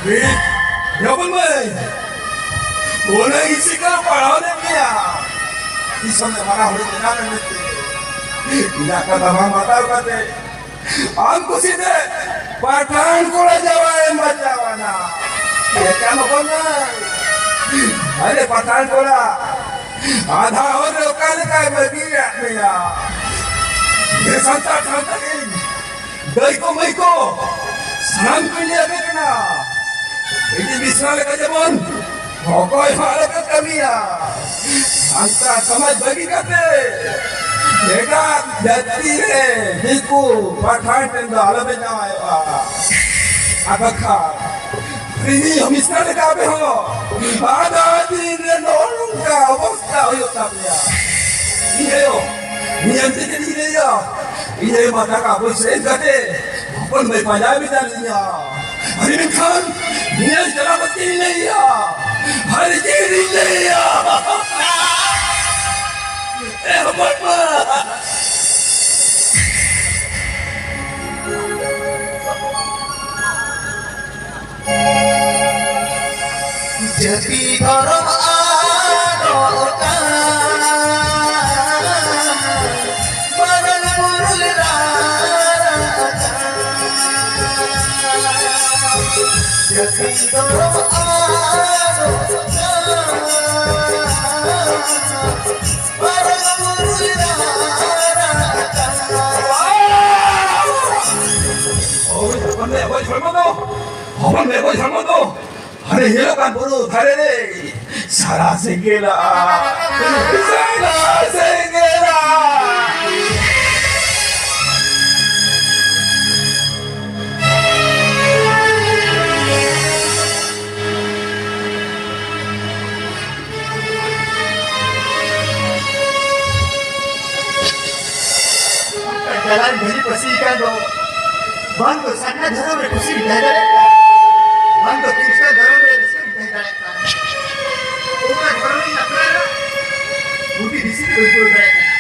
ᱢᱤᱫ ᱡᱚᱵᱚᱱ ᱢᱟᱹᱭ, ᱚᱱᱟ ᱤᱥᱤ ᱠᱚ ᱯᱟᱲᱦᱟᱣ ᱞᱮᱫ ᱢᱮᱭᱟ᱾ ᱫᱤᱥᱚᱢ ᱨᱮ ᱢᱟᱨᱟᱝ ᱦᱚᱲ ᱵᱮᱱᱟᱣ ᱞᱮᱱ ᱢᱮᱱᱛᱮ ᱤᱧᱟᱹᱜ ᱠᱟᱛᱷᱟ ᱵᱟᱝ ᱵᱟᱛᱟᱣ ᱠᱟᱛᱮ ᱟᱢ ᱠᱩᱥᱤ ᱛᱮ ᱯᱟᱴᱷᱟᱱ ᱠᱚᱲᱟ ᱡᱟᱶᱟᱭ ᱮᱢ ᱵᱟᱡᱟᱣ ᱮᱱᱟ᱾ ᱪᱮᱫ ᱠᱟᱱ ᱦᱚᱯᱚᱱ ᱢᱟᱹᱭ? ᱟᱨᱮ ᱯᱟᱴᱷᱟᱱ ᱠᱚᱲᱟ, ᱟᱫᱷᱟ ᱦᱚᱨ ᱨᱮ ᱚᱠᱟ ᱞᱮᱠᱟᱭ ᱵᱟᱹᱜᱤᱭᱟᱫ ᱢᱮᱭᱟ? ᱦᱮ ᱥᱟᱱᱛᱟᱲ ᱥᱟᱶᱛᱟ ᱨᱮᱱ ᱫᱟᱹᱭ ᱠᱚ ᱢᱟᱹᱭ ᱠᱚ, ᱥᱟᱱᱟᱢ ᱠᱚᱧ ᱞᱟᱹᱭ ᱟᱯᱮ ᱠᱟᱱᱟ, ᱵᱤᱴᱤ ᱵᱤᱥᱨᱟ ᱞᱮᱠᱟ ᱡᱮᱢᱚᱱ ᱚᱠᱚᱭ ᱦᱚᱸ ᱟᱞᱚ ᱯᱮ ᱠᱟᱹᱢᱤᱭᱟ᱾ ᱥᱟᱱᱛᱟᱲ ᱥᱚᱢᱟᱡᱽ ᱵᱟᱹᱜᱤ ᱠᱟᱛᱮ ᱮᱴᱟᱜ ᱡᱟᱹᱛᱤ ᱨᱮ ᱫᱤᱠᱩ ᱯᱟᱴᱷᱟᱱ ᱴᱷᱮᱱ ᱫᱚ ᱟᱞᱚ ᱯᱮ ᱡᱟᱶᱟᱭᱚᱜᱼᱟ᱾ ᱟᱨ ᱵᱟᱠᱷᱟᱱ ᱨᱤᱱᱤ ᱦᱚᱸ ᱢᱤᱥᱨᱟ ᱞᱮᱠᱟ ᱟᱯᱮ ᱦᱚᱸ ᱟᱫᱷᱟ ᱫᱤᱱ ᱨᱮ ᱱᱚᱜᱼᱚ ᱱᱚᱝᱠᱟ ᱚᱵᱚᱥᱛᱟ ᱦᱩᱭᱩᱜ ᱛᱟᱯᱮᱭᱟ᱾ ᱤᱧ ᱟᱭᱳ, ᱤᱧ ᱟᱭᱳ ᱪᱮᱫ ᱤᱧ ᱞᱟᱹᱭᱟ? ᱤᱧ ᱟᱭᱳ ᱢᱟ ᱴᱟᱠᱟ ᱯᱚᱭᱥᱟ ᱮᱢ ᱠᱟᱛᱮ ᱦᱚᱯᱚᱱ ᱢᱟᱹᱭ ᱯᱟᱸᱡᱟ ᱢᱮᱛᱟ ᱞᱤᱧᱟ᱾ ᱟᱨ ᱢᱮᱱᱠᱷᱟᱱ ᱤᱧ ᱟᱭᱳ ᱪᱟᱞᱟᱣ ᱠᱟᱛᱮ ᱤᱧ ᱞᱟᱹᱭᱟ, ᱟᱨ ᱪᱮᱫ ᱤᱧ ᱞᱟᱹᱭᱟ? ᱮ ᱦᱚᱯᱚᱱ ᱢᱟ᱾ ᱡᱟᱹᱛᱤ ᱫᱷᱚᱨᱚᱢ ᱟᱨ ᱚᱠᱟ ᱢᱟᱨᱟᱝ ᱵᱩᱨᱩ ᱨᱟᱨᱟ ᱟᱠᱟᱱ᱾ ᱡᱟᱹᱛᱤ ᱫᱷᱚᱨᱚᱢ ᱟᱨ ᱚᱠᱟ ᱢᱟᱨᱟᱝ ᱵᱩᱨᱩ ᱨᱟᱨᱟ ᱟᱠᱟᱱ᱾ ᱦᱳᱭ, ᱢᱟᱱᱮ ᱜᱚᱡ ᱦᱚᱲᱢᱚ ᱫᱚ, ᱦᱚᱯᱚᱱ ᱢᱮ ᱜᱚᱡ ᱦᱚᱲᱢᱚ ᱫᱚ, ᱦᱟᱱᱮ ᱧᱮᱞᱚᱜ ᱠᱟᱱ ᱵᱩᱨᱩ ᱫᱷᱟᱨᱮ ᱨᱮ ᱥᱟᱨᱟ ᱥᱮᱸᱜᱮᱞᱟ, ᱥᱟᱨᱟ ᱥᱮᱸᱜᱮᱞᱟ᱾ ᱡᱟᱞᱟᱱ ᱜᱷᱟᱹᱲᱤ ᱯᱟᱹᱥᱤ ᱠᱟᱱ ᱫᱚ, ᱵᱟᱝ ᱫᱚ ᱥᱟᱨᱱᱟ ᱫᱷᱚᱨᱚᱢ ᱨᱮ ᱠᱩᱥᱤ ᱜᱮ ᱛᱟᱦᱮᱸ ᱫᱟᱲᱮᱭᱟᱜ ᱠᱟᱱᱟ, ᱵᱟᱝ ᱫᱚ ᱠᱷᱨᱤᱥᱴᱟᱱ ᱫᱷᱚᱨᱚᱢ ᱨᱮ ᱨᱟᱹᱥᱠᱟᱹ ᱜᱮ ᱛᱟᱦᱮᱸ ᱫᱟᱲᱮᱭᱟᱜ ᱠᱟᱱᱟ᱾ ᱚᱠᱟ ᱫᱷᱚᱨᱚᱢ ᱨᱤᱧ ᱟᱯᱱᱟᱨᱟ, ᱵᱩᱫᱷᱤ ᱫᱤᱥᱟᱹ ᱜᱮ ᱵᱟᱹᱧ ᱠᱩᱲᱟᱹᱣ ᱫᱟᱲᱮᱭᱟᱜ ᱠᱟᱱᱟ᱾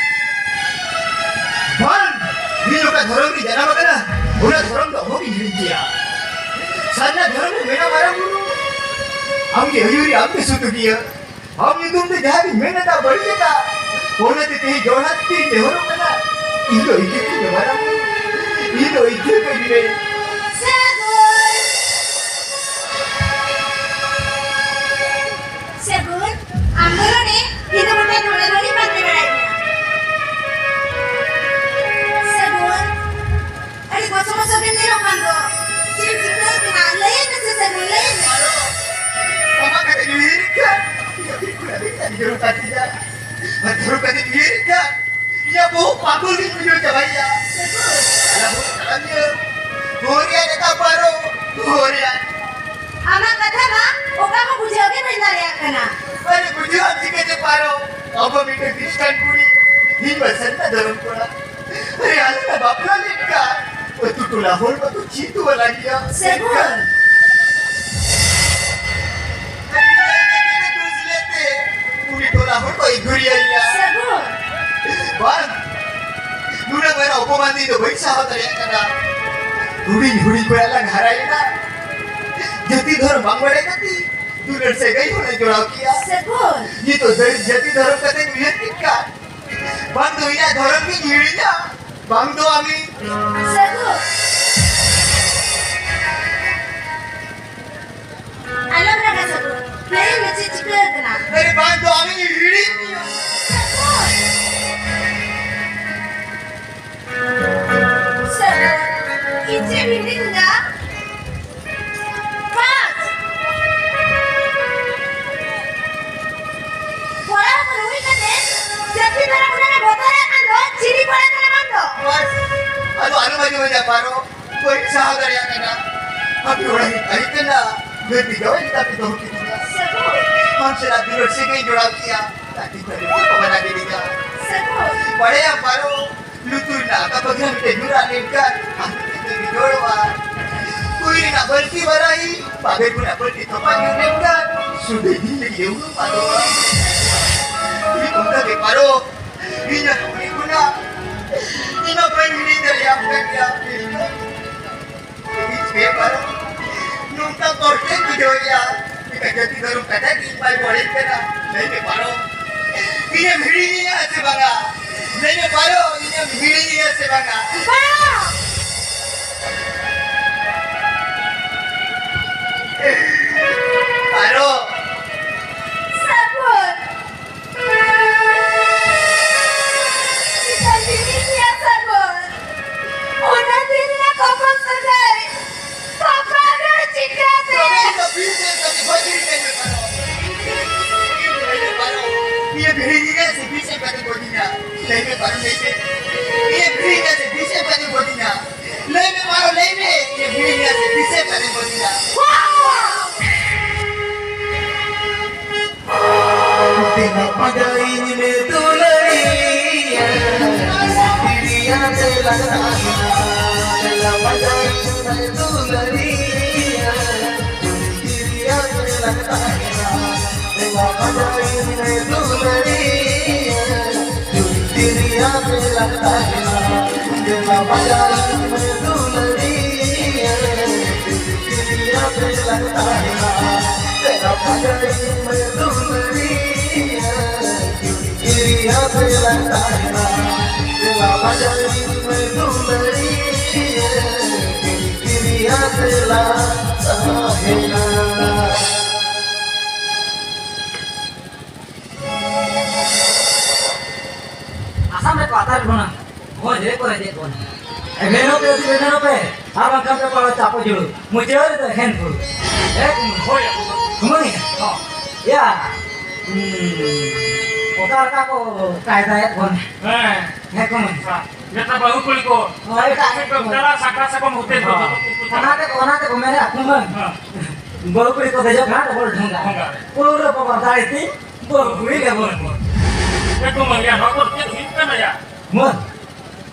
ᱵᱟᱝ, ᱤᱧ ᱚᱠᱟ ᱫᱷᱚᱨᱚᱢ ᱨᱤᱧ ᱡᱟᱱᱟᱢ ᱟᱠᱟᱱᱟ, ᱚᱱᱟ ᱫᱷᱚᱨᱚᱢ ᱫᱚ ᱚᱦᱚᱜᱤᱧ ᱦᱤᱲᱤᱧ ᱠᱮᱭᱟ᱾ ᱥᱟᱨᱱᱟ ᱫᱷᱚᱨᱚᱢ ᱨᱮ ᱢᱮᱱᱟᱜ ᱢᱟᱨᱟᱝ ᱵᱩᱨᱩ, ᱟᱢᱜᱮ ᱟᱹᱭᱩᱨᱤᱡ, ᱟᱢᱜᱮ ᱥᱩᱛᱩᱜᱤᱭᱟᱹ᱾ ᱟᱢ ᱧᱩᱛᱩᱢ ᱛᱮ ᱡᱟᱦᱟᱸ ᱜᱤᱧ ᱢᱮᱱ ᱟᱠᱟᱫ ᱵᱟᱹᱲᱤᱡ ᱟᱠᱟᱫ, ᱚᱱᱟᱛᱮ ᱛᱮᱦᱮᱧ ᱡᱚᱲᱦᱟᱛ ᱛᱤᱧ ᱱᱮᱦᱚᱨᱚᱜ ᱠᱟᱱᱟ᱾ ᱤᱧ ᱫᱚ ᱤᱠᱟᱹ ᱠᱟᱹᱧ ᱢᱮ ᱢᱟᱨᱟᱝ ᱵᱩᱨᱩ, ᱤᱧ ᱫᱚ ᱤᱠᱟᱹ ᱠᱟᱹᱧ ᱢᱮ᱾ ᱥᱟᱹᱜᱩᱱ᱾ ᱥᱟᱹᱜᱩᱱ, ᱟᱢ ᱫᱚ ᱱᱚᱰᱮ ᱧᱤᱫᱟᱹ ᱜᱚᱴᱟ ᱱᱚᱰᱮ ᱫᱚ ᱤᱧ ᱯᱟᱱᱛᱮ ᱵᱟᱲᱟᱭᱮᱫ ᱢᱮᱭᱟ᱾ ᱥᱟᱹᱜᱩᱱ, ᱟᱹᱰᱤ ᱜᱚᱥᱚ ᱢᱚᱥᱚ ᱜᱮᱢ ᱧᱮᱞᱚᱜ ᱠᱟᱱ ᱫᱚ᱾ ᱪᱮᱫ ᱪᱤᱠᱟᱹ ᱠᱟᱱᱟ? ᱞᱟᱹᱭ ᱢᱮᱥᱮ ᱥᱟᱹᱜᱩᱱ, ᱞᱟᱹᱭ ᱢᱮ᱾ ᱟᱢᱟᱜ ᱠᱟᱛᱷᱟᱧ ᱩᱭᱦᱟᱹᱨᱮᱫ ᱠᱷᱟᱱ, ᱤᱧᱟᱹᱜ ᱵᱤᱨ ᱠᱷᱚᱱᱟᱜ ᱵᱮᱸᱜᱮᱫ ᱧᱩᱨᱩᱜ ᱠᱟᱱ ᱛᱤᱧᱟ᱾ ᱟᱨ ᱫᱷᱚᱨᱚᱢ ᱠᱟᱛᱷᱟᱧ ᱩᱭᱦᱟᱹᱨᱮᱫ ᱠᱷᱟᱱ, ᱤᱧᱟᱹᱜ ᱵᱚᱦᱚᱜ ᱯᱟᱜᱚᱞ ᱜᱤᱧ ᱵᱩᱡᱷᱟᱹᱣ ᱪᱟᱵᱟᱭᱮᱭᱟ᱾ ᱥᱟᱹᱜᱩᱱ᱾ ᱟᱞᱟᱝ ᱵᱚᱱ ᱛᱟᱲᱟᱢ ᱤᱭᱟᱹ, ᱵᱚᱦᱚᱜ ᱨᱮᱭᱟᱜ ᱱᱮᱛᱟ ᱯᱟᱨᱚ, ᱵᱚᱦᱚᱜ ᱨᱮᱭᱟᱜ᱾ ᱟᱢᱟᱜ ᱠᱟᱛᱷᱟ ᱢᱟ ᱚᱠᱟ ᱦᱚᱸ ᱵᱩᱡᱷᱟᱹᱣ ᱜᱮ ᱵᱟᱹᱧ ᱫᱟᱲᱮᱭᱟᱜ ᱠᱟᱱᱟ᱾ ᱟᱨᱮ ᱵᱩᱡᱷᱟᱹᱣ ᱟᱢ ᱪᱤᱠᱟᱹᱛᱮ ᱯᱟᱨᱚ? ᱟᱵᱚ ᱢᱤᱫᱴᱮᱱ ᱠᱷᱨᱤᱥᱴᱟᱱ ᱠᱩᱲᱤ, ᱤᱧ ᱢᱟ ᱥᱟᱨᱱᱟ ᱫᱷᱚᱨᱚᱢ ᱠᱚᱲᱟ᱾ ᱟᱨᱮ ᱟᱞᱮ ᱞᱮ ᱵᱟᱯᱞᱟ ᱞᱮᱱ ᱠᱷᱟᱱ, ᱟᱹᱛᱩ ᱴᱚᱞᱟ ᱦᱚᱲ ᱢᱟᱠᱚ ᱪᱮᱫ ᱦᱚᱸ ᱵᱟᱞᱟ ᱜᱮᱭᱟ᱾ ᱥᱟᱹᱜᱩᱱ᱾ ᱟᱨᱮ ᱤᱧ ᱟᱭᱳ ᱛᱟᱹᱠᱤᱱ ᱮ ᱫᱳᱥ ᱞᱮᱫ ᱛᱮ, ᱩᱱᱤ ᱴᱚᱞᱟ ᱦᱚᱲ ᱠᱚ ᱮᱜᱩᱨᱤᱭᱟᱹᱧᱟ᱾ ᱥᱟᱹᱜᱩᱱ᱾ ᱵᱟᱝ, ᱱᱩᱱᱟᱹᱜ ᱢᱟᱨᱟᱝ ᱚᱯᱚᱢᱟᱱ ᱫᱚ ᱤᱧ ᱫᱚ ᱵᱟᱹᱧ ᱥᱟᱦᱟᱣ ᱫᱟᱲᱮᱭᱟᱜ ᱠᱟᱱᱟ᱾ ᱦᱩᱰᱤᱧ ᱦᱩᱰᱤᱧ ᱠᱷᱚᱱᱟᱜ ᱞᱟᱝ ᱦᱟᱨᱟᱭᱮᱱᱟ, ᱡᱟᱹᱛᱤ ᱫᱷᱚᱨᱚᱢ ᱵᱟᱝ ᱵᱟᱲᱟᱭ ᱠᱟᱛᱮ ᱫᱩᱞᱟᱹᱲ ᱥᱟᱹᱜᱟᱹᱭ ᱦᱚᱸᱞᱮ ᱡᱚᱲᱟᱣ ᱠᱮᱭᱟ᱾ ᱥᱟᱹᱜᱩᱱ᱾ ᱱᱤᱛᱚᱜ ᱫᱚ ᱡᱟᱹᱛᱤ ᱫᱷᱚᱨᱚᱢ ᱠᱟᱛᱮᱧ ᱩᱭᱦᱟᱹᱨ ᱠᱮᱫ ᱠᱷᱟᱱ, ᱵᱟᱝ ᱫᱚ ᱤᱧᱟᱹᱜ ᱫᱷᱚᱨᱚᱢ ᱜᱤᱧ ᱦᱤᱲᱤᱧᱟ, ᱵᱟᱝ ᱫᱚ ᱟᱢᱤᱧ᱾ ᱥᱟᱹᱜᱩᱱ᱾ ᱟᱞᱚᱢ ᱨᱟᱜᱟ ᱥᱟᱹᱜᱩᱱ᱾ ᱞᱟᱹᱭ ᱢᱮ ᱪᱮᱫ ᱪᱤᱠᱟᱹ ᱟᱠᱟᱱᱟ? ᱟᱨᱮ ᱵᱟᱝ ᱫᱚ ᱟᱢᱤᱧ ᱦᱤᱲᱤᱧ ᱢᱮᱭᱟ᱾ ᱥᱟᱹᱜᱩᱱ᱾ ᱥᱟᱹᱜᱩᱱ᱾ ᱤᱧ ᱪᱮᱫ ᱮᱢ ᱦᱤᱲᱤᱧ ᱮᱫᱟ? ᱟᱯᱮ ᱚᱲᱟᱜ ᱤᱧ ᱛᱟᱦᱮᱸ ᱠᱟᱱᱟ, ᱜᱟᱹᱛᱤ ᱡᱟᱶᱟᱭ ᱞᱮᱠᱟ ᱯᱮ ᱫᱚᱦᱚ ᱠᱤᱫᱤᱧᱟ᱾ ᱥᱟᱹᱜᱩᱱ᱾ ᱟᱢ ᱥᱟᱞᱟᱜ ᱫᱩᱞᱟᱹᱲ ᱥᱟᱹᱜᱟᱹᱭ ᱡᱚᱲᱟᱣ ᱠᱮᱜᱼᱟ, ᱜᱟᱛᱮ ᱠᱚ ᱟᱹᱰᱤ ᱠᱚ ᱢᱟᱱᱟ ᱠᱤᱫᱤᱧᱟ᱾ ᱥᱟᱹᱜᱩᱱ᱾ ᱵᱟᱲᱟᱭᱟᱢ ᱯᱟᱨᱚ, ᱞᱩᱛᱩᱨ ᱨᱮᱱᱟᱜ ᱟᱠᱟ ᱯᱟᱹᱜᱽᱨᱟᱹ ᱢᱤᱫᱴᱮᱱ ᱧᱩᱨᱟᱜ ᱞᱮᱱᱠᱷᱟᱱ ᱟᱢ ᱛᱮᱜᱮ ᱵᱤᱡᱚᱲᱚᱜᱼᱟ᱾ ᱠᱩᱸᱭ ᱨᱮᱱᱟᱜ ᱵᱟᱹᱞᱛᱤ ᱵᱟᱨᱟᱦᱤ, ᱵᱟᱵᱮᱨ ᱠᱷᱚᱱᱟᱜ ᱵᱟᱹᱞᱛᱤ ᱛᱚᱯᱟ ᱧᱩᱨ ᱞᱮᱱᱠᱷᱟᱱ ᱥᱩᱫᱷᱟᱹ ᱤᱧ ᱞᱟᱹᱜᱤᱫ ᱮ ᱩᱱᱩᱢ ᱟᱫᱚᱜᱼᱟ᱾ ᱴᱷᱤᱠ ᱚᱱᱠᱟ ᱜᱮ ᱯᱟᱨᱚ, ᱤᱧᱟᱜ ᱠᱩᱲᱤ ᱠᱷᱚᱱᱟᱜ ᱤᱧ ᱦᱚᱸ ᱵᱟᱹᱧ ᱦᱤᱲᱤᱧ ᱫᱟᱲᱮᱭᱟᱢ ᱠᱟᱱ ᱜᱮᱭᱟ᱾ ᱤᱧ ᱯᱮ ᱯᱟᱨᱚ, ᱱᱚᱝᱠᱟ ᱠᱚᱥᱴᱚᱧ ᱵᱩᱡᱷᱟᱹᱣᱮᱫᱼᱟ᱾ ᱢᱤᱫᱴᱟᱝ ᱡᱟᱹᱛᱤ ᱫᱷᱚᱨᱚᱢ ᱠᱟᱛᱷᱟ ᱜᱮ ᱤᱧ ᱵᱟᱭ ᱵᱚᱦᱮᱞ ᱠᱟᱱᱟ᱾ ᱞᱟᱹᱭ ᱢᱮ ᱯᱟᱨᱚ, ᱤᱧᱮᱢ ᱦᱤᱲᱤᱧᱤᱧᱟ ᱥᱮ ᱵᱟᱝᱟ? ᱞᱟᱹᱭ ᱢᱮ ᱯᱟᱨᱚ, ᱤᱧᱮᱢ ᱦᱤᱲᱤᱧᱤᱧᱟ ᱥᱮ ᱵᱟᱝᱟ? ᱵᱟᱝ! ᱯᱟᱨᱚ! ᱥᱟᱹᱜᱩᱱ! ᱪᱮᱫᱟᱜ ᱡᱤᱣᱤ ᱤᱧᱟᱜ ᱥᱟᱹᱜᱩᱱ? ᱚᱱᱟ ᱫᱤᱱ ᱨᱮᱱᱟᱜ ᱠᱚᱠᱚ ᱥᱟᱹᱜᱟᱹᱭ ᱛᱚᱯᱟᱜ ᱨᱮ ᱪᱤᱠᱟᱹᱛᱮ? ᱛᱚᱵᱮ ᱤᱧ ᱫᱚ ᱵᱤᱥ ᱮᱢ ᱠᱟᱛᱮ ᱜᱚᱡ ᱤᱧ ᱠᱟᱱᱟ ᱯᱟᱨᱚ᱾ ᱤᱧᱮᱢ ᱦᱤᱲᱤᱧᱤᱧᱟ ᱥᱮ ᱵᱤᱥ ᱮᱢ ᱠᱟᱛᱮ ᱜᱚᱡᱤᱧᱟ? ᱞᱟᱹᱭ ᱢᱮ ᱯᱟᱨᱚ, ᱞᱟᱹᱭ ᱢᱮ᱾ ᱤᱧᱮᱢ ᱦᱤᱲᱤᱧᱤᱧᱟ ᱥᱮ ᱵᱤᱥ ᱮᱢ ᱠᱟᱛᱮ ᱜᱚᱡᱤᱧᱟ? ᱞᱟᱹᱭ ᱢᱮ ᱯᱟᱨᱚ, ᱞᱟᱹᱭ ᱢᱮ᱾ ᱤᱧᱮᱢ ᱦᱤᱲᱤᱧᱤᱧᱟ ᱥᱮ ᱵᱤᱥ ᱮᱢ ᱠᱟᱛᱮ ᱜᱚᱡᱤᱧᱟ? ᱛᱤᱱᱟᱹᱜ ᱯᱟᱸᱡᱟᱭᱤᱧ ᱢᱮ ᱫᱩᱞᱟᱹᱲᱤᱭᱟᱹ, ᱛᱤᱨᱤᱭᱟ ᱛᱮ ᱞᱟᱜᱟᱜᱼᱟ᱾ ᱛᱤᱱᱟᱹᱜ ᱯᱟᱸᱡᱟᱭᱤᱧ ᱢᱮ ᱫᱩᱞᱟᱹᱲᱤᱭᱟᱹ, ᱛᱤᱨᱤᱭᱟ ᱛᱮ ᱞᱟᱜᱟᱜᱼᱟ᱾ ᱛᱤᱱᱟᱹᱜ ᱯᱟᱸᱡᱟᱭᱤᱧ ᱢᱮ ᱫᱩᱞᱟᱹᱲᱤᱭᱟᱹ, ᱛᱤᱨᱤᱭᱟ ᱛᱮ ᱞᱟᱜᱟᱜᱼᱟ᱾ ᱛᱤᱱᱟᱹᱜ ᱯᱟᱸᱡᱟᱭᱤᱧ ᱢᱮ ᱫᱩᱞᱟᱹᱲᱤᱭᱟᱹ, ᱛᱤᱨᱤᱭᱟ ᱛᱮ ᱞᱟᱜᱟᱜᱼᱟ᱾ ᱛᱤᱱᱟᱹᱜ ᱯᱟᱸᱡᱟᱭᱤᱧ ᱢᱮ ᱫᱩᱞᱟᱹᱲᱤᱭᱟᱹ, ᱠᱤᱨᱤᱭᱟ ᱛᱮᱞᱟᱝ ᱛᱟᱦᱮᱱᱟ, ᱫᱮᱞᱟ ᱯᱟᱸᱡᱟᱭᱤᱧ ᱢᱮ ᱫᱩᱞᱟᱹᱲᱤᱭᱟᱹ, ᱠᱤᱨᱤᱭᱟ ᱛᱮᱞᱟᱝ ᱛᱟᱦᱮᱱᱟ᱾ ᱟᱥᱟᱢ ᱨᱮᱠᱚ ᱟᱛᱟᱨ ᱵᱚᱱᱟ, ᱵᱷᱚᱸᱡᱽ ᱨᱮᱠᱚ ᱨᱮᱡᱮᱫ ᱵᱚᱱᱟ᱾ ᱮᱵᱷᱮᱱᱚᱜ ᱯᱮ, ᱮᱵᱷᱮᱱᱚᱜ ᱯᱮ, ᱟᱨ ᱵᱟᱝᱠᱷᱟᱱ ᱯᱮ ᱯᱟᱲᱟᱜᱼᱟ ᱪᱟᱯᱚ ᱡᱩᱲᱩ᱾ ᱢᱩᱪᱟᱹᱫ ᱨᱮᱫᱚ ᱮᱠᱷᱮᱱ ᱯᱷᱩᱲᱩ᱾ ᱮᱠ ᱦᱳᱭ᱾ ᱥᱩᱢᱟᱹᱱᱤᱭᱟ᱾ ᱦᱚᱸ᱾ ᱭᱟ᱾ ᱦᱩᱸ᱾ ᱚᱠᱟ ᱞᱮᱠᱟ ᱠᱚ ᱠᱟᱭᱫᱟᱭᱮᱫ ᱵᱚᱱ᱾ ᱦᱮᱸ᱾ ᱦᱮᱸ ᱠᱚ ᱢᱮᱱ᱾ ᱦᱮᱸ᱾ ᱱᱮᱛᱟᱨ ᱵᱟᱹᱦᱩ ᱠᱩᱲᱤ ᱠᱚ ᱦᱳᱭ, ᱮᱴᱟᱜ ᱠᱚ ᱠᱚ᱾ ᱪᱟᱞᱟᱜ ᱥᱟᱠᱟ ᱥᱟᱠᱚᱢ ᱦᱚᱛᱮ ᱠᱚ᱾ ᱦᱮᱸ᱾ ᱚᱱᱟ ᱛᱮ, ᱚᱱᱟ ᱛᱮᱠᱚ ᱢᱮᱱᱮᱫᱼᱟ ᱠᱩᱢᱟᱹᱝ᱾ ᱦᱮᱸ᱾ ᱵᱟᱹᱦᱩ ᱠᱩᱲᱤ ᱠᱚ ᱫᱮᱡᱚᱜ ᱠᱟᱱᱟ ᱰᱚᱵᱚᱞ ᱰᱷᱚᱸᱜᱟ᱾ ᱰᱷᱚᱸᱜᱟ ᱨᱮ᱾ ᱯᱩᱨᱟᱹ ᱵᱟᱵᱟ ᱫᱟᱲᱮ ᱛᱤᱧ ᱵᱟᱹᱦᱩ ᱠᱩᱲᱤ ᱰᱚᱵᱚᱞ᱾ ᱮ ᱠᱩᱢᱟᱹᱝ, ᱭᱟ, ᱱᱚᱣᱟ ᱠᱚ ᱪᱮᱫ ᱦᱩᱭᱩᱜ ᱠᱟᱱᱟ ᱭᱟ? ᱢᱟᱹ᱾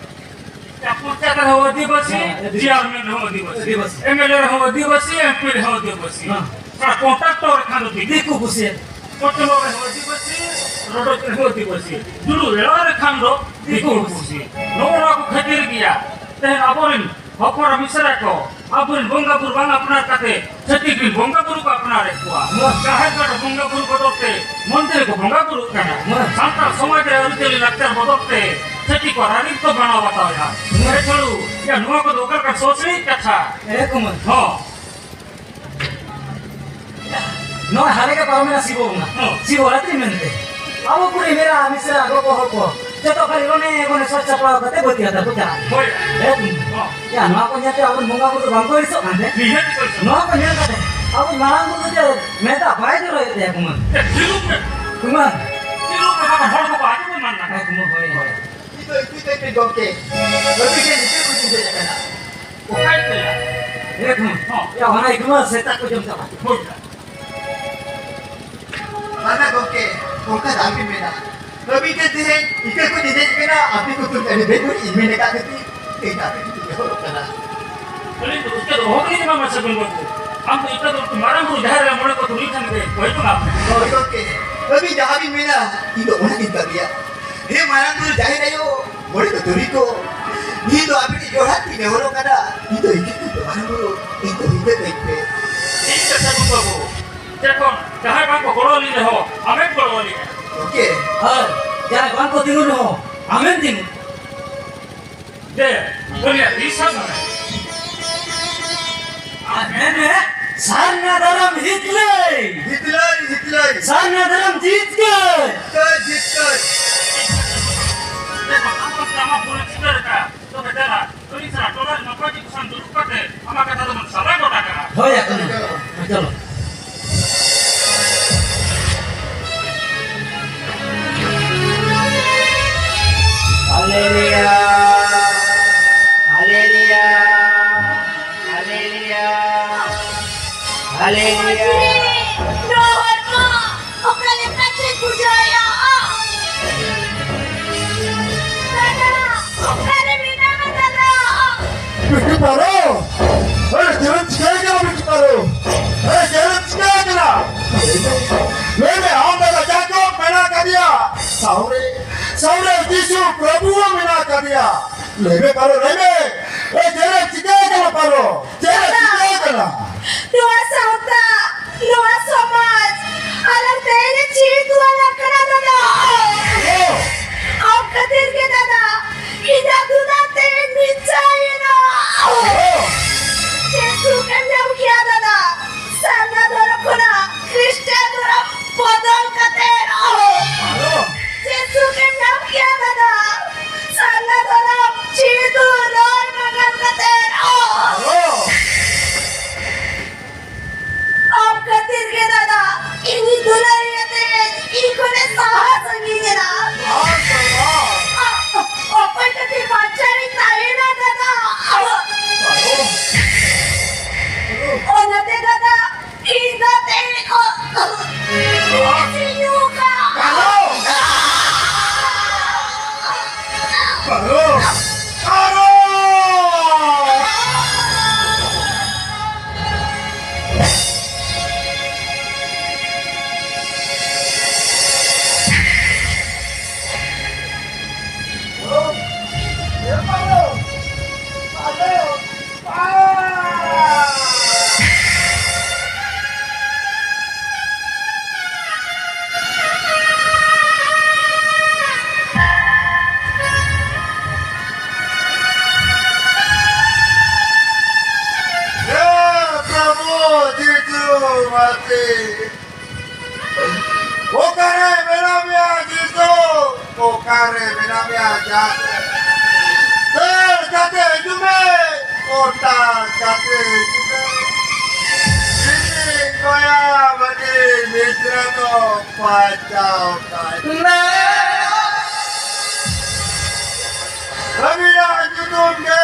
ᱭᱟ, ᱯᱚᱧᱪᱟᱭᱮᱛ ᱨᱮᱦᱚᱸ ᱟᱹᱫᱤᱵᱟᱹᱥᱤ, ᱦᱮᱸ, ᱟᱹᱫᱤᱵᱟᱹᱥᱤ᱾ ᱪᱮᱭᱟᱨᱢᱮᱱ ᱨᱮᱦᱚᱸ ᱟᱹᱫᱤᱵᱟᱹᱥᱤ, ᱟᱹᱫᱤᱵᱟᱹᱥᱤ᱾ ᱮᱢ ᱮᱞ ᱮ ᱨᱮᱦᱚᱸ ᱟᱹᱫᱤᱵᱟᱹᱥᱤ, ᱮᱢ ᱯᱤ ᱨᱮᱦᱚᱸ ᱟᱹᱫᱤᱵᱟᱹᱥᱤ᱾ ᱦᱮᱸ᱾ ᱟᱨ ᱠᱚᱱᱴᱨᱟᱠᱴᱚᱨ ᱨᱮᱠᱷᱟᱱ ᱫᱚ ᱫᱤᱠᱩ᱾ ᱫᱤᱠᱩ ᱯᱩᱥᱤ᱾ ᱠᱚᱪᱞᱚᱱ ᱨᱮᱦᱚᱸ ᱟᱹᱫᱤᱵᱟᱹᱥᱤ, ᱨᱚᱰᱚᱡ ᱨᱮᱦᱚᱸ ᱟᱹᱫᱤᱵᱟᱹᱥᱤ, ᱫᱩᱲᱩᱵ ᱮᱲᱟᱣ ᱨᱮᱠᱷᱟᱱ ᱫᱚ ᱫᱤᱠᱩ ᱯᱩᱥᱤ᱾ ᱱᱚᱜᱼᱚ ᱱᱚᱣᱟ ᱠᱚ ᱠᱷᱟᱹᱛᱤᱨ ᱜᱮᱭᱟ ᱛᱮᱦᱮᱧ ᱟᱵᱚᱨᱮᱱ ᱦᱚᱯᱚᱱ ᱢᱤᱥᱨᱟ ᱠᱚ ᱟᱵᱚᱨᱮᱱ ᱵᱚᱸᱜᱟ ᱵᱩᱨᱩ ᱵᱟᱝ ᱟᱯᱱᱟᱨ ᱠᱟᱛᱮ ᱪᱷᱟᱹᱛᱤᱠ ᱨᱮᱱ ᱵᱚᱸᱜᱟ ᱵᱩᱨᱩ ᱠᱚ ᱟᱯᱱᱟᱨᱮᱫ ᱠᱚᱣᱟ᱾ ᱦᱮᱸ᱾ ᱡᱟᱦᱮᱨ ᱜᱟᱲ ᱵᱚᱸᱜᱟ ᱵᱩᱨᱩ ᱵᱚᱫᱚᱞ ᱛᱮ ᱢᱚᱱᱫᱤᱨ ᱨᱮᱠᱚ ᱵᱚᱸᱜᱟ ᱵᱩᱨᱩᱜ ᱠᱟᱱᱟ᱾ ᱦᱮᱸ᱾ ᱥᱟᱱᱛᱟᱲ ᱥᱚᱢᱟᱡᱽ ᱨᱮ ᱟᱹᱨᱤᱪᱟᱹᱞᱤ ᱞᱟᱠᱪᱟᱨ ᱵᱚᱫᱚᱞ ᱛᱮ ᱪᱷᱟᱹᱛᱤᱠ ᱠᱚ ᱨᱟᱡᱽᱱᱤᱛᱤ ᱠᱚ ᱢᱟᱱᱟᱣ ᱵᱟᱛᱟᱣᱮᱫᱼᱟ᱾ ᱦᱮᱸ᱾ ᱦᱮᱸ ᱪᱷᱟᱹᱲᱩ, ᱭᱟ, ᱱᱚᱣᱟ ᱠᱚᱫᱚ ᱚᱠᱟ ᱞᱮᱠᱟᱱ ᱥᱚᱥᱱᱤᱡ ᱠᱟᱛᱷᱟ? ᱦᱮᱸ ᱠᱩᱢᱟᱹᱝ᱾ ᱦᱚᱸ᱾ ᱱᱚᱣᱟ ᱦᱟᱞᱮ ᱜᱮ ᱯᱟᱨᱚᱢᱮᱱᱟ ᱥᱤᱵᱚ ᱵᱚᱸᱜᱟ᱾ ᱦᱚᱸ᱾ ᱥᱤᱵᱚᱨᱟᱛᱨᱤ ᱢᱮᱱᱛᱮ᱾ ᱟᱵᱚ ᱠᱚᱨᱮᱱ ᱢᱮᱱᱟᱜᱼᱟ, ᱢᱤᱥᱨᱟ ᱜᱚᱜᱚ ᱦᱚᱲ ᱠᱚ᱾ ᱡᱚᱛᱚ ᱠᱷᱟᱹᱞᱤ ᱚᱱᱮ ᱵᱚᱱᱮ ᱥᱟᱡᱽ ᱥᱟᱯᱲᱟᱣ ᱠᱟᱛᱮ ᱵᱟᱹᱛᱤ ᱟᱛᱟᱨ ᱠᱚ ᱪᱟᱞᱟᱜᱼᱟ᱾ ᱦᱳᱭ᱾ ᱦᱮᱸ᱾ ᱦᱚᱸ᱾ ᱭᱟ, ᱱᱚᱣᱟ ᱠᱚ ᱧᱮᱞᱛᱮ ᱟᱵᱚᱨᱮᱱ ᱵᱚᱸᱜᱟ ᱵᱩᱨᱩ ᱫᱚ ᱵᱟᱝ ᱠᱚ ᱟᱹᱲᱤᱥᱚᱜ ᱠᱟᱱᱛᱮ? ᱱᱤᱦᱟᱹᱛ ᱠᱚ ᱟᱹᱲᱤᱥᱚᱜ᱾ ᱱᱚᱣᱟ ᱠᱚ ᱧᱮᱞ ᱠᱟᱛᱮ ᱟᱵᱚ ᱢᱟᱨᱟᱝ ᱵᱩᱨᱩ ᱡᱮ ᱢᱮᱫ ᱫᱟᱜ ᱵᱟᱭ ᱡᱚᱨᱚᱭᱮᱫ ᱛᱟᱭᱟ ᱠᱩᱢᱟᱹᱝ᱾ ᱮ, ᱛᱷᱤᱨᱩᱵ ᱢᱮ᱾ ᱠᱩᱢᱟᱹᱝ᱾ ᱛᱷᱤᱨᱩᱵ ᱢᱮ, ᱵᱟᱠᱷᱟᱱ ᱦᱚᱲ ᱠᱚᱠᱚ ᱟᱸᱡᱚᱢ ᱮᱢᱟᱱ ᱞᱟᱜᱟ᱾ ᱦᱮᱸ, ᱠᱩᱢᱟᱹᱝ, ᱦᱳᱭ, ᱦᱳᱭ᱾ ᱤᱧ ᱫᱚ ᱤᱠᱩ ᱛᱮ ᱜᱚᱢᱠᱮ᱾ ᱟᱹᱵᱤᱱ ᱴᱷᱮᱱ ᱱᱤᱛᱚᱜ ᱠᱚ ᱪᱤᱱᱛᱟᱹ ᱠᱟᱱᱟ᱾ ᱚᱠᱟᱭ ᱛᱮᱭᱟ? ᱦᱮᱸ, ᱠᱩᱢᱟᱹᱝ᱾ ᱦᱚᱸ᱾ ᱭᱟ, ᱚᱱᱟ ᱤᱠᱩ ᱢᱟ ᱥᱮᱛᱟ ᱠᱚ ᱡᱚᱢ ᱪᱟᱵᱟ᱾ ᱦᱳᱭ᱾ ᱵᱟᱝᱟ ᱜᱚᱢᱠᱮ, ᱚᱱᱠᱟ ᱫᱚ ᱟᱞᱚᱵᱤᱱ ᱢᱮᱱᱟ᱾ ᱟᱹᱵᱤᱱ ᱴᱷᱮᱱ ᱛᱮᱦᱮᱧ ᱤᱠᱟᱹ ᱠᱚ ᱧᱮᱧᱮᱞ ᱠᱟᱱᱟ, ᱟᱯᱮ ᱠᱚ ᱛᱩᱞᱩᱡ ᱟᱹᱰᱤ ᱵᱮᱥ ᱵᱟᱹᱲᱤᱡ ᱤᱧ ᱢᱮᱱ ᱟᱠᱟᱫ ᱠᱷᱟᱹᱛᱤᱨ ᱛᱮᱦᱮᱧ ᱟᱯᱮ ᱴᱷᱮᱱ ᱤᱧ ᱮᱦᱚᱵᱚᱜ ᱠᱟᱱᱟ᱾ ᱟᱹᱞᱤᱧ ᱫᱚ ᱤᱠᱟᱹ ᱫᱚ ᱚᱦᱚ ᱜᱮᱞᱤᱧ ᱮᱢᱟᱢᱟ ᱥᱟᱹᱜᱩᱱ ᱵᱟᱹᱵᱩ᱾ ᱟᱢ ᱫᱚ ᱤᱠᱟᱹ ᱫᱚ ᱢᱟᱨᱟᱝ ᱵᱩᱨᱩ ᱡᱟᱦᱮᱨ ᱨᱮ ᱢᱚᱬᱮ ᱠᱚ ᱛᱩᱨᱩᱭ ᱴᱷᱮᱱ ᱜᱮ ᱠᱚᱭ ᱡᱚᱝ ᱟᱢ᱾ ᱦᱳᱭ ᱜᱚᱢᱠᱮ, ᱟᱹᱵᱤᱱ ᱡᱟᱦᱟᱸ ᱵᱤᱱ ᱢᱮᱱᱟ, ᱤᱧ ᱫᱚ ᱚᱱᱟ ᱜᱤᱧ ᱠᱟᱹᱢᱤᱭᱟ᱾ ᱦᱮ ᱢᱟᱨᱟᱝ ᱵᱩᱨᱩ ᱡᱟᱦᱮᱨ ᱟᱭᱳ, ᱢᱚᱬᱮ ᱠᱚ ᱛᱩᱨᱩᱭ ᱠᱚ, ᱤᱧ ᱫᱚ ᱟᱹᱵᱤᱱ ᱴᱷᱮᱱ ᱡᱚᱦᱟᱨ ᱛᱤᱧ ᱱᱮᱦᱚᱨᱚᱜ ᱠᱟᱱᱟ, ᱤᱧ ᱫᱚ ᱦᱤᱡᱩᱜ ᱠᱟᱱ ᱢᱟᱨᱟᱝ ᱵᱩᱨᱩ, ᱤᱧ ᱫᱚ ᱦᱤᱡᱩᱜ ᱠᱟᱹᱧ ᱯᱮ᱾ ᱴᱷᱤᱠ ᱜᱮᱭᱟ ᱥᱟᱹᱜᱩᱱ ᱵᱟᱹᱵᱩ, ᱡᱚᱠᱷᱚᱱ ᱡᱟᱦᱟᱸᱭ ᱵᱟᱝ ᱠᱚ ᱜᱚᱲᱚ ᱟᱹᱞᱤᱧ ᱨᱮᱦᱚᱸ, ᱟᱢᱮᱢ ᱜᱚᱲᱚ ᱟᱹᱞᱤᱧᱟ᱾ ᱜᱚᱢᱠᱮ᱾ ᱟᱨ ᱡᱟᱦᱟᱸᱭ ᱵᱟᱝ ᱠᱚ ᱛᱤᱸᱜᱩᱱ ᱨᱮᱦᱚᱸ, ᱟᱢᱮᱢ ᱛᱤᱸᱜᱩᱱ᱾ ᱫᱮ, ᱩᱱᱤᱭᱟᱜ ᱛᱤ ᱥᱟᱵ ᱢᱮ᱾ ᱟᱨ ᱢᱮᱱ ᱢᱮ, ᱥᱟᱨᱱᱟ ᱫᱷᱚᱨᱚᱢ ᱦᱤᱛᱞᱟᱹᱭ᱾ ᱦᱤᱛᱞᱟᱹᱭ, ᱦᱤᱛᱞᱟᱹᱭ᱾ ᱥᱟᱨᱱᱟ ᱫᱷᱚᱨᱚᱢ ᱡᱤᱛᱠᱟᱹᱨ᱾ ᱡᱤᱛᱠᱟᱹᱨ, ᱡᱤᱛᱠᱟᱹᱨ᱾ ᱫᱮ, ᱵᱟᱠᱷᱟᱱ ᱫᱚ ᱪᱟᱢᱟ ᱯᱩᱨᱟᱹ ᱡᱤᱛᱠᱟᱹᱨ ᱟᱠᱟᱫ᱾ ᱛᱚᱵᱮ ᱫᱮᱞᱟ, ᱟᱹᱰᱤ ᱥᱟᱨᱟ ᱴᱚᱞᱟ ᱨᱮ ᱱᱟᱯᱟᱭ ᱜᱮ ᱠᱚᱥᱟᱱ ᱫᱩᱲᱩᱵ ᱠᱟᱛᱮ ᱟᱢᱟᱜ ᱠᱟᱛᱷᱟ ᱫᱚᱵᱚᱱ ᱥᱟᱞᱟ ᱜᱚᱴᱟ ᱠᱟᱜᱼᱟ᱾ ᱦᱳᱭ, ᱟᱠᱚ ᱪᱚᱞᱚ᱾ ᱪᱚᱞᱚ᱾ ᱦᱟᱞᱮᱞᱩᱭᱟ᱾ ᱱᱚᱣᱟ ᱦᱚᱲᱢᱚ ᱚᱠᱟ ᱞᱮᱠᱟᱛᱮ ᱯᱩᱡᱟᱹᱭᱟ? ᱫᱟᱫᱟ, ᱚᱠᱟᱨᱮ ᱢᱮᱱᱟᱢᱟ ᱫᱟᱫᱟ? ᱵᱤᱴᱤ ᱯᱟᱨᱚ, ᱟᱨᱮ ᱪᱮᱫ ᱮᱢ ᱪᱤᱠᱟᱹᱭ ᱠᱟᱱᱟ ᱵᱤᱴᱤ ᱯᱟᱨᱚ? ᱟᱨᱮ ᱪᱮᱫ ᱮᱢ ᱪᱤᱠᱟᱹᱭ ᱠᱟᱱᱟ? ᱞᱟᱹᱭ ᱢᱮ, ᱟᱢ ᱫᱟᱫᱟ ᱡᱟᱠᱚᱵ ᱢᱮᱱᱟᱜ ᱟᱠᱟᱫᱮᱭᱟ, ᱥᱟᱶᱨᱮ, ᱥᱟᱶᱨᱮ ᱡᱤᱥᱩ ᱯᱨᱚᱵᱷᱩ ᱦᱚᱸ ᱢᱮᱱᱟᱜ ᱟᱠᱟᱫᱮᱭᱟ᱾ ᱞᱟᱹᱭ ᱢᱮ ᱯᱟᱨᱚ, ᱞᱟᱹᱭ ᱢᱮ᱾ ᱮ, ᱪᱮᱫ ᱮᱢ ᱪᱤᱠᱟᱹᱭ ᱠᱟᱱᱟ ᱯᱟᱨᱚ? ᱪᱮᱫ ᱮᱢ ᱪᱤᱠᱟᱹᱭ ᱠᱟᱱᱟ? ᱱᱚᱣᱟ ᱥᱟᱶᱛᱟ, ᱱᱚᱣᱟ ᱥᱚᱢᱟᱡᱽ, ᱟᱞᱟᱝ ᱛᱮᱦᱮᱧ ᱪᱮᱫ ᱟᱞᱟᱝ ᱠᱟᱱᱟ ᱫᱟᱫᱟ? ᱚ᱾ ᱟᱢ ᱠᱷᱟᱹᱛᱤᱨ ᱜᱮ ᱫᱟᱫᱟ, ᱤᱧᱟᱜ ᱫᱩᱞᱟᱹᱲ ᱛᱮᱦᱮᱧ ᱢᱤᱪᱷᱟᱭᱮᱱᱟ᱾ ᱚ᱾ ᱪᱮᱫ ᱥᱩᱠ ᱮᱢ ᱧᱟᱢ ᱠᱮᱭᱟ ᱫᱟᱫᱟ? ᱥᱟᱨᱱᱟ ᱫᱷᱚᱨᱚᱢ ᱠᱷᱚᱱᱟᱜ ᱠᱷᱨᱤᱥᱴᱟᱱ ᱫᱷᱚᱨᱚᱢ ᱵᱚᱫᱚᱞ ᱠᱟᱛᱮ ᱨᱮᱦᱚᱸ ᱪᱮᱫ ᱥᱩᱠ ᱮᱢ ᱧᱟᱢ ᱠᱮᱭᱟ ᱫᱟᱫᱟ? ᱥᱟᱨᱱᱟ ᱫᱷᱚᱨᱚᱢ ᱪᱷᱤᱲᱫᱩ ᱨᱚᱲ ᱵᱟᱜᱟᱱ ᱠᱟᱛᱮ ᱨᱮᱦᱚᱸ ᱟᱢ ᱠᱷᱟᱹᱛᱤᱨ ᱜᱮ ᱫᱟᱫᱟ, ᱤᱧ ᱫᱩᱞᱟᱹᱲᱤᱭᱟᱹ ᱛᱮ ᱤᱧ ᱠᱷᱚᱱᱮ ᱥᱟᱦᱟ ᱥᱟᱺᱜᱤᱧ ᱮᱱᱟ᱾ ᱚᱠᱚᱭ ᱠᱷᱟᱹᱛᱤᱨ ᱵᱟᱧᱪᱟᱣ ᱤᱧ ᱛᱟᱦᱮᱱᱟ ᱫᱟᱫᱟ? ᱚᱱᱟᱛᱮ ᱫᱟᱫᱟ, ᱤᱧ ᱫᱚ ᱛᱮᱦᱮᱧ ᱠᱷᱚᱱ ᱵᱤᱥᱤᱧ ᱧᱩ ᱠᱟᱜᱼᱟ᱾ ᱯᱟᱨᱚ! ᱯᱟᱨᱚ! ᱯᱟᱨᱚ! ᱦᱮ ᱯᱨᱚᱵᱷᱩ ᱡᱤᱥᱩ ᱢᱟᱹᱥᱤ, ᱚᱠᱟᱨᱮ ᱢᱮᱱᱟᱜ ᱢᱮᱭᱟ ᱡᱤᱥᱩ? ᱚᱠᱟᱨᱮ ᱢᱮᱱᱟᱜ ᱢᱮᱭᱟ ᱡᱟᱛᱮ? ᱫᱟᱹᱲ ᱠᱟᱛᱮ ᱦᱤᱡᱩᱜ ᱢᱮ, ᱚᱴᱟᱝ ᱠᱟᱛᱮ ᱦᱤᱡᱩᱜ ᱢᱮ᱾ ᱤᱧᱤᱧ ᱜᱚᱭᱟ ᱢᱟᱹᱱᱤ ᱢᱤᱥᱨᱟ ᱫᱚ ᱵᱟᱧᱪᱟᱣ ᱠᱟᱭ ᱢᱮ᱾ ᱟᱹᱵᱤᱱᱟᱜ ᱧᱩᱛᱩᱢ ᱜᱮ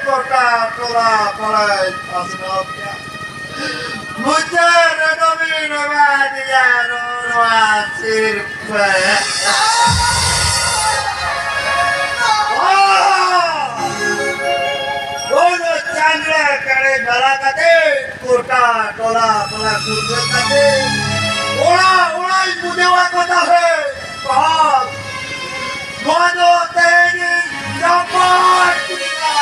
ᱜᱚᱴᱟ ᱴᱚᱞᱟ ᱯᱟᱲᱟᱭ ᱯᱟᱥᱱᱟᱣ ᱠᱮᱫᱟ᱾ ᱢᱩᱪᱟᱹᱫ ᱨᱮᱫᱚ ᱵᱤᱱ ᱮᱢᱟᱫᱤᱧᱟ ᱱᱚᱣᱟ ᱥᱤᱨᱯᱟᱹ᱾ ᱚ! ᱩᱱ ᱪᱟᱸᱫᱽᱲᱟ ᱠᱟᱲᱮ ᱵᱟᱲᱟ ᱠᱟᱛᱮ ᱜᱚᱴᱟ ᱴᱚᱞᱟ ᱯᱟᱲᱟ ᱠᱩᱲᱟᱹ ᱠᱟᱛᱮ ᱚᱲᱟᱜ ᱚᱲᱟᱜ ᱤᱧ ᱵᱩᱡᱷᱟᱹᱣᱟ ᱠᱚ ᱛᱟᱦᱮᱸ᱾ ᱵᱟᱝ, ᱱᱚᱣᱟ ᱫᱚ ᱛᱮᱦᱮᱧ ᱤᱧ ᱪᱟᱯᱟᱫ ᱠᱮᱫᱟ᱾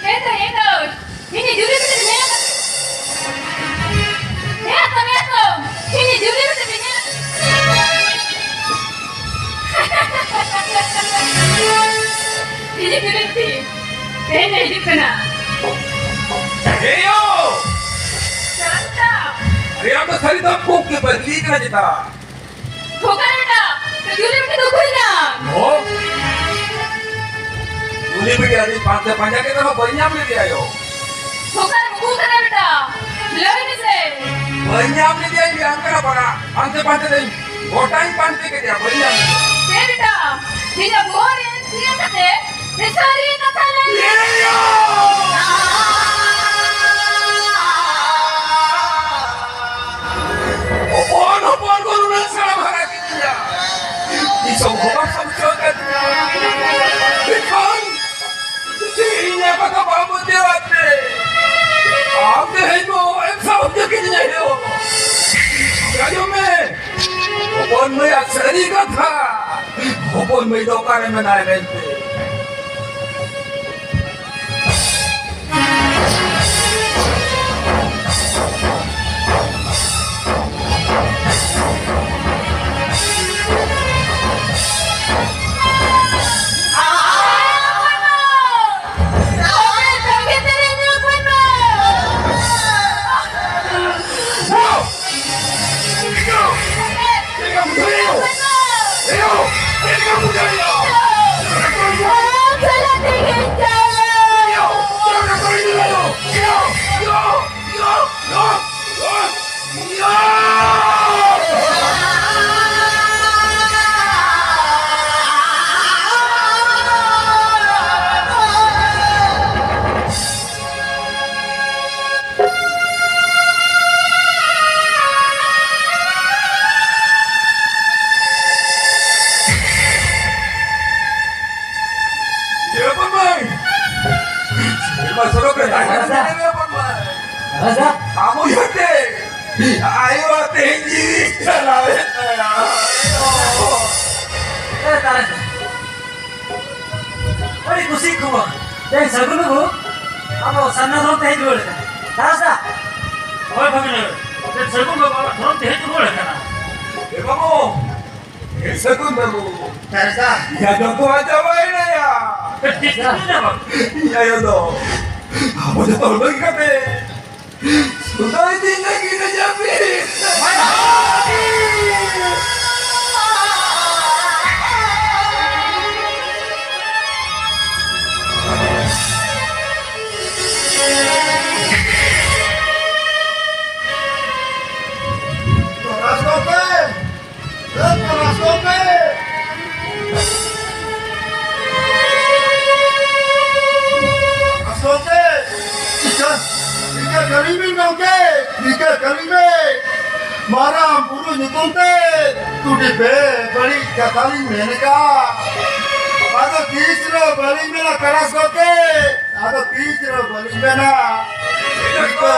ᱦᱮᱸ ᱛᱚ, ᱦᱮᱸ ᱛᱚ᱾ ᱤᱧ ᱡᱩᱞᱤ ᱠᱟᱛᱮ ᱧᱮᱞ ᱠᱟᱛᱮ᱾ ᱦᱮᱸ ᱛᱚ, ᱦᱮᱸ ᱛᱚ᱾ ᱤᱧ ᱡᱩᱞᱤ ᱠᱟᱛᱮ ᱧᱮᱞ ᱠᱟᱛᱮ᱾ ᱤᱧ ᱡᱩᱞᱤ ᱠᱟᱛᱮ᱾ ᱛᱮᱦᱮᱧ ᱞᱮ ᱦᱤᱡᱩᱜ ᱠᱟᱱᱟ᱾ ᱮᱭᱳ! ᱥᱟᱱᱛᱟ᱾ ᱟᱨᱮ, ᱟᱢ ᱫᱚ ᱥᱟᱹᱨᱤ ᱫᱚ ᱠᱷᱩᱵ ᱜᱮ ᱵᱟᱫᱞᱤ ᱠᱟᱱᱟ ᱪᱮᱛᱟ? ᱠᱷᱚᱠᱟ ᱵᱮᱴᱟ, ᱛᱮ ᱡᱩᱞᱤ ᱵᱤᱴᱤ ᱫᱚ ᱚᱠᱚᱭ ᱠᱟᱱ? ᱚ? ᱡᱩᱞᱤ ᱵᱤᱴᱤ ᱟᱹᱰᱤ ᱯᱟᱱᱛᱮ ᱯᱟᱸᱡᱟ ᱠᱮᱫ ᱨᱮᱦᱚᱸ ᱵᱟᱹᱧ ᱧᱟᱢ ᱞᱮᱫᱮᱭᱟ ᱭᱳ᱾ ᱠᱷᱚᱠᱟ ᱨᱮ ᱩᱠᱩ ᱠᱟᱱᱟ ᱵᱮᱴᱟ, ᱞᱟᱹᱭ ᱢᱮᱥᱮ᱾ ᱵᱟᱹᱧ ᱧᱟᱢ ᱞᱮᱫᱮᱭᱟ, ᱤᱧ ᱟᱝᱠᱟ ᱯᱟᱲᱟ ᱯᱟᱱᱛᱮ ᱯᱟᱱᱛᱮ ᱛᱮᱧ ᱜᱚᱴᱟᱧ ᱯᱟᱱᱛᱮ ᱠᱮᱫᱮᱭᱟ, ᱵᱟᱹᱧ ᱧᱟᱢ ᱞᱮᱫᱮᱭᱟ᱾ ᱦᱮᱸ ᱵᱮᱴᱟ, ᱤᱧᱟᱜ ᱵᱚᱦᱚᱜ ᱨᱮ ᱛᱤᱭᱟᱹ ᱠᱟᱛᱮ ᱥᱟᱹᱨᱤ ᱠᱟᱛᱷᱟ ᱞᱟᱹᱭ ᱢᱮ᱾ ᱤᱭᱟᱹ! ᱦᱚᱯᱚᱱ ᱦᱚᱯᱚᱱ ᱠᱚ ᱱᱩᱱᱟᱹᱜ ᱥᱮᱬᱟ ᱦᱟᱨᱟ ᱠᱮᱫᱤᱧᱟ᱾ ᱫᱤᱥᱚᱢ ᱦᱚᱲ ᱥᱟᱢᱴᱟᱣ ᱠᱟᱛᱮ᱾ ᱢᱮᱱᱠᱷᱟᱱ ᱤᱧᱟᱹᱜ ᱠᱟᱛᱷᱟ ᱵᱟᱢ ᱵᱩᱡᱷᱟᱹᱣᱟ ᱛᱮ᱾ ᱟᱢ ᱛᱮᱦᱮᱧ ᱫᱚ ᱮᱢ ᱥᱟᱵ ᱦᱚᱪᱚ ᱠᱤᱫᱤᱧᱟ ᱦᱮᱸ᱾ ᱟᱸᱡᱚᱢ ᱢᱮ᱾ ᱦᱚᱯᱚᱱ ᱢᱟᱹᱭᱟᱜ ᱥᱟᱹᱨᱤ ᱠᱟᱛᱷᱟ, ᱦᱚᱯᱚᱱ ᱢᱟᱹᱭ ᱫᱚ ᱚᱠᱟᱨᱮ ᱢᱮᱱᱟᱭ ᱢᱮᱱᱛᱮ? ᱟᱭᱳ ᱛᱮᱦᱮᱧ ᱡᱤᱣᱤ ᱪᱟᱞᱟᱣᱮᱱ ᱛᱟᱭᱟ᱾ ᱮ, ᱛᱟᱨᱮ ᱫᱚ᱾ ᱟᱹᱰᱤ ᱠᱩᱥᱤ ᱠᱷᱚᱵᱚᱨ᱾ ᱛᱮᱦᱮᱧ ᱥᱟᱹᱜᱩᱱ ᱵᱟᱹᱵᱩ, ᱟᱵᱚ ᱥᱟᱨᱱᱟ ᱫᱷᱚᱨᱚᱢ ᱛᱮ ᱦᱮᱡ ᱨᱩᱣᱟᱹᱲ ᱟᱠᱟᱱᱟ᱾ ᱛᱟᱨᱟᱥ ᱫᱟ᱾ ᱦᱳᱭ ᱵᱷᱟᱹᱜᱤᱱᱟᱹ, ᱛᱮᱦᱮᱧ ᱥᱟᱹᱜᱩᱱ ᱵᱟᱹᱵᱩ ᱟᱵᱚ ᱫᱷᱚᱨᱚᱢ ᱛᱮ ᱦᱮᱡ ᱨᱩᱣᱟᱹᱲ ᱟᱠᱟᱱᱟ᱾ ᱮ ᱵᱟᱹᱵᱩ, ᱮ ᱥᱟᱹᱜᱩᱱ ᱵᱟᱹᱵᱩ᱾ ᱛᱟᱨᱟᱥ ᱫᱟ᱾ ᱤᱧᱟᱜ ᱡᱚᱛᱚᱣᱟᱜ ᱪᱟᱵᱟᱭᱮᱱᱟ ᱭᱟ᱾ ᱪᱮᱫ ᱪᱤᱠᱟᱹᱭᱮᱱᱟ ᱵᱟᱹᱵᱩ? ᱤᱧ ᱟᱭᱳ ᱫᱚ ᱟᱵᱚ ᱡᱚᱛᱚ ᱦᱚᱲ ᱵᱟᱹᱜᱤ ᱠᱟᱛᱮ ᱥᱩᱫᱷᱟᱹᱭ ᱫᱤᱱ ᱞᱟᱹᱜᱤᱫ ᱮ ᱡᱟᱹᱯᱤᱫ᱾ ᱛᱚᱨᱟᱥ ᱜᱚᱢᱠᱮ! ᱮ, ᱯᱚᱞᱟᱥ ᱜᱚᱢᱠᱮ! ᱯᱚᱞᱟᱥ ᱜᱚᱢᱠᱮ! ᱴᱷᱤᱠᱟᱹ, ᱴᱷᱤᱠᱟᱹ ᱠᱟᱹᱞᱤᱧ ᱵᱤᱱ ᱜᱚᱢᱠᱮ! ᱴᱷᱤᱠᱟᱹ ᱠᱟᱹᱞᱤᱧ ᱵᱤᱱ! ᱢᱟᱨᱟᱝ ᱵᱩᱨᱩ ᱧᱩᱛᱩᱢ ᱛᱮ ᱟᱹᱰᱤ ᱵᱮᱵᱟᱹᱲᱤᱡ ᱠᱟᱛᱷᱟ ᱞᱤᱧ ᱢᱮᱱ ᱟᱠᱟᱫ᱾ ᱟᱫᱚ ᱛᱤᱥ ᱨᱮ ᱵᱟᱹᱞᱤᱧ ᱢᱮᱱᱟ ᱯᱚᱞᱟᱥ ᱜᱚᱢᱠᱮ? ᱟᱫᱚ ᱛᱤᱥ ᱨᱮ ᱵᱟᱹᱞᱤᱧ ᱢᱮᱱᱟ? ᱴᱷᱤᱠᱟᱹ᱾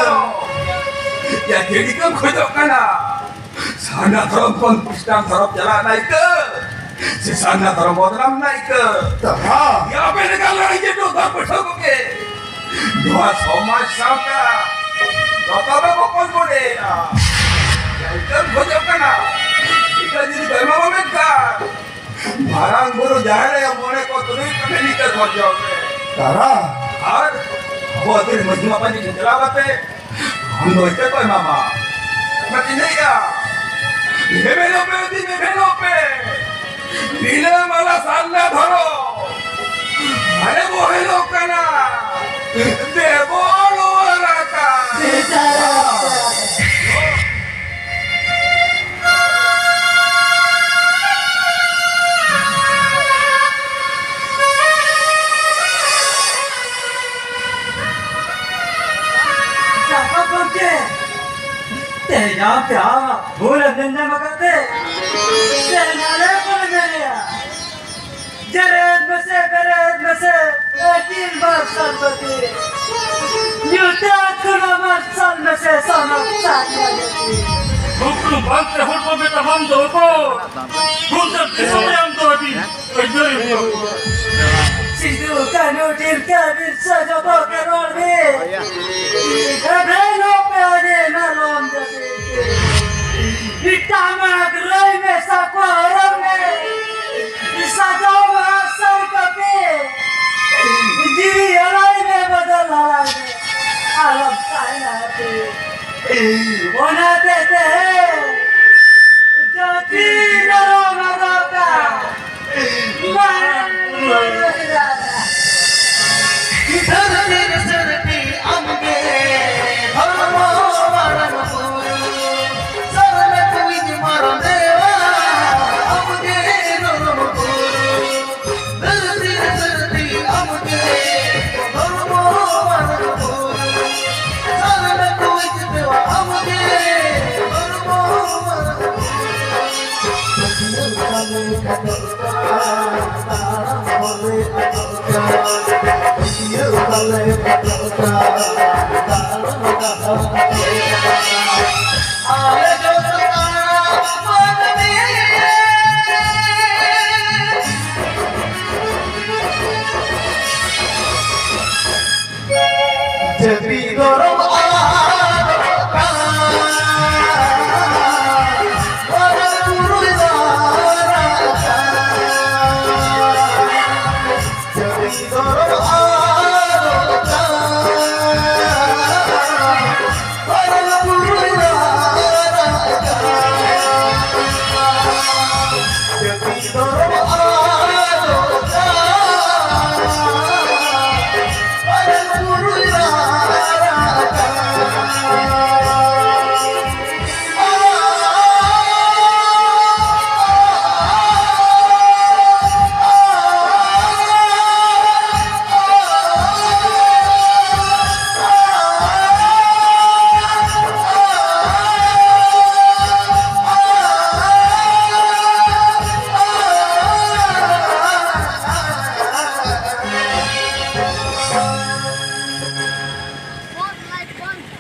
ᱭᱟ, ᱪᱮᱫ ᱪᱤᱠᱟᱹᱢ ᱠᱷᱚᱡᱚᱜ ᱠᱟᱱᱟ? ᱥᱟᱨᱱᱟ ᱫᱷᱚᱨᱚᱢ ᱠᱷᱚᱱ ᱠᱷᱨᱤᱥᱴᱟᱱ ᱫᱷᱚᱨᱚᱢ ᱪᱟᱞᱟᱜ ᱱᱟᱭᱠᱟᱹ, ᱥᱮ ᱥᱟᱨᱱᱟ ᱫᱷᱚᱨᱚᱢ ᱵᱚᱫᱱᱟᱢ ᱱᱟᱭᱠᱟᱹ? ᱛᱟᱦᱟ᱾ ᱭᱟ, ᱟᱯᱮ ᱞᱮᱠᱟ ᱞᱟᱹᱲᱦᱟᱹᱭ ᱡᱮ ᱫᱚ ᱫᱷᱚᱨᱢᱚ ᱯᱟᱹᱴᱷᱩᱣᱟᱹ ᱠᱚᱜᱮ ᱱᱚᱣᱟ ᱥᱚᱢᱟᱡᱽ ᱥᱟᱶᱛᱟ ᱡᱚᱛᱚ ᱜᱮ ᱵᱚᱠᱚᱞ ᱵᱚᱰᱮᱭᱟ᱾ ᱱᱟᱭᱠᱟᱹᱢ ᱠᱷᱚᱡᱚᱜ ᱠᱟᱱᱟ, ᱱᱤᱠᱟᱹ ᱡᱩᱫᱤ ᱵᱟᱭ ᱢᱟᱢᱟ ᱢᱮᱱᱠᱷᱟᱱ ᱢᱟᱨᱟᱝ ᱵᱩᱨᱩ ᱡᱟᱦᱮᱨ ᱟᱭᱳ ᱢᱚᱬᱮ ᱠᱚ ᱛᱩᱨᱩᱭ ᱠᱚᱴᱷᱮᱱ ᱱᱤᱠᱟᱹ ᱠᱷᱚᱡᱚᱜ ᱢᱮ᱾ ᱛᱟᱨᱟ᱾ ᱟᱨ ᱟᱵᱚ ᱟᱹᱛᱩ ᱨᱮ ᱢᱟᱹᱡᱷᱤ ᱢᱟᱯᱟᱡᱤ ᱴᱷᱮᱱ ᱪᱟᱞᱟᱣ ᱠᱟᱛᱮ ᱟᱢ ᱫᱚ ᱪᱮᱫ ᱠᱚ ᱮᱢᱟᱢᱟ? ᱚᱱᱟ ᱪᱤᱱᱦᱟᱹᱭᱟ᱾ ᱮᱵᱷᱮᱱᱚᱜ ᱯᱮ, ᱟᱹᱫᱤᱢ ᱮᱵᱷᱮᱱᱚᱜ ᱯᱮ᱾ ᱨᱤᱞᱟᱹᱢᱟᱞᱟ ᱥᱟᱨᱱᱟ ᱫᱷᱚᱨᱚᱢ᱾ ᱟᱞᱮ ᱵᱚᱦᱮᱞᱚᱜ ᱠᱟᱱᱟ᱾ ᱫᱮᱵᱚ ᱱᱚᱣᱟ ᱨᱟᱠᱟᱵ᱾ ᱡᱟᱦᱟᱸ ᱜᱚᱢᱠᱮ, ᱛᱮᱦᱮᱧ ᱟᱢ ᱡᱟᱦᱟᱸ ᱵᱷᱩᱞ ᱮᱢ ᱧᱮᱞ ᱧᱟᱢ ᱟᱠᱟᱫ ᱛᱮ, ᱛᱮᱦᱮᱧ ᱟᱞᱮ ᱵᱚᱱ ᱢᱮᱱᱮᱜᱼᱟ, ᱡᱮᱨᱮᱫ ᱢᱮᱥᱮ, ᱵᱮᱨᱮᱫ ᱢᱮᱥᱮ᱾ ᱫᱤᱱ ᱢᱟᱨᱥᱟᱞ ᱵᱟᱹᱛᱤ, ᱧᱩᱛᱟᱹᱛ ᱠᱷᱚᱱᱟᱜ ᱢᱟᱨᱥᱟᱞ ᱢᱮᱥᱮ ᱥᱟᱱᱟᱢ ᱥᱟᱨᱱᱟ ᱡᱟᱹᱛᱤ᱾ ᱦᱩᱠᱩᱢ ᱵᱟᱝᱛᱮ ᱦᱚᱲ ᱠᱚ ᱢᱮᱛᱟᱢᱟᱢ ᱫᱚ ᱚᱠᱚᱭ? ᱜᱩᱱᱰᱟᱹ ᱫᱤᱥᱚᱢ ᱨᱮ ᱟᱢ ᱫᱚ ᱟᱹᱰᱤ ᱟᱹᱭᱫᱟᱹᱨᱤ ᱦᱩᱭᱩᱜ᱾ ᱥᱤᱫᱩ ᱠᱟᱹᱱᱦᱩ ᱴᱤᱞᱠᱟᱹ ᱵᱤᱨᱥᱟᱹ ᱡᱚᱛᱚ ᱠᱷᱮᱨᱣᱟᱲ ᱵᱤᱨ, ᱮᱵᱷᱮᱱ ᱦᱚᱯᱮ ᱟᱹᱰᱤ ᱱᱟᱞᱚᱢ ᱡᱟᱹᱛᱤ᱾ ᱴᱟᱢᱟᱠ ᱨᱟᱹᱭ ᱢᱮ, ᱥᱟᱠᱣᱟ ᱦᱚᱨᱚᱜ ᱢᱮ, ᱥᱟᱡᱟᱣ ᱢᱮ ᱟᱜᱼᱥᱟᱨ ᱠᱟᱹᱯᱤ, ᱡᱤᱣᱤ ᱟᱞᱟᱭ ᱢᱮ, ᱵᱚᱫᱚᱞ ᱟᱞᱟᱭ ᱢᱮ, ᱟᱞᱚᱢ ᱛᱟᱦᱮᱱᱟ ᱦᱟᱹᱯᱤ᱾ ᱚᱱᱟ ᱛᱮ ᱛᱮᱦᱮᱧ ᱡᱟᱹᱛᱤ ᱫᱷᱚᱨᱚᱢ ᱟᱫᱚᱜ ᱠᱟᱱ ᱢᱟᱨᱟᱝ ᱵᱩᱨᱩ ᱫᱷᱟᱹᱨᱛᱤ ᱨᱮ ᱥᱤᱨᱯᱤ ᱟᱢᱜᱮ ᱫᱷᱚᱨᱢᱚ ᱢᱟᱨᱟᱝ ᱵᱩᱨᱩ᱾ ᱥᱟᱨᱱᱟ ᱠᱚᱭᱤᱡ ᱢᱟᱨᱟᱝ ᱫᱮᱣᱟ ᱟᱢᱜᱮ ᱫᱷᱚᱨᱢᱚ ᱜᱩᱨᱩ᱾ ᱫᱷᱟᱹᱨᱛᱤ ᱨᱮ ᱥᱤᱨᱯᱤ ᱟᱢᱜᱮ ᱫᱷᱚᱨᱢᱚ ᱢᱟᱨᱟᱝ ᱵᱩᱨᱩ᱾ ᱥᱟᱨᱱᱟ ᱠᱚᱭᱤᱡ ᱫᱮᱣᱟ ᱟᱢᱜᱮ ᱫᱷᱚᱨᱢᱚ ᱢᱟᱨᱟᱝ ᱵᱩᱨᱩ᱾